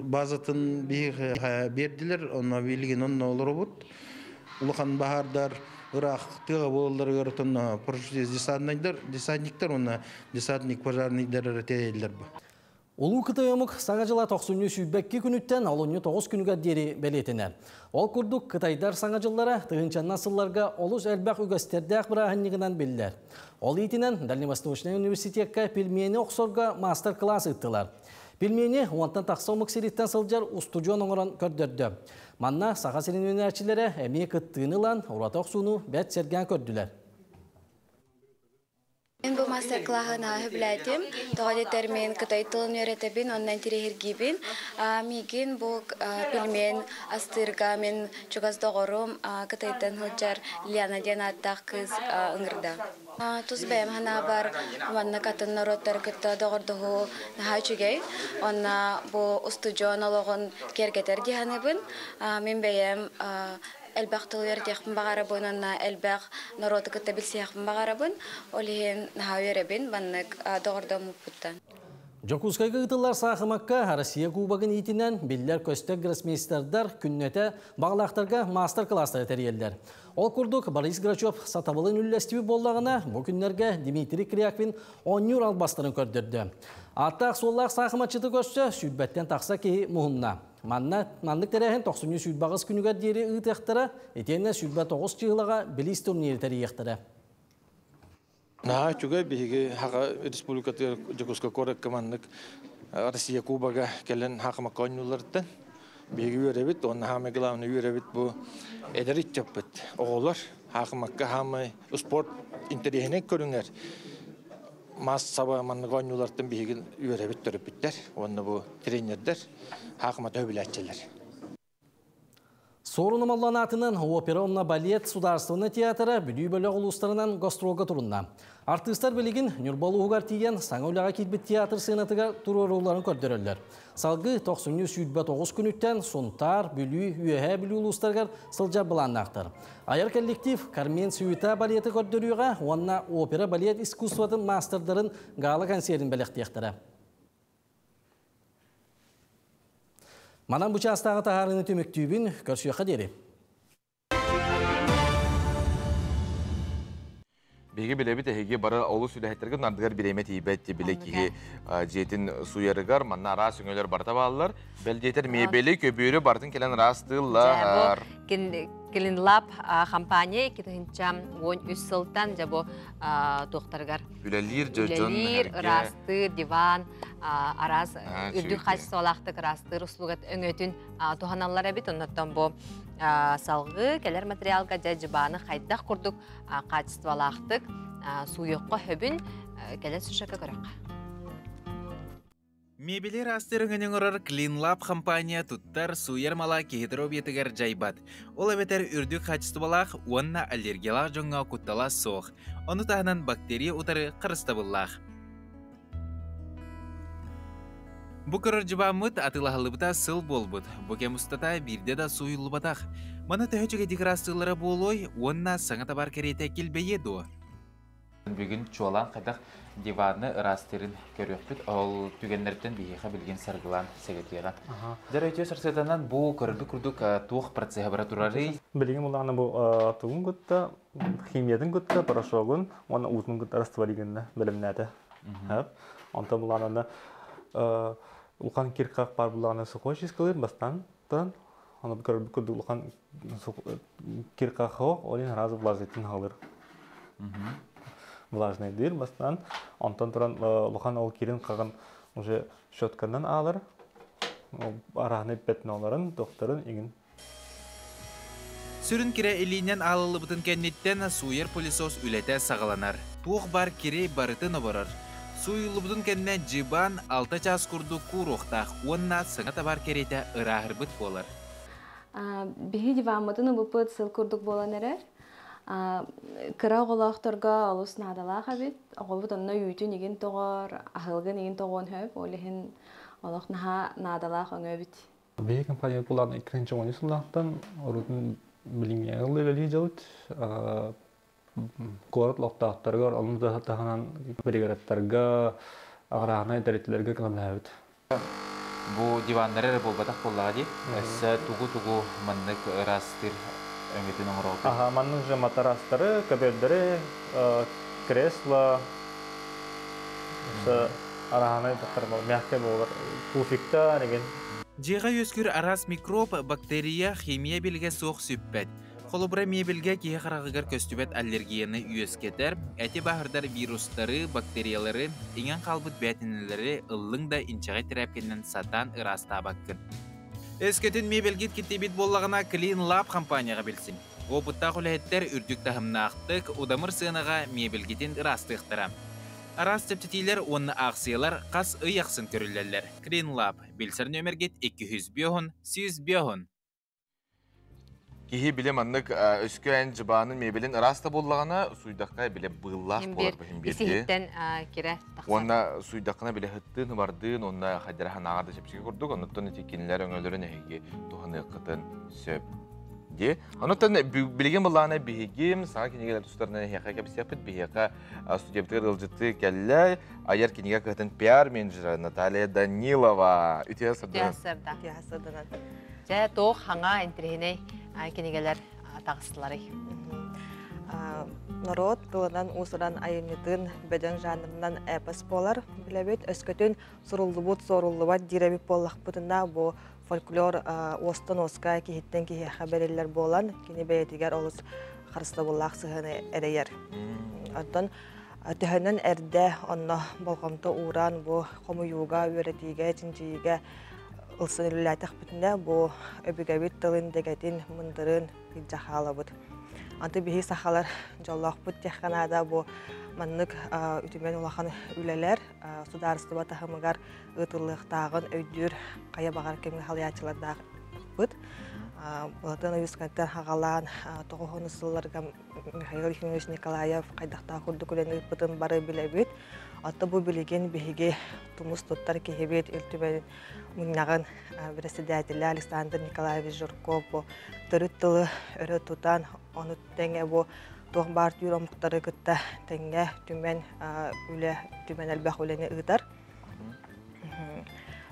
базатын биһи биэрдилэр, онно билигин онно олоробут. Улахан баһаардар ыраах тыаҕа буолалларыгар отонно десантниктар, десантниктар уонна десантник пожарныйдар эрэ тиэйэллэр бу. Улуу Кытай омук Саҥа дьыла тохсунньу сүүрбэкки күнүттэн олунньу тоҕус күнүгэр диэри бэлиэтэнэр. Ол курдук, кытайдар Саҥа дьыллара тыһыынчаннан сылларга олус элбэх үгэстэрдээх бырааһынньыгынан биллэр. Ол иитинэн Дальневосточнай университекка пельмени охсорго маастар-кылаас ыыттылар. Пельмени уонтан тахса омук сириттэн сылдьар устудьуон оҥорон көрдөрдө. Манна Саха сирин үүнээччилэрэ эмиэ кыттыыны ылан, ураты охсууну бэрт сэргээн көрдүлэр. Мин бу мастер-классы наһаа сөбүлээтим. Тоҕо диэтэр мин кытай тылын үөрэтэбин, онно интэриэһиргиибин. Миигин бу пельмен астыырга мин чугас доҕорум Кытайтан сылдьар Лена диэн ааттаах кыыс ыҥырда. Тус бэйэм санаабар, маннык атын норуоттары кытта доҕордоһуу наһаа үчүгэй. Уонна бу устудьуон олоҕун киэргэтэр дии саныыбын. Мин бэйэм элбэх тыл үөрэтиэхпин баҕарабын уонна элбэх норуоту кытта билсиэхпин баҕарабын. Ол иһин наһаа үөрэбин маннык доҕордоммуппуттан. Дьокуускайга ыытыллар саахымакка Россия Кубогын иитинэн биллэр-көстөр гроссмейстердар күннэтэ баҕалаахтарга маастар-кылаастары тэрийэллэр. Ол курдук Борис Грачев сатабылын үллэстибит буоллаҕына, бу күннэргэ Дмитрий Кряквин оонньуур албастарын көрдөрдө. Ааттаах-суоллаах саахыматчыты көрсө сүүрбэттэн тахса киһи муһунна. Манна маннык тэрээһин 98 күнүгэр диэри ыытыахтара, итиэннэ 29 чыһылаҕа билиис турниры тэрийиэхтэрэ. Наһаа үчүгэй биһиги Хаха Республикатыгар Дьокуускай куоракка маннык Россия Кубога кэлэн хаакымакка оонньуулларыттан биһиги үөрэбит уонна хаамай главный үөрэбит бу эдэр ыччаппыт оҕолор хаакымакка хаамай спорт интэриэһинэй көрүҥэр маассаба маннык оонньуулартан биһиги үөрэбит төрөппүттэр уонна бу тренердэр хаакымата өбүлээччилэр. Суорун Омоллоон аатынан опера уонна балет судаарыстыбаннай театра Бүлүү бөлөх улуустарынан гастролга турунна. Артыыстар билигин Ньурба улууһугар тиийэн саҥа үлэҕэ киирбит театр сыанатыгар туруорууларын көрдөрөллөр. Салгыы тохсунньу 29 күнүттэн Сунтаар, Бүлүү, Үөһээ Бүлүү улуустарыгар сылдьар былааннаахтар. Айар коллектив Кармен Сюита балеты көрдөрүүҕэ уонна опера балет искусствотын маастардарын гала-концерин бэлэхтиэхтэрэ. Манан бу чаастааҕы таһаарыыны түмүктүүбүн, көрсүөххэ диэри. Биһиги билэбит эһиги бары олус үлэһиттэргэ нардыгар бириэмэ тиийбэт биле киһи дьиэтин суйарыгар манна араас өҥөлөр барыта бааллар. Бэл диэтэр мебели, көбүөрү барытын кэлэн ыраастыыллар. Клинлаб компания 2013 сылтан дьэ бу туохтарыгар үлэлиир дьон үлэлиир ыраастыыр диван араас үрдүк хаачыстыбалаахтык ыраастыыр услугат өҥөтүн туһаналлар эбит. Оннуттан бу салгыы кэлэр материалга дьэ дьыбааны хайдах курдук хаачыстыбалаахтык сууйуохха хөбүн кэлэр сюжекка көрөххө. Мебели ыраастыыр өҥөнү оҥорор CleanLab компания туттар сууйар мала киһи доруобуйатыгар дьайбат. Ол эбэтэр үрдүк хаачыстыбалаах уонна аллергиялаах дьоҥҥо куттала суох. Ону таһынан бактерия утары харыстабыллаах. Бу көрөр дьыбааммыт атыылаһыллыбыта сыл буолбут. Бу кэм устата биирдэ да сууйуллубатах. Маны төһө үчүгэйдик ыраастыыллара буолуой уонна саҥа табаар кэриэтэ килбэйиэ дуо? Бүгүн чуолаан хайдах диваны ыраастыырын көрүөхпүт. Ол түгэннэртэн биһиэхэ билигин саргылаан сэгэтиэҕэ. Дьэ, үтүө сарсыарданан бу көрөрбүт курдук туох процеһа бара турарый? Билигин булааны бу тугун кытта, химиятын кытта, порошогун уонна уутун кытта растворигынна бэлэмнээтэ. Онтон булаанана улахан кирках бар булааны сухой чискалыр бастан туран оны көрбүт курдук улахан киркахо олин разы влажныйтын халыр. Влажный дыр бастан онтон туран улахан ол кирин кагын уже щетканан алыр. Арахны пятноларын, докторын игин. Сүрүн кирэ илиинэн аалыллыбытын кэнниттэн сууйар пылесос үлэтэ саҕаланар. Туох баар кири барытын оборор. Сууйуллубутун кэннэ дьыбаан алта чаас курдук кууруохтаах уонна саҥа табаар кэриэтэ ырааһырбыт буолар. Биһи диваммытын ылбыппыт сыл курдук буолан эрэр. Кыра оҕолоохторго олус наадалаах эбит. Оҕобут онно үүтүн игин тоҕор, аһылыгын игин тоҕуон сөп. Ол иһин олох наһаа наадалаах өҥө эбит. Биһи компания булан иккинчи он сыллаахтан урутун билиҥҥи үлэлии дьылыт куорат олохтоохторугар онну таһынан бригадаттарга аграрнай тэрилтэлэргэ көмөлөһөбүт. Бу диваннар эрэ буолбатах буоллаҕа дии. Өссө тугу-тугу маннык ыраастыыр өҥөтүн оҥороҕутуй? Аха, маннык же матарастары, көбүөрдэри, кресло, өссө араһанай мягкий буолар пуфикта деген. Дьиэҕэ үөскүүр араас микроб, бактерия, химия билгэ суох сүппэт. Холобура, мебельгэ киһи хараҕыгар көстүбэт аллергияны үөскэтэр, эти бааһырдар вирустары, бактериялары, иҥэн хаалбыт бээтинэлэри ыллыҥ да инчэҕэй тэрээпкэнэн сатаан ыраастаабаккын. Өскөтүн мебельгит киттийбит буоллаҕына, Clean Lab компанияҕа билсиҥ. Уопуттаах үлэһиттэр үрдүк таһымнаахтык, удамыр сыанаҕа мебельгитин ыраастыахтара. Араас чэпчэтиилэр уонна аахсыйалар хас ый ахсын көрүллэллэр. Clean Lab билсэр нүөмэргит 205 105. Киһи биле маннык өскө эн дьыбаанын мебелин ыраас да буоллаҕына суйдахха биле быыллаах буолар бу Исиһиттэн кирэ тахсар. Уонна суйдаххына биле хыттыын ыбардыын уонна хайдара ханаҕар да чэпчэки курдук оннуттан ити кинилэр өҥөлөрүн эһиги туһаныаххытын сөп ди. Онуттан билигин былаана биһигим саҥа кинигэлэр тустарынан эһиэхэ кэпсиэхпит биһиэхэ студиябытыгар ыалдьыттыы кэллэ айар кинигэ кыһатын пиар-менеджера Наталья Данилова. Үтүө сырдынан. Үтүө сырдынан. Дьэ, туох хаҥа интириһинэй кинигэлэр таҕыстыларый? Норуот тылынан уус-уран айымньытын бөдөҥ жанрынан эпос буолар. Билэбит, өскөтүн суруллубут, суоруллубат диир эбит буоллахпытына, бу фольклор уостан уоска киһиттэн киһиэхэ бэриллэр буолан, кини бэйэтигэр олус харыстабыллаах сыһыаны эрэйэр. Оттон төһөнөн эрдэ онно болҕомто ууран бу хомуйууга, үөрэтиигэ, чинчийиигэ ылсан үлэлээтэхпитинэ, бу өбүгэбит тылын дэгэтин, мындырын илдьэ хаалабыт. Анты биһи сахалар дьоллоохпут диэххэ наада бу маннык үтүмэн улахан үлэлэр судаарыстыба таһымыгар ыытыллыахтааҕын өйдүүр хайа баҕар кэмҥэ халыйааччылардаахпыт. Былатын Ойуускайтан хаҕалаан тоҕуһун сылларга Михаил Ефимович Николаев хайдахтаах курдук үлэни ыыппытын бары билэбит. Оттон бу билигин биһиги тумус туттар киһибит Ил Түмэн мунньаҕын председателэ Александр Николаевич Жирков бу төрүт тылы өрө тутан, ону тэҥэ бу туох баар түүр омуктары кытта тэҥҥэ түмэн үлэ түмэн элбэх үлэни ыытар.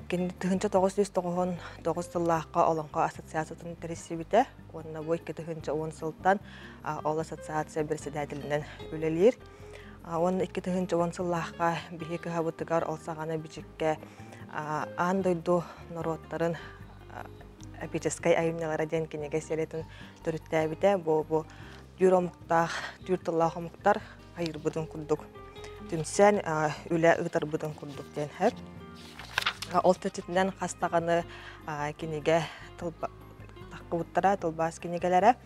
Кини 1999 сыллаахха Олоҥхо ассоциациятын тэрийсибитэ уонна бу 2010 сылтан ол ассоциация председателинэн үлэлиир. Уонна 2010 сыллаахха биһи кыһабытыгар ол саҕана бичиккэ аан дойду норуоттарын эпическэй айымньылара диэн кинигэ сериятын төрүттээбитэ. Бу түүр омуктаах, түүр тыллаах омуктар айырбытын курдук түмсэн үлэ ыытарбытын курдук диэн һэр. Ол чэрчитинэн хас даҕаны кинигэ таххыбыттара, тылбаас кинигэлэрэ.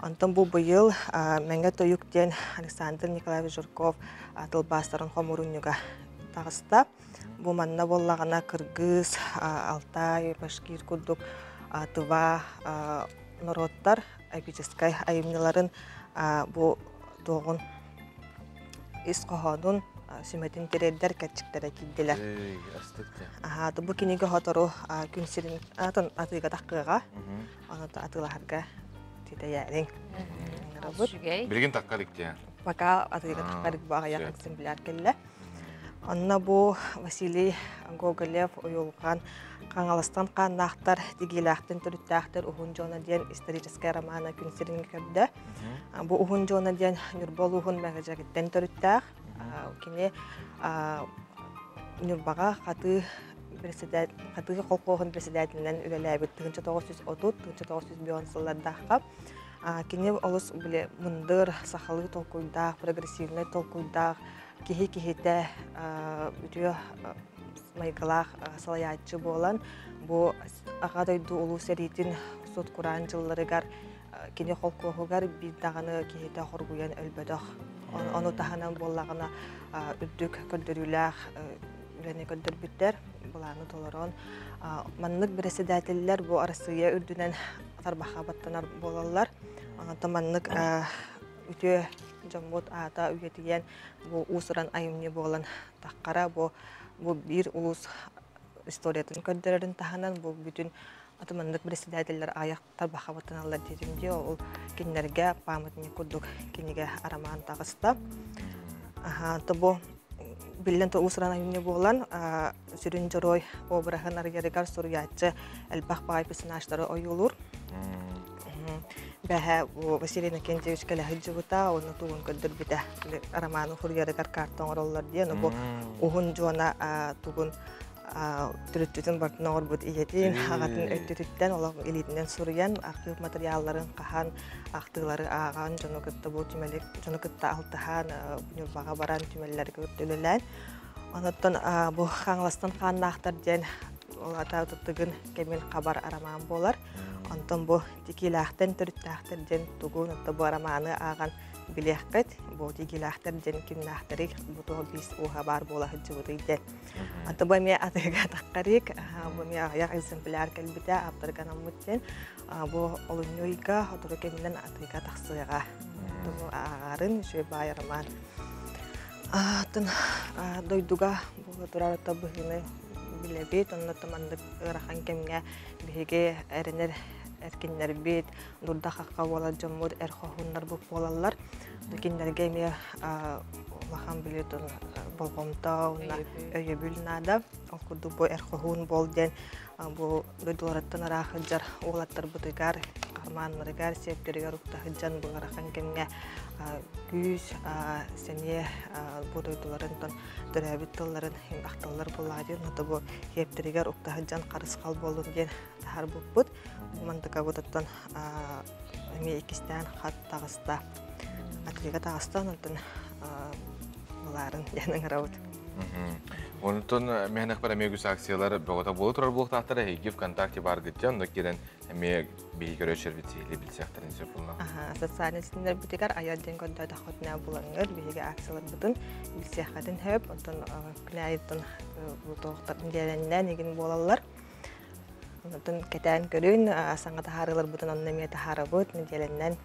Онтон бу быйыл Мэҥэ тойук диэн Александр Николаевич Жирков тылбаастарын хомуурунньуга таҕыста. Бу манна буоллаҕына кыргыз, Алтай, Башкир курдук тыва норуоттар эпическай айымньыларын бу туоҕун ис хоһоонун сүмэтин тириэрдэр кэрчиктэрэ киирдилэр. Аха, бу кинигэ хотору күн сирин атын атыыга таххыаҕа. Ону атыылаһарга титэйээриҥ. Билигин таккарик диэн. Пока атыыга таккарик бу аҕыйах экземпляр кэллэ. Онно бу Василий Гоголев уйулҕан Хаҥаластан хааннаахтар, тигиилээхтэн төрүттээхтэр Уһун Дьуона диэн историческай романа күн сирин көрдө. Бу Уһун Дьуона диэн Ньурба улууһун Мэҥэдьэгиттэн төрүттээх. Кини Ньурбаҕа Хатыы председатель Хатыы колхоһун председателинэн үлэлээбит 1930-1905 сыллардаахха. Кини олус били мындыр, сахалыы толкуйдаах, прогрессивнай толкуйдаах, киһи киһитэ үтүө майгылаах салайааччы буолан, бу Аҕа дойду Улуу сэриитин сут-кураан дьылларыгар кини холкуоһугар биир даҕаны киһитэ хоргуйан өлбөтөх. Ону таһынан буоллаҕына үрдүк көрдөрүүлээх үлэни көрдөрбүттэр, былааны толорон. Маннык бэрэссэдээтэллэр бу Арассыыйа үрдүнэн тарбахха баттанар буолаллар. Онтон маннык үтүө дьоммут аата үйэтийэн бу уус-уран айымньы буолан таххара бу бу биир улуус историятын көрдөрөрүн таһынан бу бүтүн атыманнык председателлэр аҕыйах тарбахха баттаналлар диэтим дии ол кинилэргэ памятник курдук кинигэ арамаан таҕыста. Аха, то бу биллэн уус-уран айымньы буолан сүрүн дьоруой обраһын арыйарыгар суруйааччы элбэх баҕай персонажтары ойуулуур. Бэһэ Василий Иннокентьевич кэлэ сылдьыбыта, уонна тугун көрдөрбүтэ. Романы суруйарыгар карта оҥороллор диэн, бу уһун дьуона тугун төрүттүтүн бартын оҥорбут ийэтин, аҕатын өттүтүттэн олох илиитинэн суруйан, архыып материалларын хаһан, ахтыылары ааҕан, дьону кытта бу түмэли дьону кытта алтыһан, Ньурбаҕа баран түмэллэргэ кытта үлэлээн. Онуттан бу Хаҥаластан хааннаахтар диэн ол ата тыгын кэмин хабар арамаан буолар. Онтон бу Тикиилээхтэн төрүттээхтэр диэн тугун отто бу арамааны ааҕан билиэххит. Бу тикиилээхтэр диэн кимнээхтэрий, бу туох биис ууһа баар буола сылдьыбытый диэн. Онтон бу эмиэ атыыга таххарык, бу эмиэ аҕыйах экземпляр кэлбитэ, ааптарга анаммыт диэн. Бу олунньу ыйга сотору кэминэн атыыга тахсыаҕа. Бу ааҕарын үчүгэй баай арамаан. Атын дойдуга буола турар быһыыны билэбит, онно маннык ыарахан кэмҥэ биһиги эрэнэр эркиннэрбит, дурда-хахха буолар дьоммут эр хоһууннарбыт буолаллар. Кинилэргэ эмиэ улахан билиэтин болҕомто уонна өйөбүл наада. Ол курдук бу эр хоһуун буол диэн бу дойдуларыттан ыраах сылдьар уолаттарбытыгар Хармааннарыгар, сиэптэригэр укта сылдьан бу ыарахан кэмҥэ күүс, сэниэ бу дойдуларын тон төрөөбүт тылларын ахталлар буоллаҕа диэн, ото бу сиэптэригэр укта сылдьан харысхал буоллун диэн таһаарбыппыт. Бу мантыкабыт оттон эмиэ иккистээн хат таҕыста. Атыыга таҕыста, онтон ылаарын диэн ыҥырабыт. Онтон мэһэнэхпэр эмиэ үгүс акциялар бөҕөтө буола турар буолуохтаахтар. Эһиги ВКонтакте бааргыт дьон, онно киирэн эмиэ биһиги көрөөччүлэрбит сиһилии билсиэхтэрин сөп буолла. Социальнай ситимнэрбитигэр айар диэн көрдөөтөххүтүнэ булаҥҥыт биһиги акцияларбытын билсиэххитин сөп. Онтон күнээйиттэн туохтарын диэлэннээн игин буолаллар. Онтон кэтээн көрүн, саҥа таһаарыыларбытын онно эмиэ таһаарабыт, нэдиэлэннэн.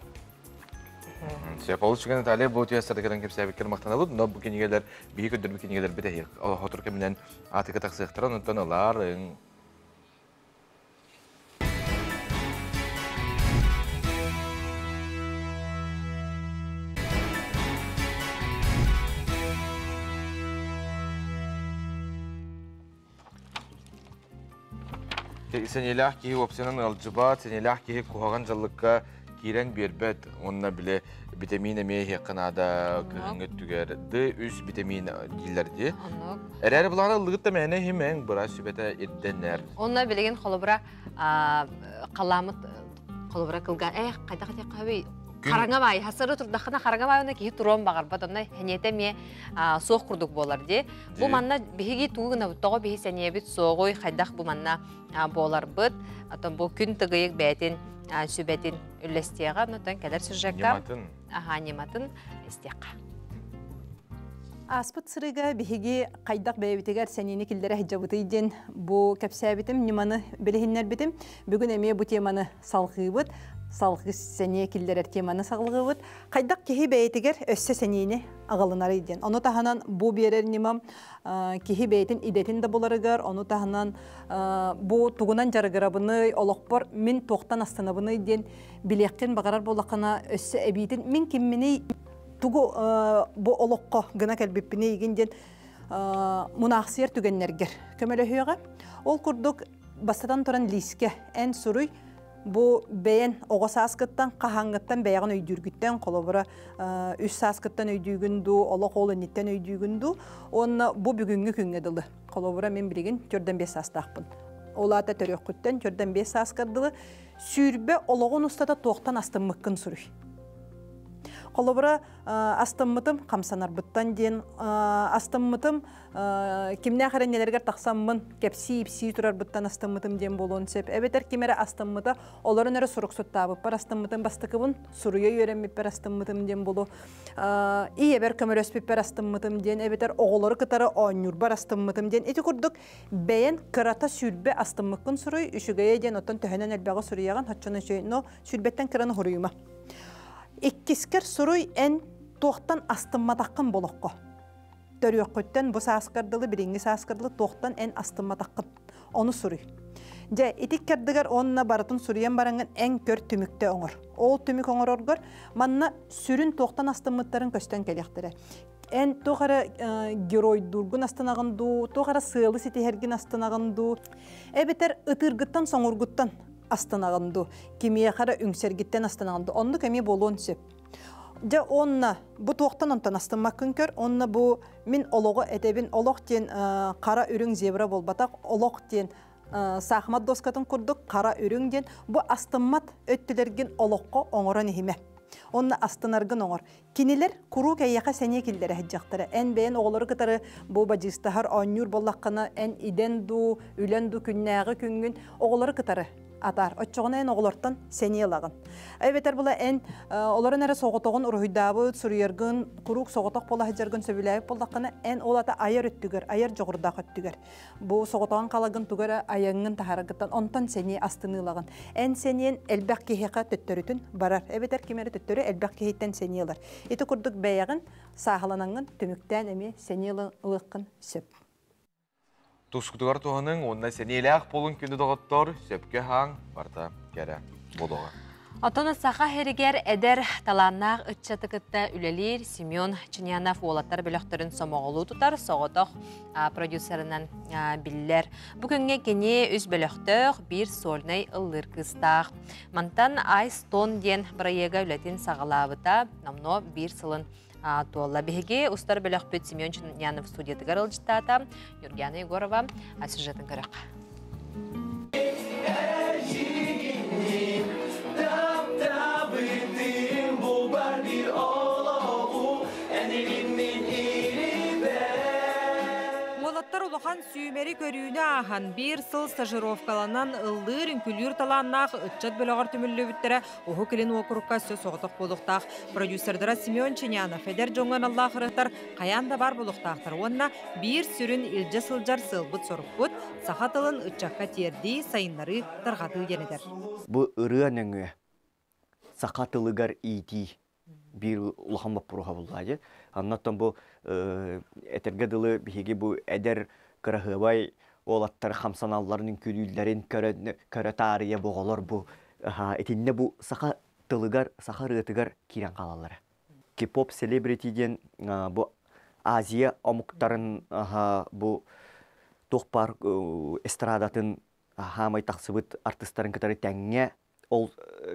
Сөп, ол үчүгэй Наталья, бу түйэстэрдэ кэлэн кэпсээбиккэр махтанабыт. Но бу кинигэлэр, биһи көрдөрбүт кинигэлэрбит эһиэх хотур кэминэн аатыка тахсыахтара, онтон ылаар, Сэниэлээх киһи уопсайынан ыалдьыбат, сэниэлээх киһи куһаҕан дьаллыкка киирэн биэрбэт уонна били битэмиин эмиэ иһиэххэ наада кыһыҥҥы өттүгэр Д3 битэмиин дииллэр дии. Эрээри былаана ыллыгыт да мээнэ иһимэҥ, быраас сүбэтэ ирдэнэр. Онно билигин холобура халаамыт холобура кылга э хайдах этиэххэ сөбүй хараҥа баай хасары турдаххына хараҥа баай киһи туруон баҕарбат онно хэньиэтэ эмиэ суох курдук буолар дии бу манна биһиги тугу гынабыт тоҕо биһи сэниэбит суоҕуй хайдах бу манна буоларбыт отон бу күн тыгыйык бэйэтин сүбэтин үллэстиэҕэ онтон кэлэр сюжекка аха ньыматын истиэххэ. Ааспыт сырыыга биһиги хайдах бэйэбитигэр сэниини киллэрэ сылдьабытый диэн бу кэпсээбитим, ньыманы билиһиннэрбитим. Бүгүн эмиэ бу теманы салҕыыбыт. Салҕыы сэниэ киллэрэр теманы салҕыыбыт. Хайдах киһи бэйэтигэр өссө сэниини аҕалынарый диэн. Ону таһынан бу биэрэр ньымам киһи бэйэтин идэтин да буларыгар, ону таһынан бу тугунан дьарыгырабыный, олохпор мин туохтан астынабыный диэн билиэххин баҕарар буоллаххына өссө эбиитин мин кимминий тугу бу олоххо гына кэлбиппиний игин диэн мунаахсыйар түгэннэргэр көмөлөһүөҕэ. Ол курдук бастатан туран лиискэ эн суруй бу бэйэн оҕо сааскыттан хаһааҥҥыттан бэйэҕин өйдүүргүттэн холобура үс сааскыттан өйдүүгүн дуу олох ол инниттэн өйдүүгүн дуу уонна бу бүгүҥҥү күҥҥэ дылы холобура мин билигин 4-5 саастаахпын ол аата төрүөххүттэн 4-5 сааскар дылы 20 олоҕун устата туохтан астыммыккын суруй. Холобура, астыммытым хамсанарбыттан диэн астыммытым кимнээх эрэ нэлэригэр тахсаммын кэпсии-ипсии турарбыттан астыммытым диэн буолуон сөп. Эбэтэр ким эрэ астыммыта, олорон эрэ сурук суттаабыппар астыммытым, бастакыбын суруйа үөрэммиппэр астыммытым диэн буолуо. Ийэбэр көмөлөспүппэр астыммытым диэн, эбэтэр оҕолору кытары оонньуурбар астыммытым диэн. Ити курдук Бэйэн кырата 20 астыммыккын суруй, үчүгэйэ диэн оттон төһөнөн элбэҕи суруйаҕын, оччону үчүгэй, но сүүрбэттэн кыраны суруйума. Иккискэр суруй эн туохтан астымматаххын болоххо. Төрүөххүттэн бу сааскар дылы, билиҥҥи сааскар дылы туохтан эн астымматаххын. Ону суруй. Дьэ, ити иккардыгар уонна барытын суруйан бараҥҥын эн көр түмүктэ оҥор. Ол түмүк оҥороргор манна сүрүн туохтан астыммыттарын көстөн кэлиэхтэрэ. Эн туох эрэ геройдуургун астынаҕын дуу, туох эрэ сыалы ситиһэргин астынаҕын дуу, эбэтэр ытыыргыттан соҥургуттан астынаҕын дуу, кимиэхэ эрэ үҥсэргиттэн астынаҕын дуу, оннук эмиэ буолуон сөп. Дьэ онно бу туохтан онтон астыммаккын көр, онно бу мин олоҕу этэбин, олох диэн хара үрүҥ зебра буолбатах, олох диэн саахымат доскатын курдук хара үрүҥ диэн бу астыммат өттүлэргин олоххо оҥорон иһимэ. Онно астынаргын оҥор. Кинилэр куруук эйиэхэ сэниэ киллэрэ сылдьахтара. Эн бэйэн оҕолору кытары бу бадьыыстаһар оонньуур буоллаххына, эн идэн дуу, үлэн дуу күннээҕи күҥҥүн оҕолору кытары атаар. Оччоҕуна эн оҕолортон сэниэ ылаҕын. Эбэтэр була эн олорон эрэ соҕотоҕун уруһуйдаабыт, суруйаргын, куруук соҕотох буола сылдьаргын сөбүлээбит буоллаххына, эн ол ата айар өттүгэр, айар дьоҕурдаах өттүгэр Бу соҕотоҕун халагын тугу эрэ айаҥҥын таһаараргыттан онтон сэниэ астыныылаҕын. Эн сэниэн элбэх киһиэхэ төттөрүтүн барар, эбэтэр ким эрэ төттөрү элбэх киһиттэн сэниэ ылар. Ити курдук бэйэҕин сааһыланаҥҥын түмүктээн эмиэ сэниэ ылыаххын сөп. Тускутугар туһаныҥ уонна сэниэлээх буолуҥ күндү доҕоттор, сөпкө аһааҥ, барыта кэрэ буолуоҕа. Отон саха сиригэр эдэр талааннаах ыччаты кытта үлэлиир Семен Чинянов уолаттар бөлөхтөрүн сомоҕолуу тутар соҕотох продюсерынан биллэр. Бу күҥҥэ кини үс бөлөхтөөх, биир сольнай ыллыыр кыыстаах. Мантан Ice Stone диэн бырайыага үлэтин саҕалаабыта номнуо биир сылын туолла. Биһиги устар бөлөхпүт Семен Чинянов студиятыгар ылдьыттаата. Юргиана Егорова сюжетын көрөххө. Уолаттар улахан сүүмэри көрүүнү ааһан, биир сыл стажировкаланан ыллыыр, үҥкүлүүр талааннаах ыччат бөлөҕөр түмүллүбүттэрэ Уһук Илин уокурукка өссө соҕотох буолуохтаах. Продюсердара Семен Чинянов эдэр дьоҥҥо аналлаах ырыаттар хайаан да баар буолуохтаахтар уонна биир сүрүн илдьэ сылдьар сыалбыт-сорукпут саха тылын ыччакка тиэрдии, сайыннарыы, тарҕатыы диэн этэр. Бу ырыа нөҥүө саха тылыгар иитии биир улахан боппуруоһа буллаа дии. Оннуттан бу этэргэ дылы биһиги бу эдэр кыраһыабай уолаттар хамсаналларын, үҥкүүлүүллэрин көрө таарыйа бу оҕолор бу итиннэ бу саха тылыгар, саха ырыатыгар киирэн хаалаллара. Кей-поп селебрити диэн бу Азия омуктарын бу туох баар эстрадатын хаамай тахсыбыт артыстарын кытары тэҥҥэ ол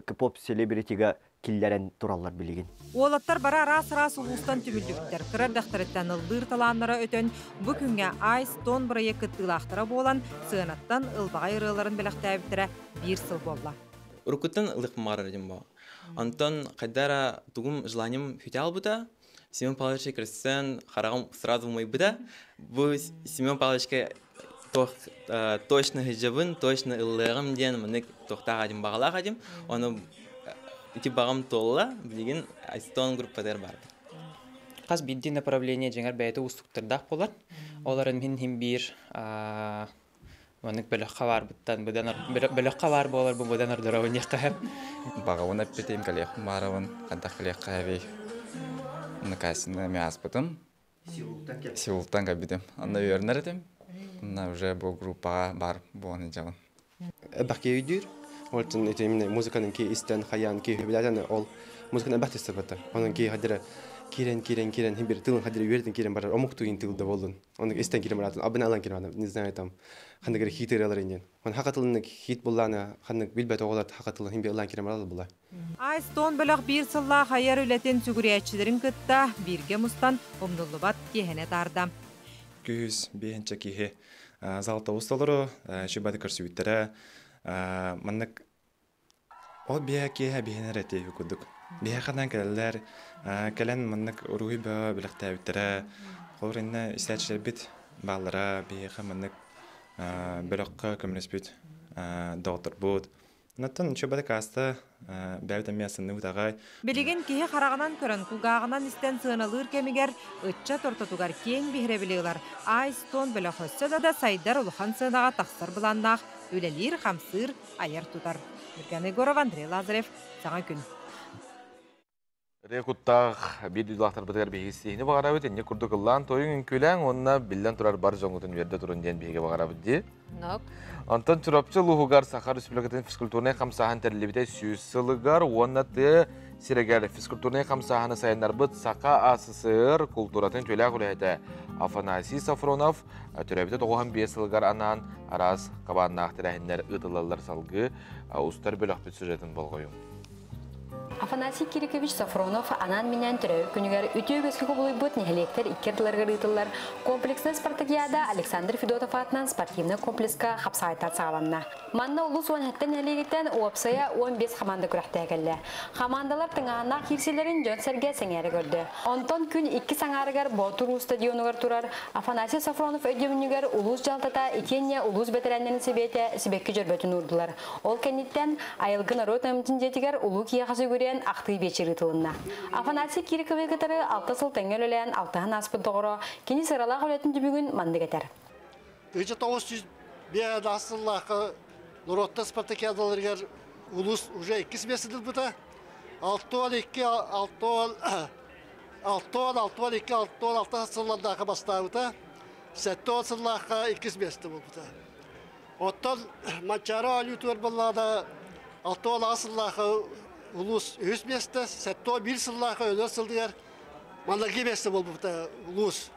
кей-поп селебритига киллэрэн тураллар билигин. Уолаттар бары араас-араас улуустан түмүллүбүттэр. Кыра эрдэхтэриттэн ыллыыр талааннара өтөн, бу күҥҥэ Ice Stone бырайыак кыттыылаахтара буолан, сыанаттан ылбаҕай ырыаларын бэлэхтээбиттэрэ биир сыл буолла. Уруккуттан ылыахпын баҕарар этим бу. Онтон хайда эрэ тугум желанием хүтэ албыта. Семен Павловичка көрсөн хараҕым сразу умайбыта. Бу Семен Павловичка туох точно сылдьабын, точно ыллыаҕым диэн маннык туохтаах этим, баҕалаах этим. Ону ити баҕам туолла, билигин Айстон группатыгар баарбын. Хас биирдии направление дьиҥэр бэйэтэ уустуктардаах буолар. Ол эрэн мин иһин биир маннык бөлөххө баарбыттан быдан бөлөххө баар буоларбын быдан ордоробун диэххэ сөп. Баҕабын эппитим, кэлиэхпин баарабын, хайдах кэлиэххэ эбий. Накасина эми ааспытым. Сеултан кэлбитим. Онно үөрэнэр этим. Онно уже бу группаҕа баар буолан илдьэбин. Элбэх киһи өйдүүр. Ол ити именно музыканы ки истэн хайаан киһи билэтэн ол музыканы элбэх тестеппаттар. Онон киһи хадира киирэн киирэн киирэн хим бир тылын хадира үөрэтин киирэн барар омук тугин тылда боллун. Оннук истэн киирэн баратын абына алан киирэн баратын не знаю там ханнык эрэ хит ырыалар иннин. Он хака тылын хит буллаана ханнык билбэт оҕолор хака тылын хим бир ылан киирэн баралар була. Айстон бөлөх биир сыллаах айар үлэтин сүгүрүйээччилэрин кытта бииргэ мустан умнуллубат киэһэни атаарда. Күһүс биэһинчэ киһи залта усталары шибады көрсүбүттэрэ маннык ол биэ киэһэ биһинэр эти курдук биһэ ханан кэлэллэр кэлэн маннык уруһуй бөҕө бэлэхтээбиттэрэ холор иннэ истээччилэрбит бааллара биһиэхэ маннык бөлөххө көмөлөспүт доҕотторбут. Онтон ничего кааста бэйэбит эмиэ астынныбыт аҕай. Билигин киһи хараҕынан көрөн, кулгааҕынан истэн сыаналыыр кэмигэр ыччат ортотугар киэҥ биһирэбили ылар Айстон бөлөх өссө да сайдар улахан сыанаҕа тахсар былааннаах үлэлиир-хамсыыр, айар-тутар. Нурган Егоров, Андрей Лазарев, Саҥа күн. Ырыа куттаах биир дойдулаахтарбытыгар биһиги сиһини баҕарабыт, инник курдук ыллаан тойуҥ үҥкүүлээҥ уонна биллэн турар бар дьоҥҥутун үөрдэ турун диэн биһиги баҕарабыт дии. Онтон Чурапчы улууһугар Саха Республикатын физкультурнай хамсааһын тэриллибитэ 100 сылыгар уонна тыа сиригэр физкультурнай хамсааһыны сайыннарбыт Саха АССР култууратын үтүөлээх үлэһитэ Афанасий Сафронов төрөөбүтэ 95 сылыгар анаан араас хабааннаах тэрээһиннэр ыытыллаллар салгыы устар бөлөхпүт сюжетын болҕойуҥ. Афанасий Кирикович Софронов анаан-минээн төрөөбүт күнүгэр үтүө үгэскэ кубулуйбут нэһилиэктэр икки ардыларыгар ыытыллар комплекснай спартакиада Александр Федотов аатынан спортивнай комплекска хапсаҕайтан саҕаланна. Манна улуус 17 нэһилиэгиттэн уопсайа 15 хамаанда күрэхтэһэ кэллэ. Хамаандалар тыҥааһыннаах киирсиилэрин дьон-сэргэ сэҥээрэ көрдө. Онтон күн иккис аҥаарыгар Боотур Уус стадионугар турар Афанасий Софронов өйдөбүнньүгэр улуус дьаһалтата итиэннэ улуус бэтэрээннэрин сэбиэтэ сибэкки дьөрбөтүн уурдулар. Ол кэнниттэн Айылгы норуот айымньытын дьиэтигэр улуу киһиэхэ сүгүрүйэн ахтыы биэчэр ыытылынна. Афанасий Кириковы кытары алта сыл тэҥҥэ үлэлээн алтыһан ааспыт доҕоро кини сыралаах үлэтин түмүгүн маннык этэр. 1905 сыллаахха норуоттар спартакиадаларыгар улуус уже иккис миэстэ ылбыта. 62 60 62 66 сыллардаахха бастаабыта. 70 сыллаахха иккис миэстэ буолбута. Оттон Манчаары оонньуутугар буоллаҕына 68 сыллаахха улуус үһүс миэстэ, 71 сыллаахха өлөр сылыгар маҥнайгы миэстэ буолбута улуус.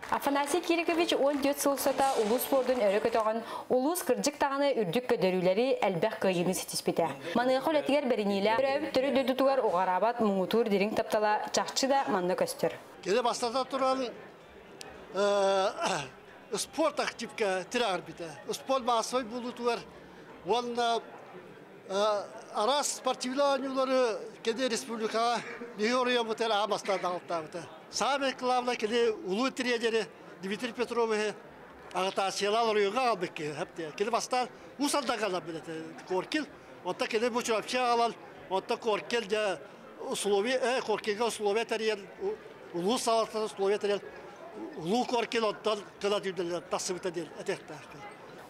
Афанасий Кирикович 14 сыл устата улуус спордун өрө көтөҕөн, улуус кырдьык даҕаны үрдүк көрдөрүүлэри, элбэх кыайыыны ситиспитэ. Маныаха үлэтигэр бэриниилээх, төрөөбүт төрүт дойдутугар уҕараабат муҥутуур дириҥ таптала чахчы да манна көстөр. Кини бастатан туран спорт активка тирэҕирбитэ. Спорт массовай буолуутугар уонна араас спортивнай оонньуулары кини республикаҕа биһиги оройуоммутугар аан бастаан аҕалтаабыта. Самое главное кини улуу тренери Дмитрий Петровиһы аҕытаассыйалаан оройуоҥҥа аҕалбыт киһи. Кини бастаан Уус Алданга аҕалбыт этэ Коркин. Онтон кини бу Чурапчы аҕалан, онтон Коркин дьэ условия, Коркинга условия тэрийэн, улуус салалтата условия тэрийэн, улуу Коркин онтон кынат үрдэлинэн тахсыбыта диэн этиэхтээхпин.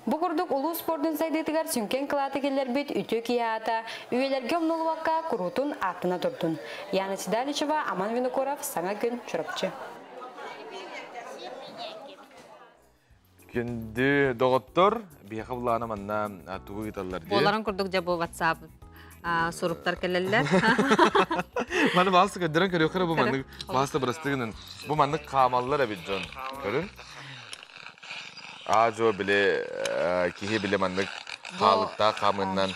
Бу курдук улуус спордун сайдыытыгар сүҥкэн кылааты киллэрбит үтүө киһи аата үйэлэргэ умнулубакка куруутун ааттана турдун. Яна Седалищева, Аман Винокуров, Саҥа күн, Чурапчы. Күндү доҕоттор, биһиэхэ былаана манна тугу ыыталлар дии? Буоларын курдук дьэ бу WhatsApp суруктар кэлэллэр. Маны баалсы көрдөрөн көрүөххэ бу маннык баалсы бырастыгынан бу маннык хаамаллар эбит дьон. Көрүн. Аа-дьуо били киһи били маннык хаалыктаах хаамыынан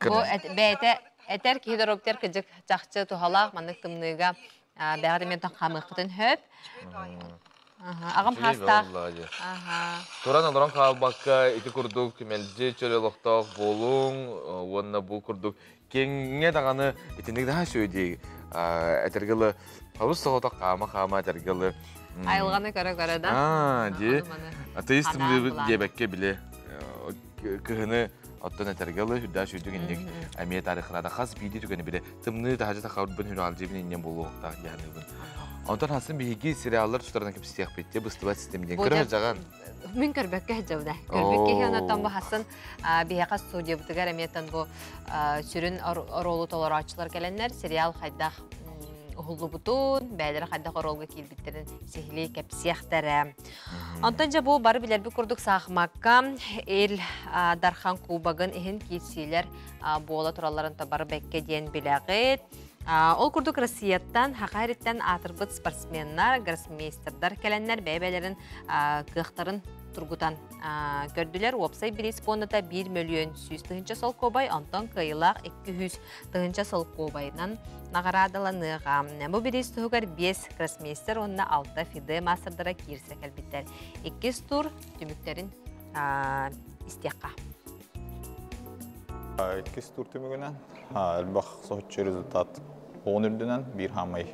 Бу бэйэтэ этэр киһи доруобуйатыгар кыдьык чахчы туһалаах маннык тымныыга бэҕэ да ментон хаамыаххытын сөп. Аҕам хаастаах. Туран олорон хаалбакка ити курдук мэлдьи чөл олохтоох буолуҥ уонна бу курдук киэҥҥэ даҕаны итинник наһаа үчүгэй дии этэргэ дылы олус соҕотох хаама-хаама этэргэ дылы Айылҕаны көрө-көрө да. Аа, дии. Атеист тымныыбыт диэбэккэ били кыһыны оттон этэргэ дылы үрдээх сүүрдүк инник эмиэ тарыхлаата хас биирдии түгэни биле тымныы таһдьа тахарбын хүрүҕалдьыбын инньэн буолуохтаах диэханыыбын. Онтон хасын биһиги сериаллар тустарынан кэпсиэхпит те быстыбат систем диэн көрө сылдьаҕын. Мин көрбөккө сылдьабын. Көрбүт киһи онтон бу хасын биһиэхэ студиябытыгар эмиэтэн бу сүрүн оруолу толорооччулар кэлэннэр сериал хайдах уһуллубутун, бэйэлэрэ хайдах оруолга киирбиттэрин сиһилии кэпсиэхтэрэ. Онтон дьэ бу бары билэрбит курдук саахымакка Ил Дархан Кубогын иһин киирсиилэр буола туралларын бары бэккэ диэн билэҕит. Ол курдук Россияттан, Хаха эриттэн аатырбыт спортсменнар, гроссмейстердар кэлэннэр бэйэ-бэйэлэрин кыахтарын тургутан көрдүлэр. Уопсай бириис пуондата 1 мөлүйүөн 100 тыһыынча солкуобай, онтон кыайыылаах 200 тыһыынча солкуобайынан наҕараадаланыаҕа. Бу бириис туһугар 5 гроссмейстер уонна 6 ФИДЕ маастардара киирсэ кэлбиттэр. Иккис тур түмүктэрин истиэххэ. Иккис тур түмүгүнэн элбэх соһуччу результат он үрдүнэн биир хаамай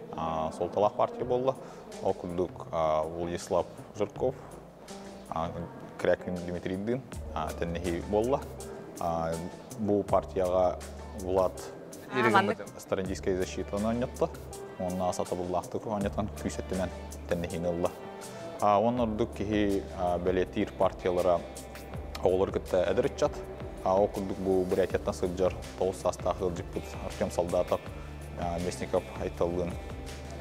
суолталаах партия буолла. Ол курдук Владислав Жирков, Крякин Дмитрийдыын тэнниһии буолла. Бу партияҕа Влад Старандийская защитаны оонньотто. Уонна сатабыллаахтык оонньотон күүс өттүнэн тэнниһиини ылла. Уонна ордук киһи бэлиэтиир партиялара оҕолору кытта эдэр ыччат. Ол курдук бу Бурятияттан сылдьар 9 саастаах ыалдьыппыт Артем Солдатов Местников Айталлыын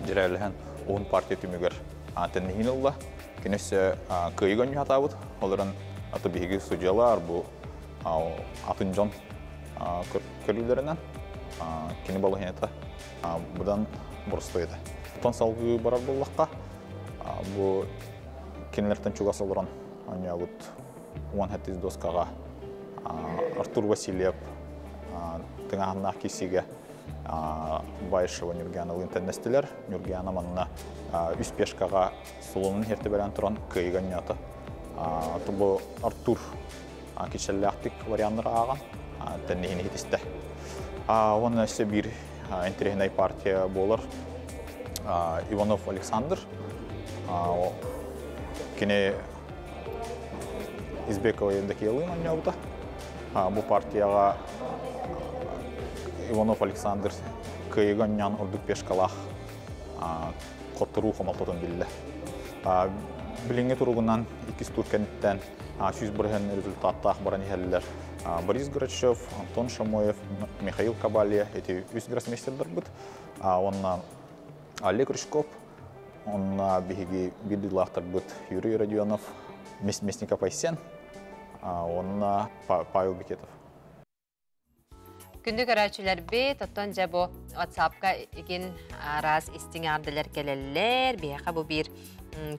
дьирээлэһэн уһун партия түмүгэр тэнниһиини ылла. Кини өссө кыайыыга оонньуу Олорон аты биһиги судьялар бу атын дьон көрүүлэринэн кини балаһыанньата быдан боростуой этэ. Оттон салгыы барар буоллахха, бу кинилэртэн чугас олорон оонньообут 17 доскаҕа Артур Васильев тыҥааһыннаах киирсиигэ Баишева Нюргяналыын тэннэстилэр. Нюргяна манна үс пешкаҕа Солонун иһэртибэлээн туран кыайыыга анньаата. Бу Артур кичэллээхтик варианнары ааҕан тэнниһин иһитистэ. Уонна өссө биир интэриэһинэй партия буолар. Иванов Александр. Кини Избекова Евдокиялыын оонньообута. Бу партияҕа Иванов Александр кыайыыга оонньоон ордук пешкалаах хотторуу хомолтотун биллэ. Билиҥҥи туругунан иккис тур кэнниттэн 100% результаттаах баран иһэллэр. Борис Грачев, Антон Шамоев, Михаил Кабалья эти үс гроссмейстердарбыт. Уонна Олег Рыжков, онно биһиги биир дойдулаахтарбыт Юрий Родионов, Мясников Айсен. Онна Павел Бекетов. Күндү көрөөччүлэрбит, оттон дьэ бу WhatsApp-ка игин араас истиҥ эҕэрдэлэр кэлэллэр. Биһиэхэ бу биир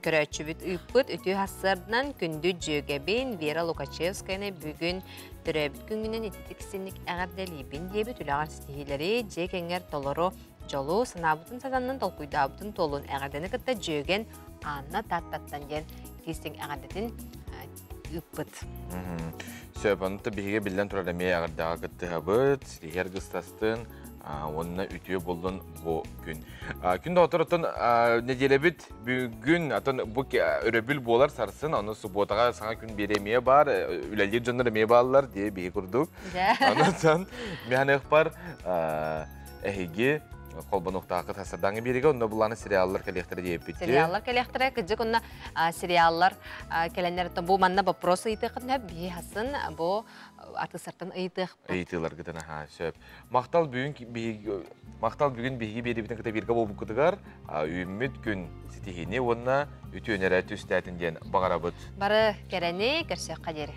көрөөччүбүт ыыппыт үтүө сарсыарданан күндү дьүөгэбин Вера Лукачевскаяны бүгүн төрөөбүт күҥҥүнэн ититик синник эҕэрдэлиибин диэбит үлэҕэр ситиһиилэри, дьиэ кэҥэр толору дьолу, санаабытын сатаннын толкуйдаабытын туолун эҕэрдэни кытта дьүөгэн Анна Тааттаттан диэн итистиҥ эҕэрдэтин ыыппыт. Сөп, онто биһиги биллэн турар эмиэ эҕэрдэҕэ кыттыһабыт, ситиһэр гыстастын, уонна үтүө буоллун бу күн. Күн доҕоттор, оттон нэдиэлэбит бүгүн, атын бу өрөбүл буолар сарсын, ону субуотаҕа саҥа күн биэрэ эмиэ баар, үлэлиир дьоннор эмиэ бааллар дии биһи курдук. Онон миһаныахпар эһиги холбонуохтааххыт хасардаҥы биэригэ онно булааны сериаллар кэлиэхтэрэ диэппит. Сериаллар кэлиэхтэрэ, кыдьык онно сериаллар кэлэннэр бу манна вопрос ыйытыаххытын сөп, биһи хасын бу атысартан ыйытыахпыт. Ыйытыыларгытын аха сөп. Махтал бүгүн биһиги махтал бүгүн биһиги биэрибитин кытта бииргэ буолбуккутугар үүммүт күн ситиһиини уонна үтүөнэрэ түстээтин диэн баҕарабыт. Бары кэрэни көрсүөххэ диэри.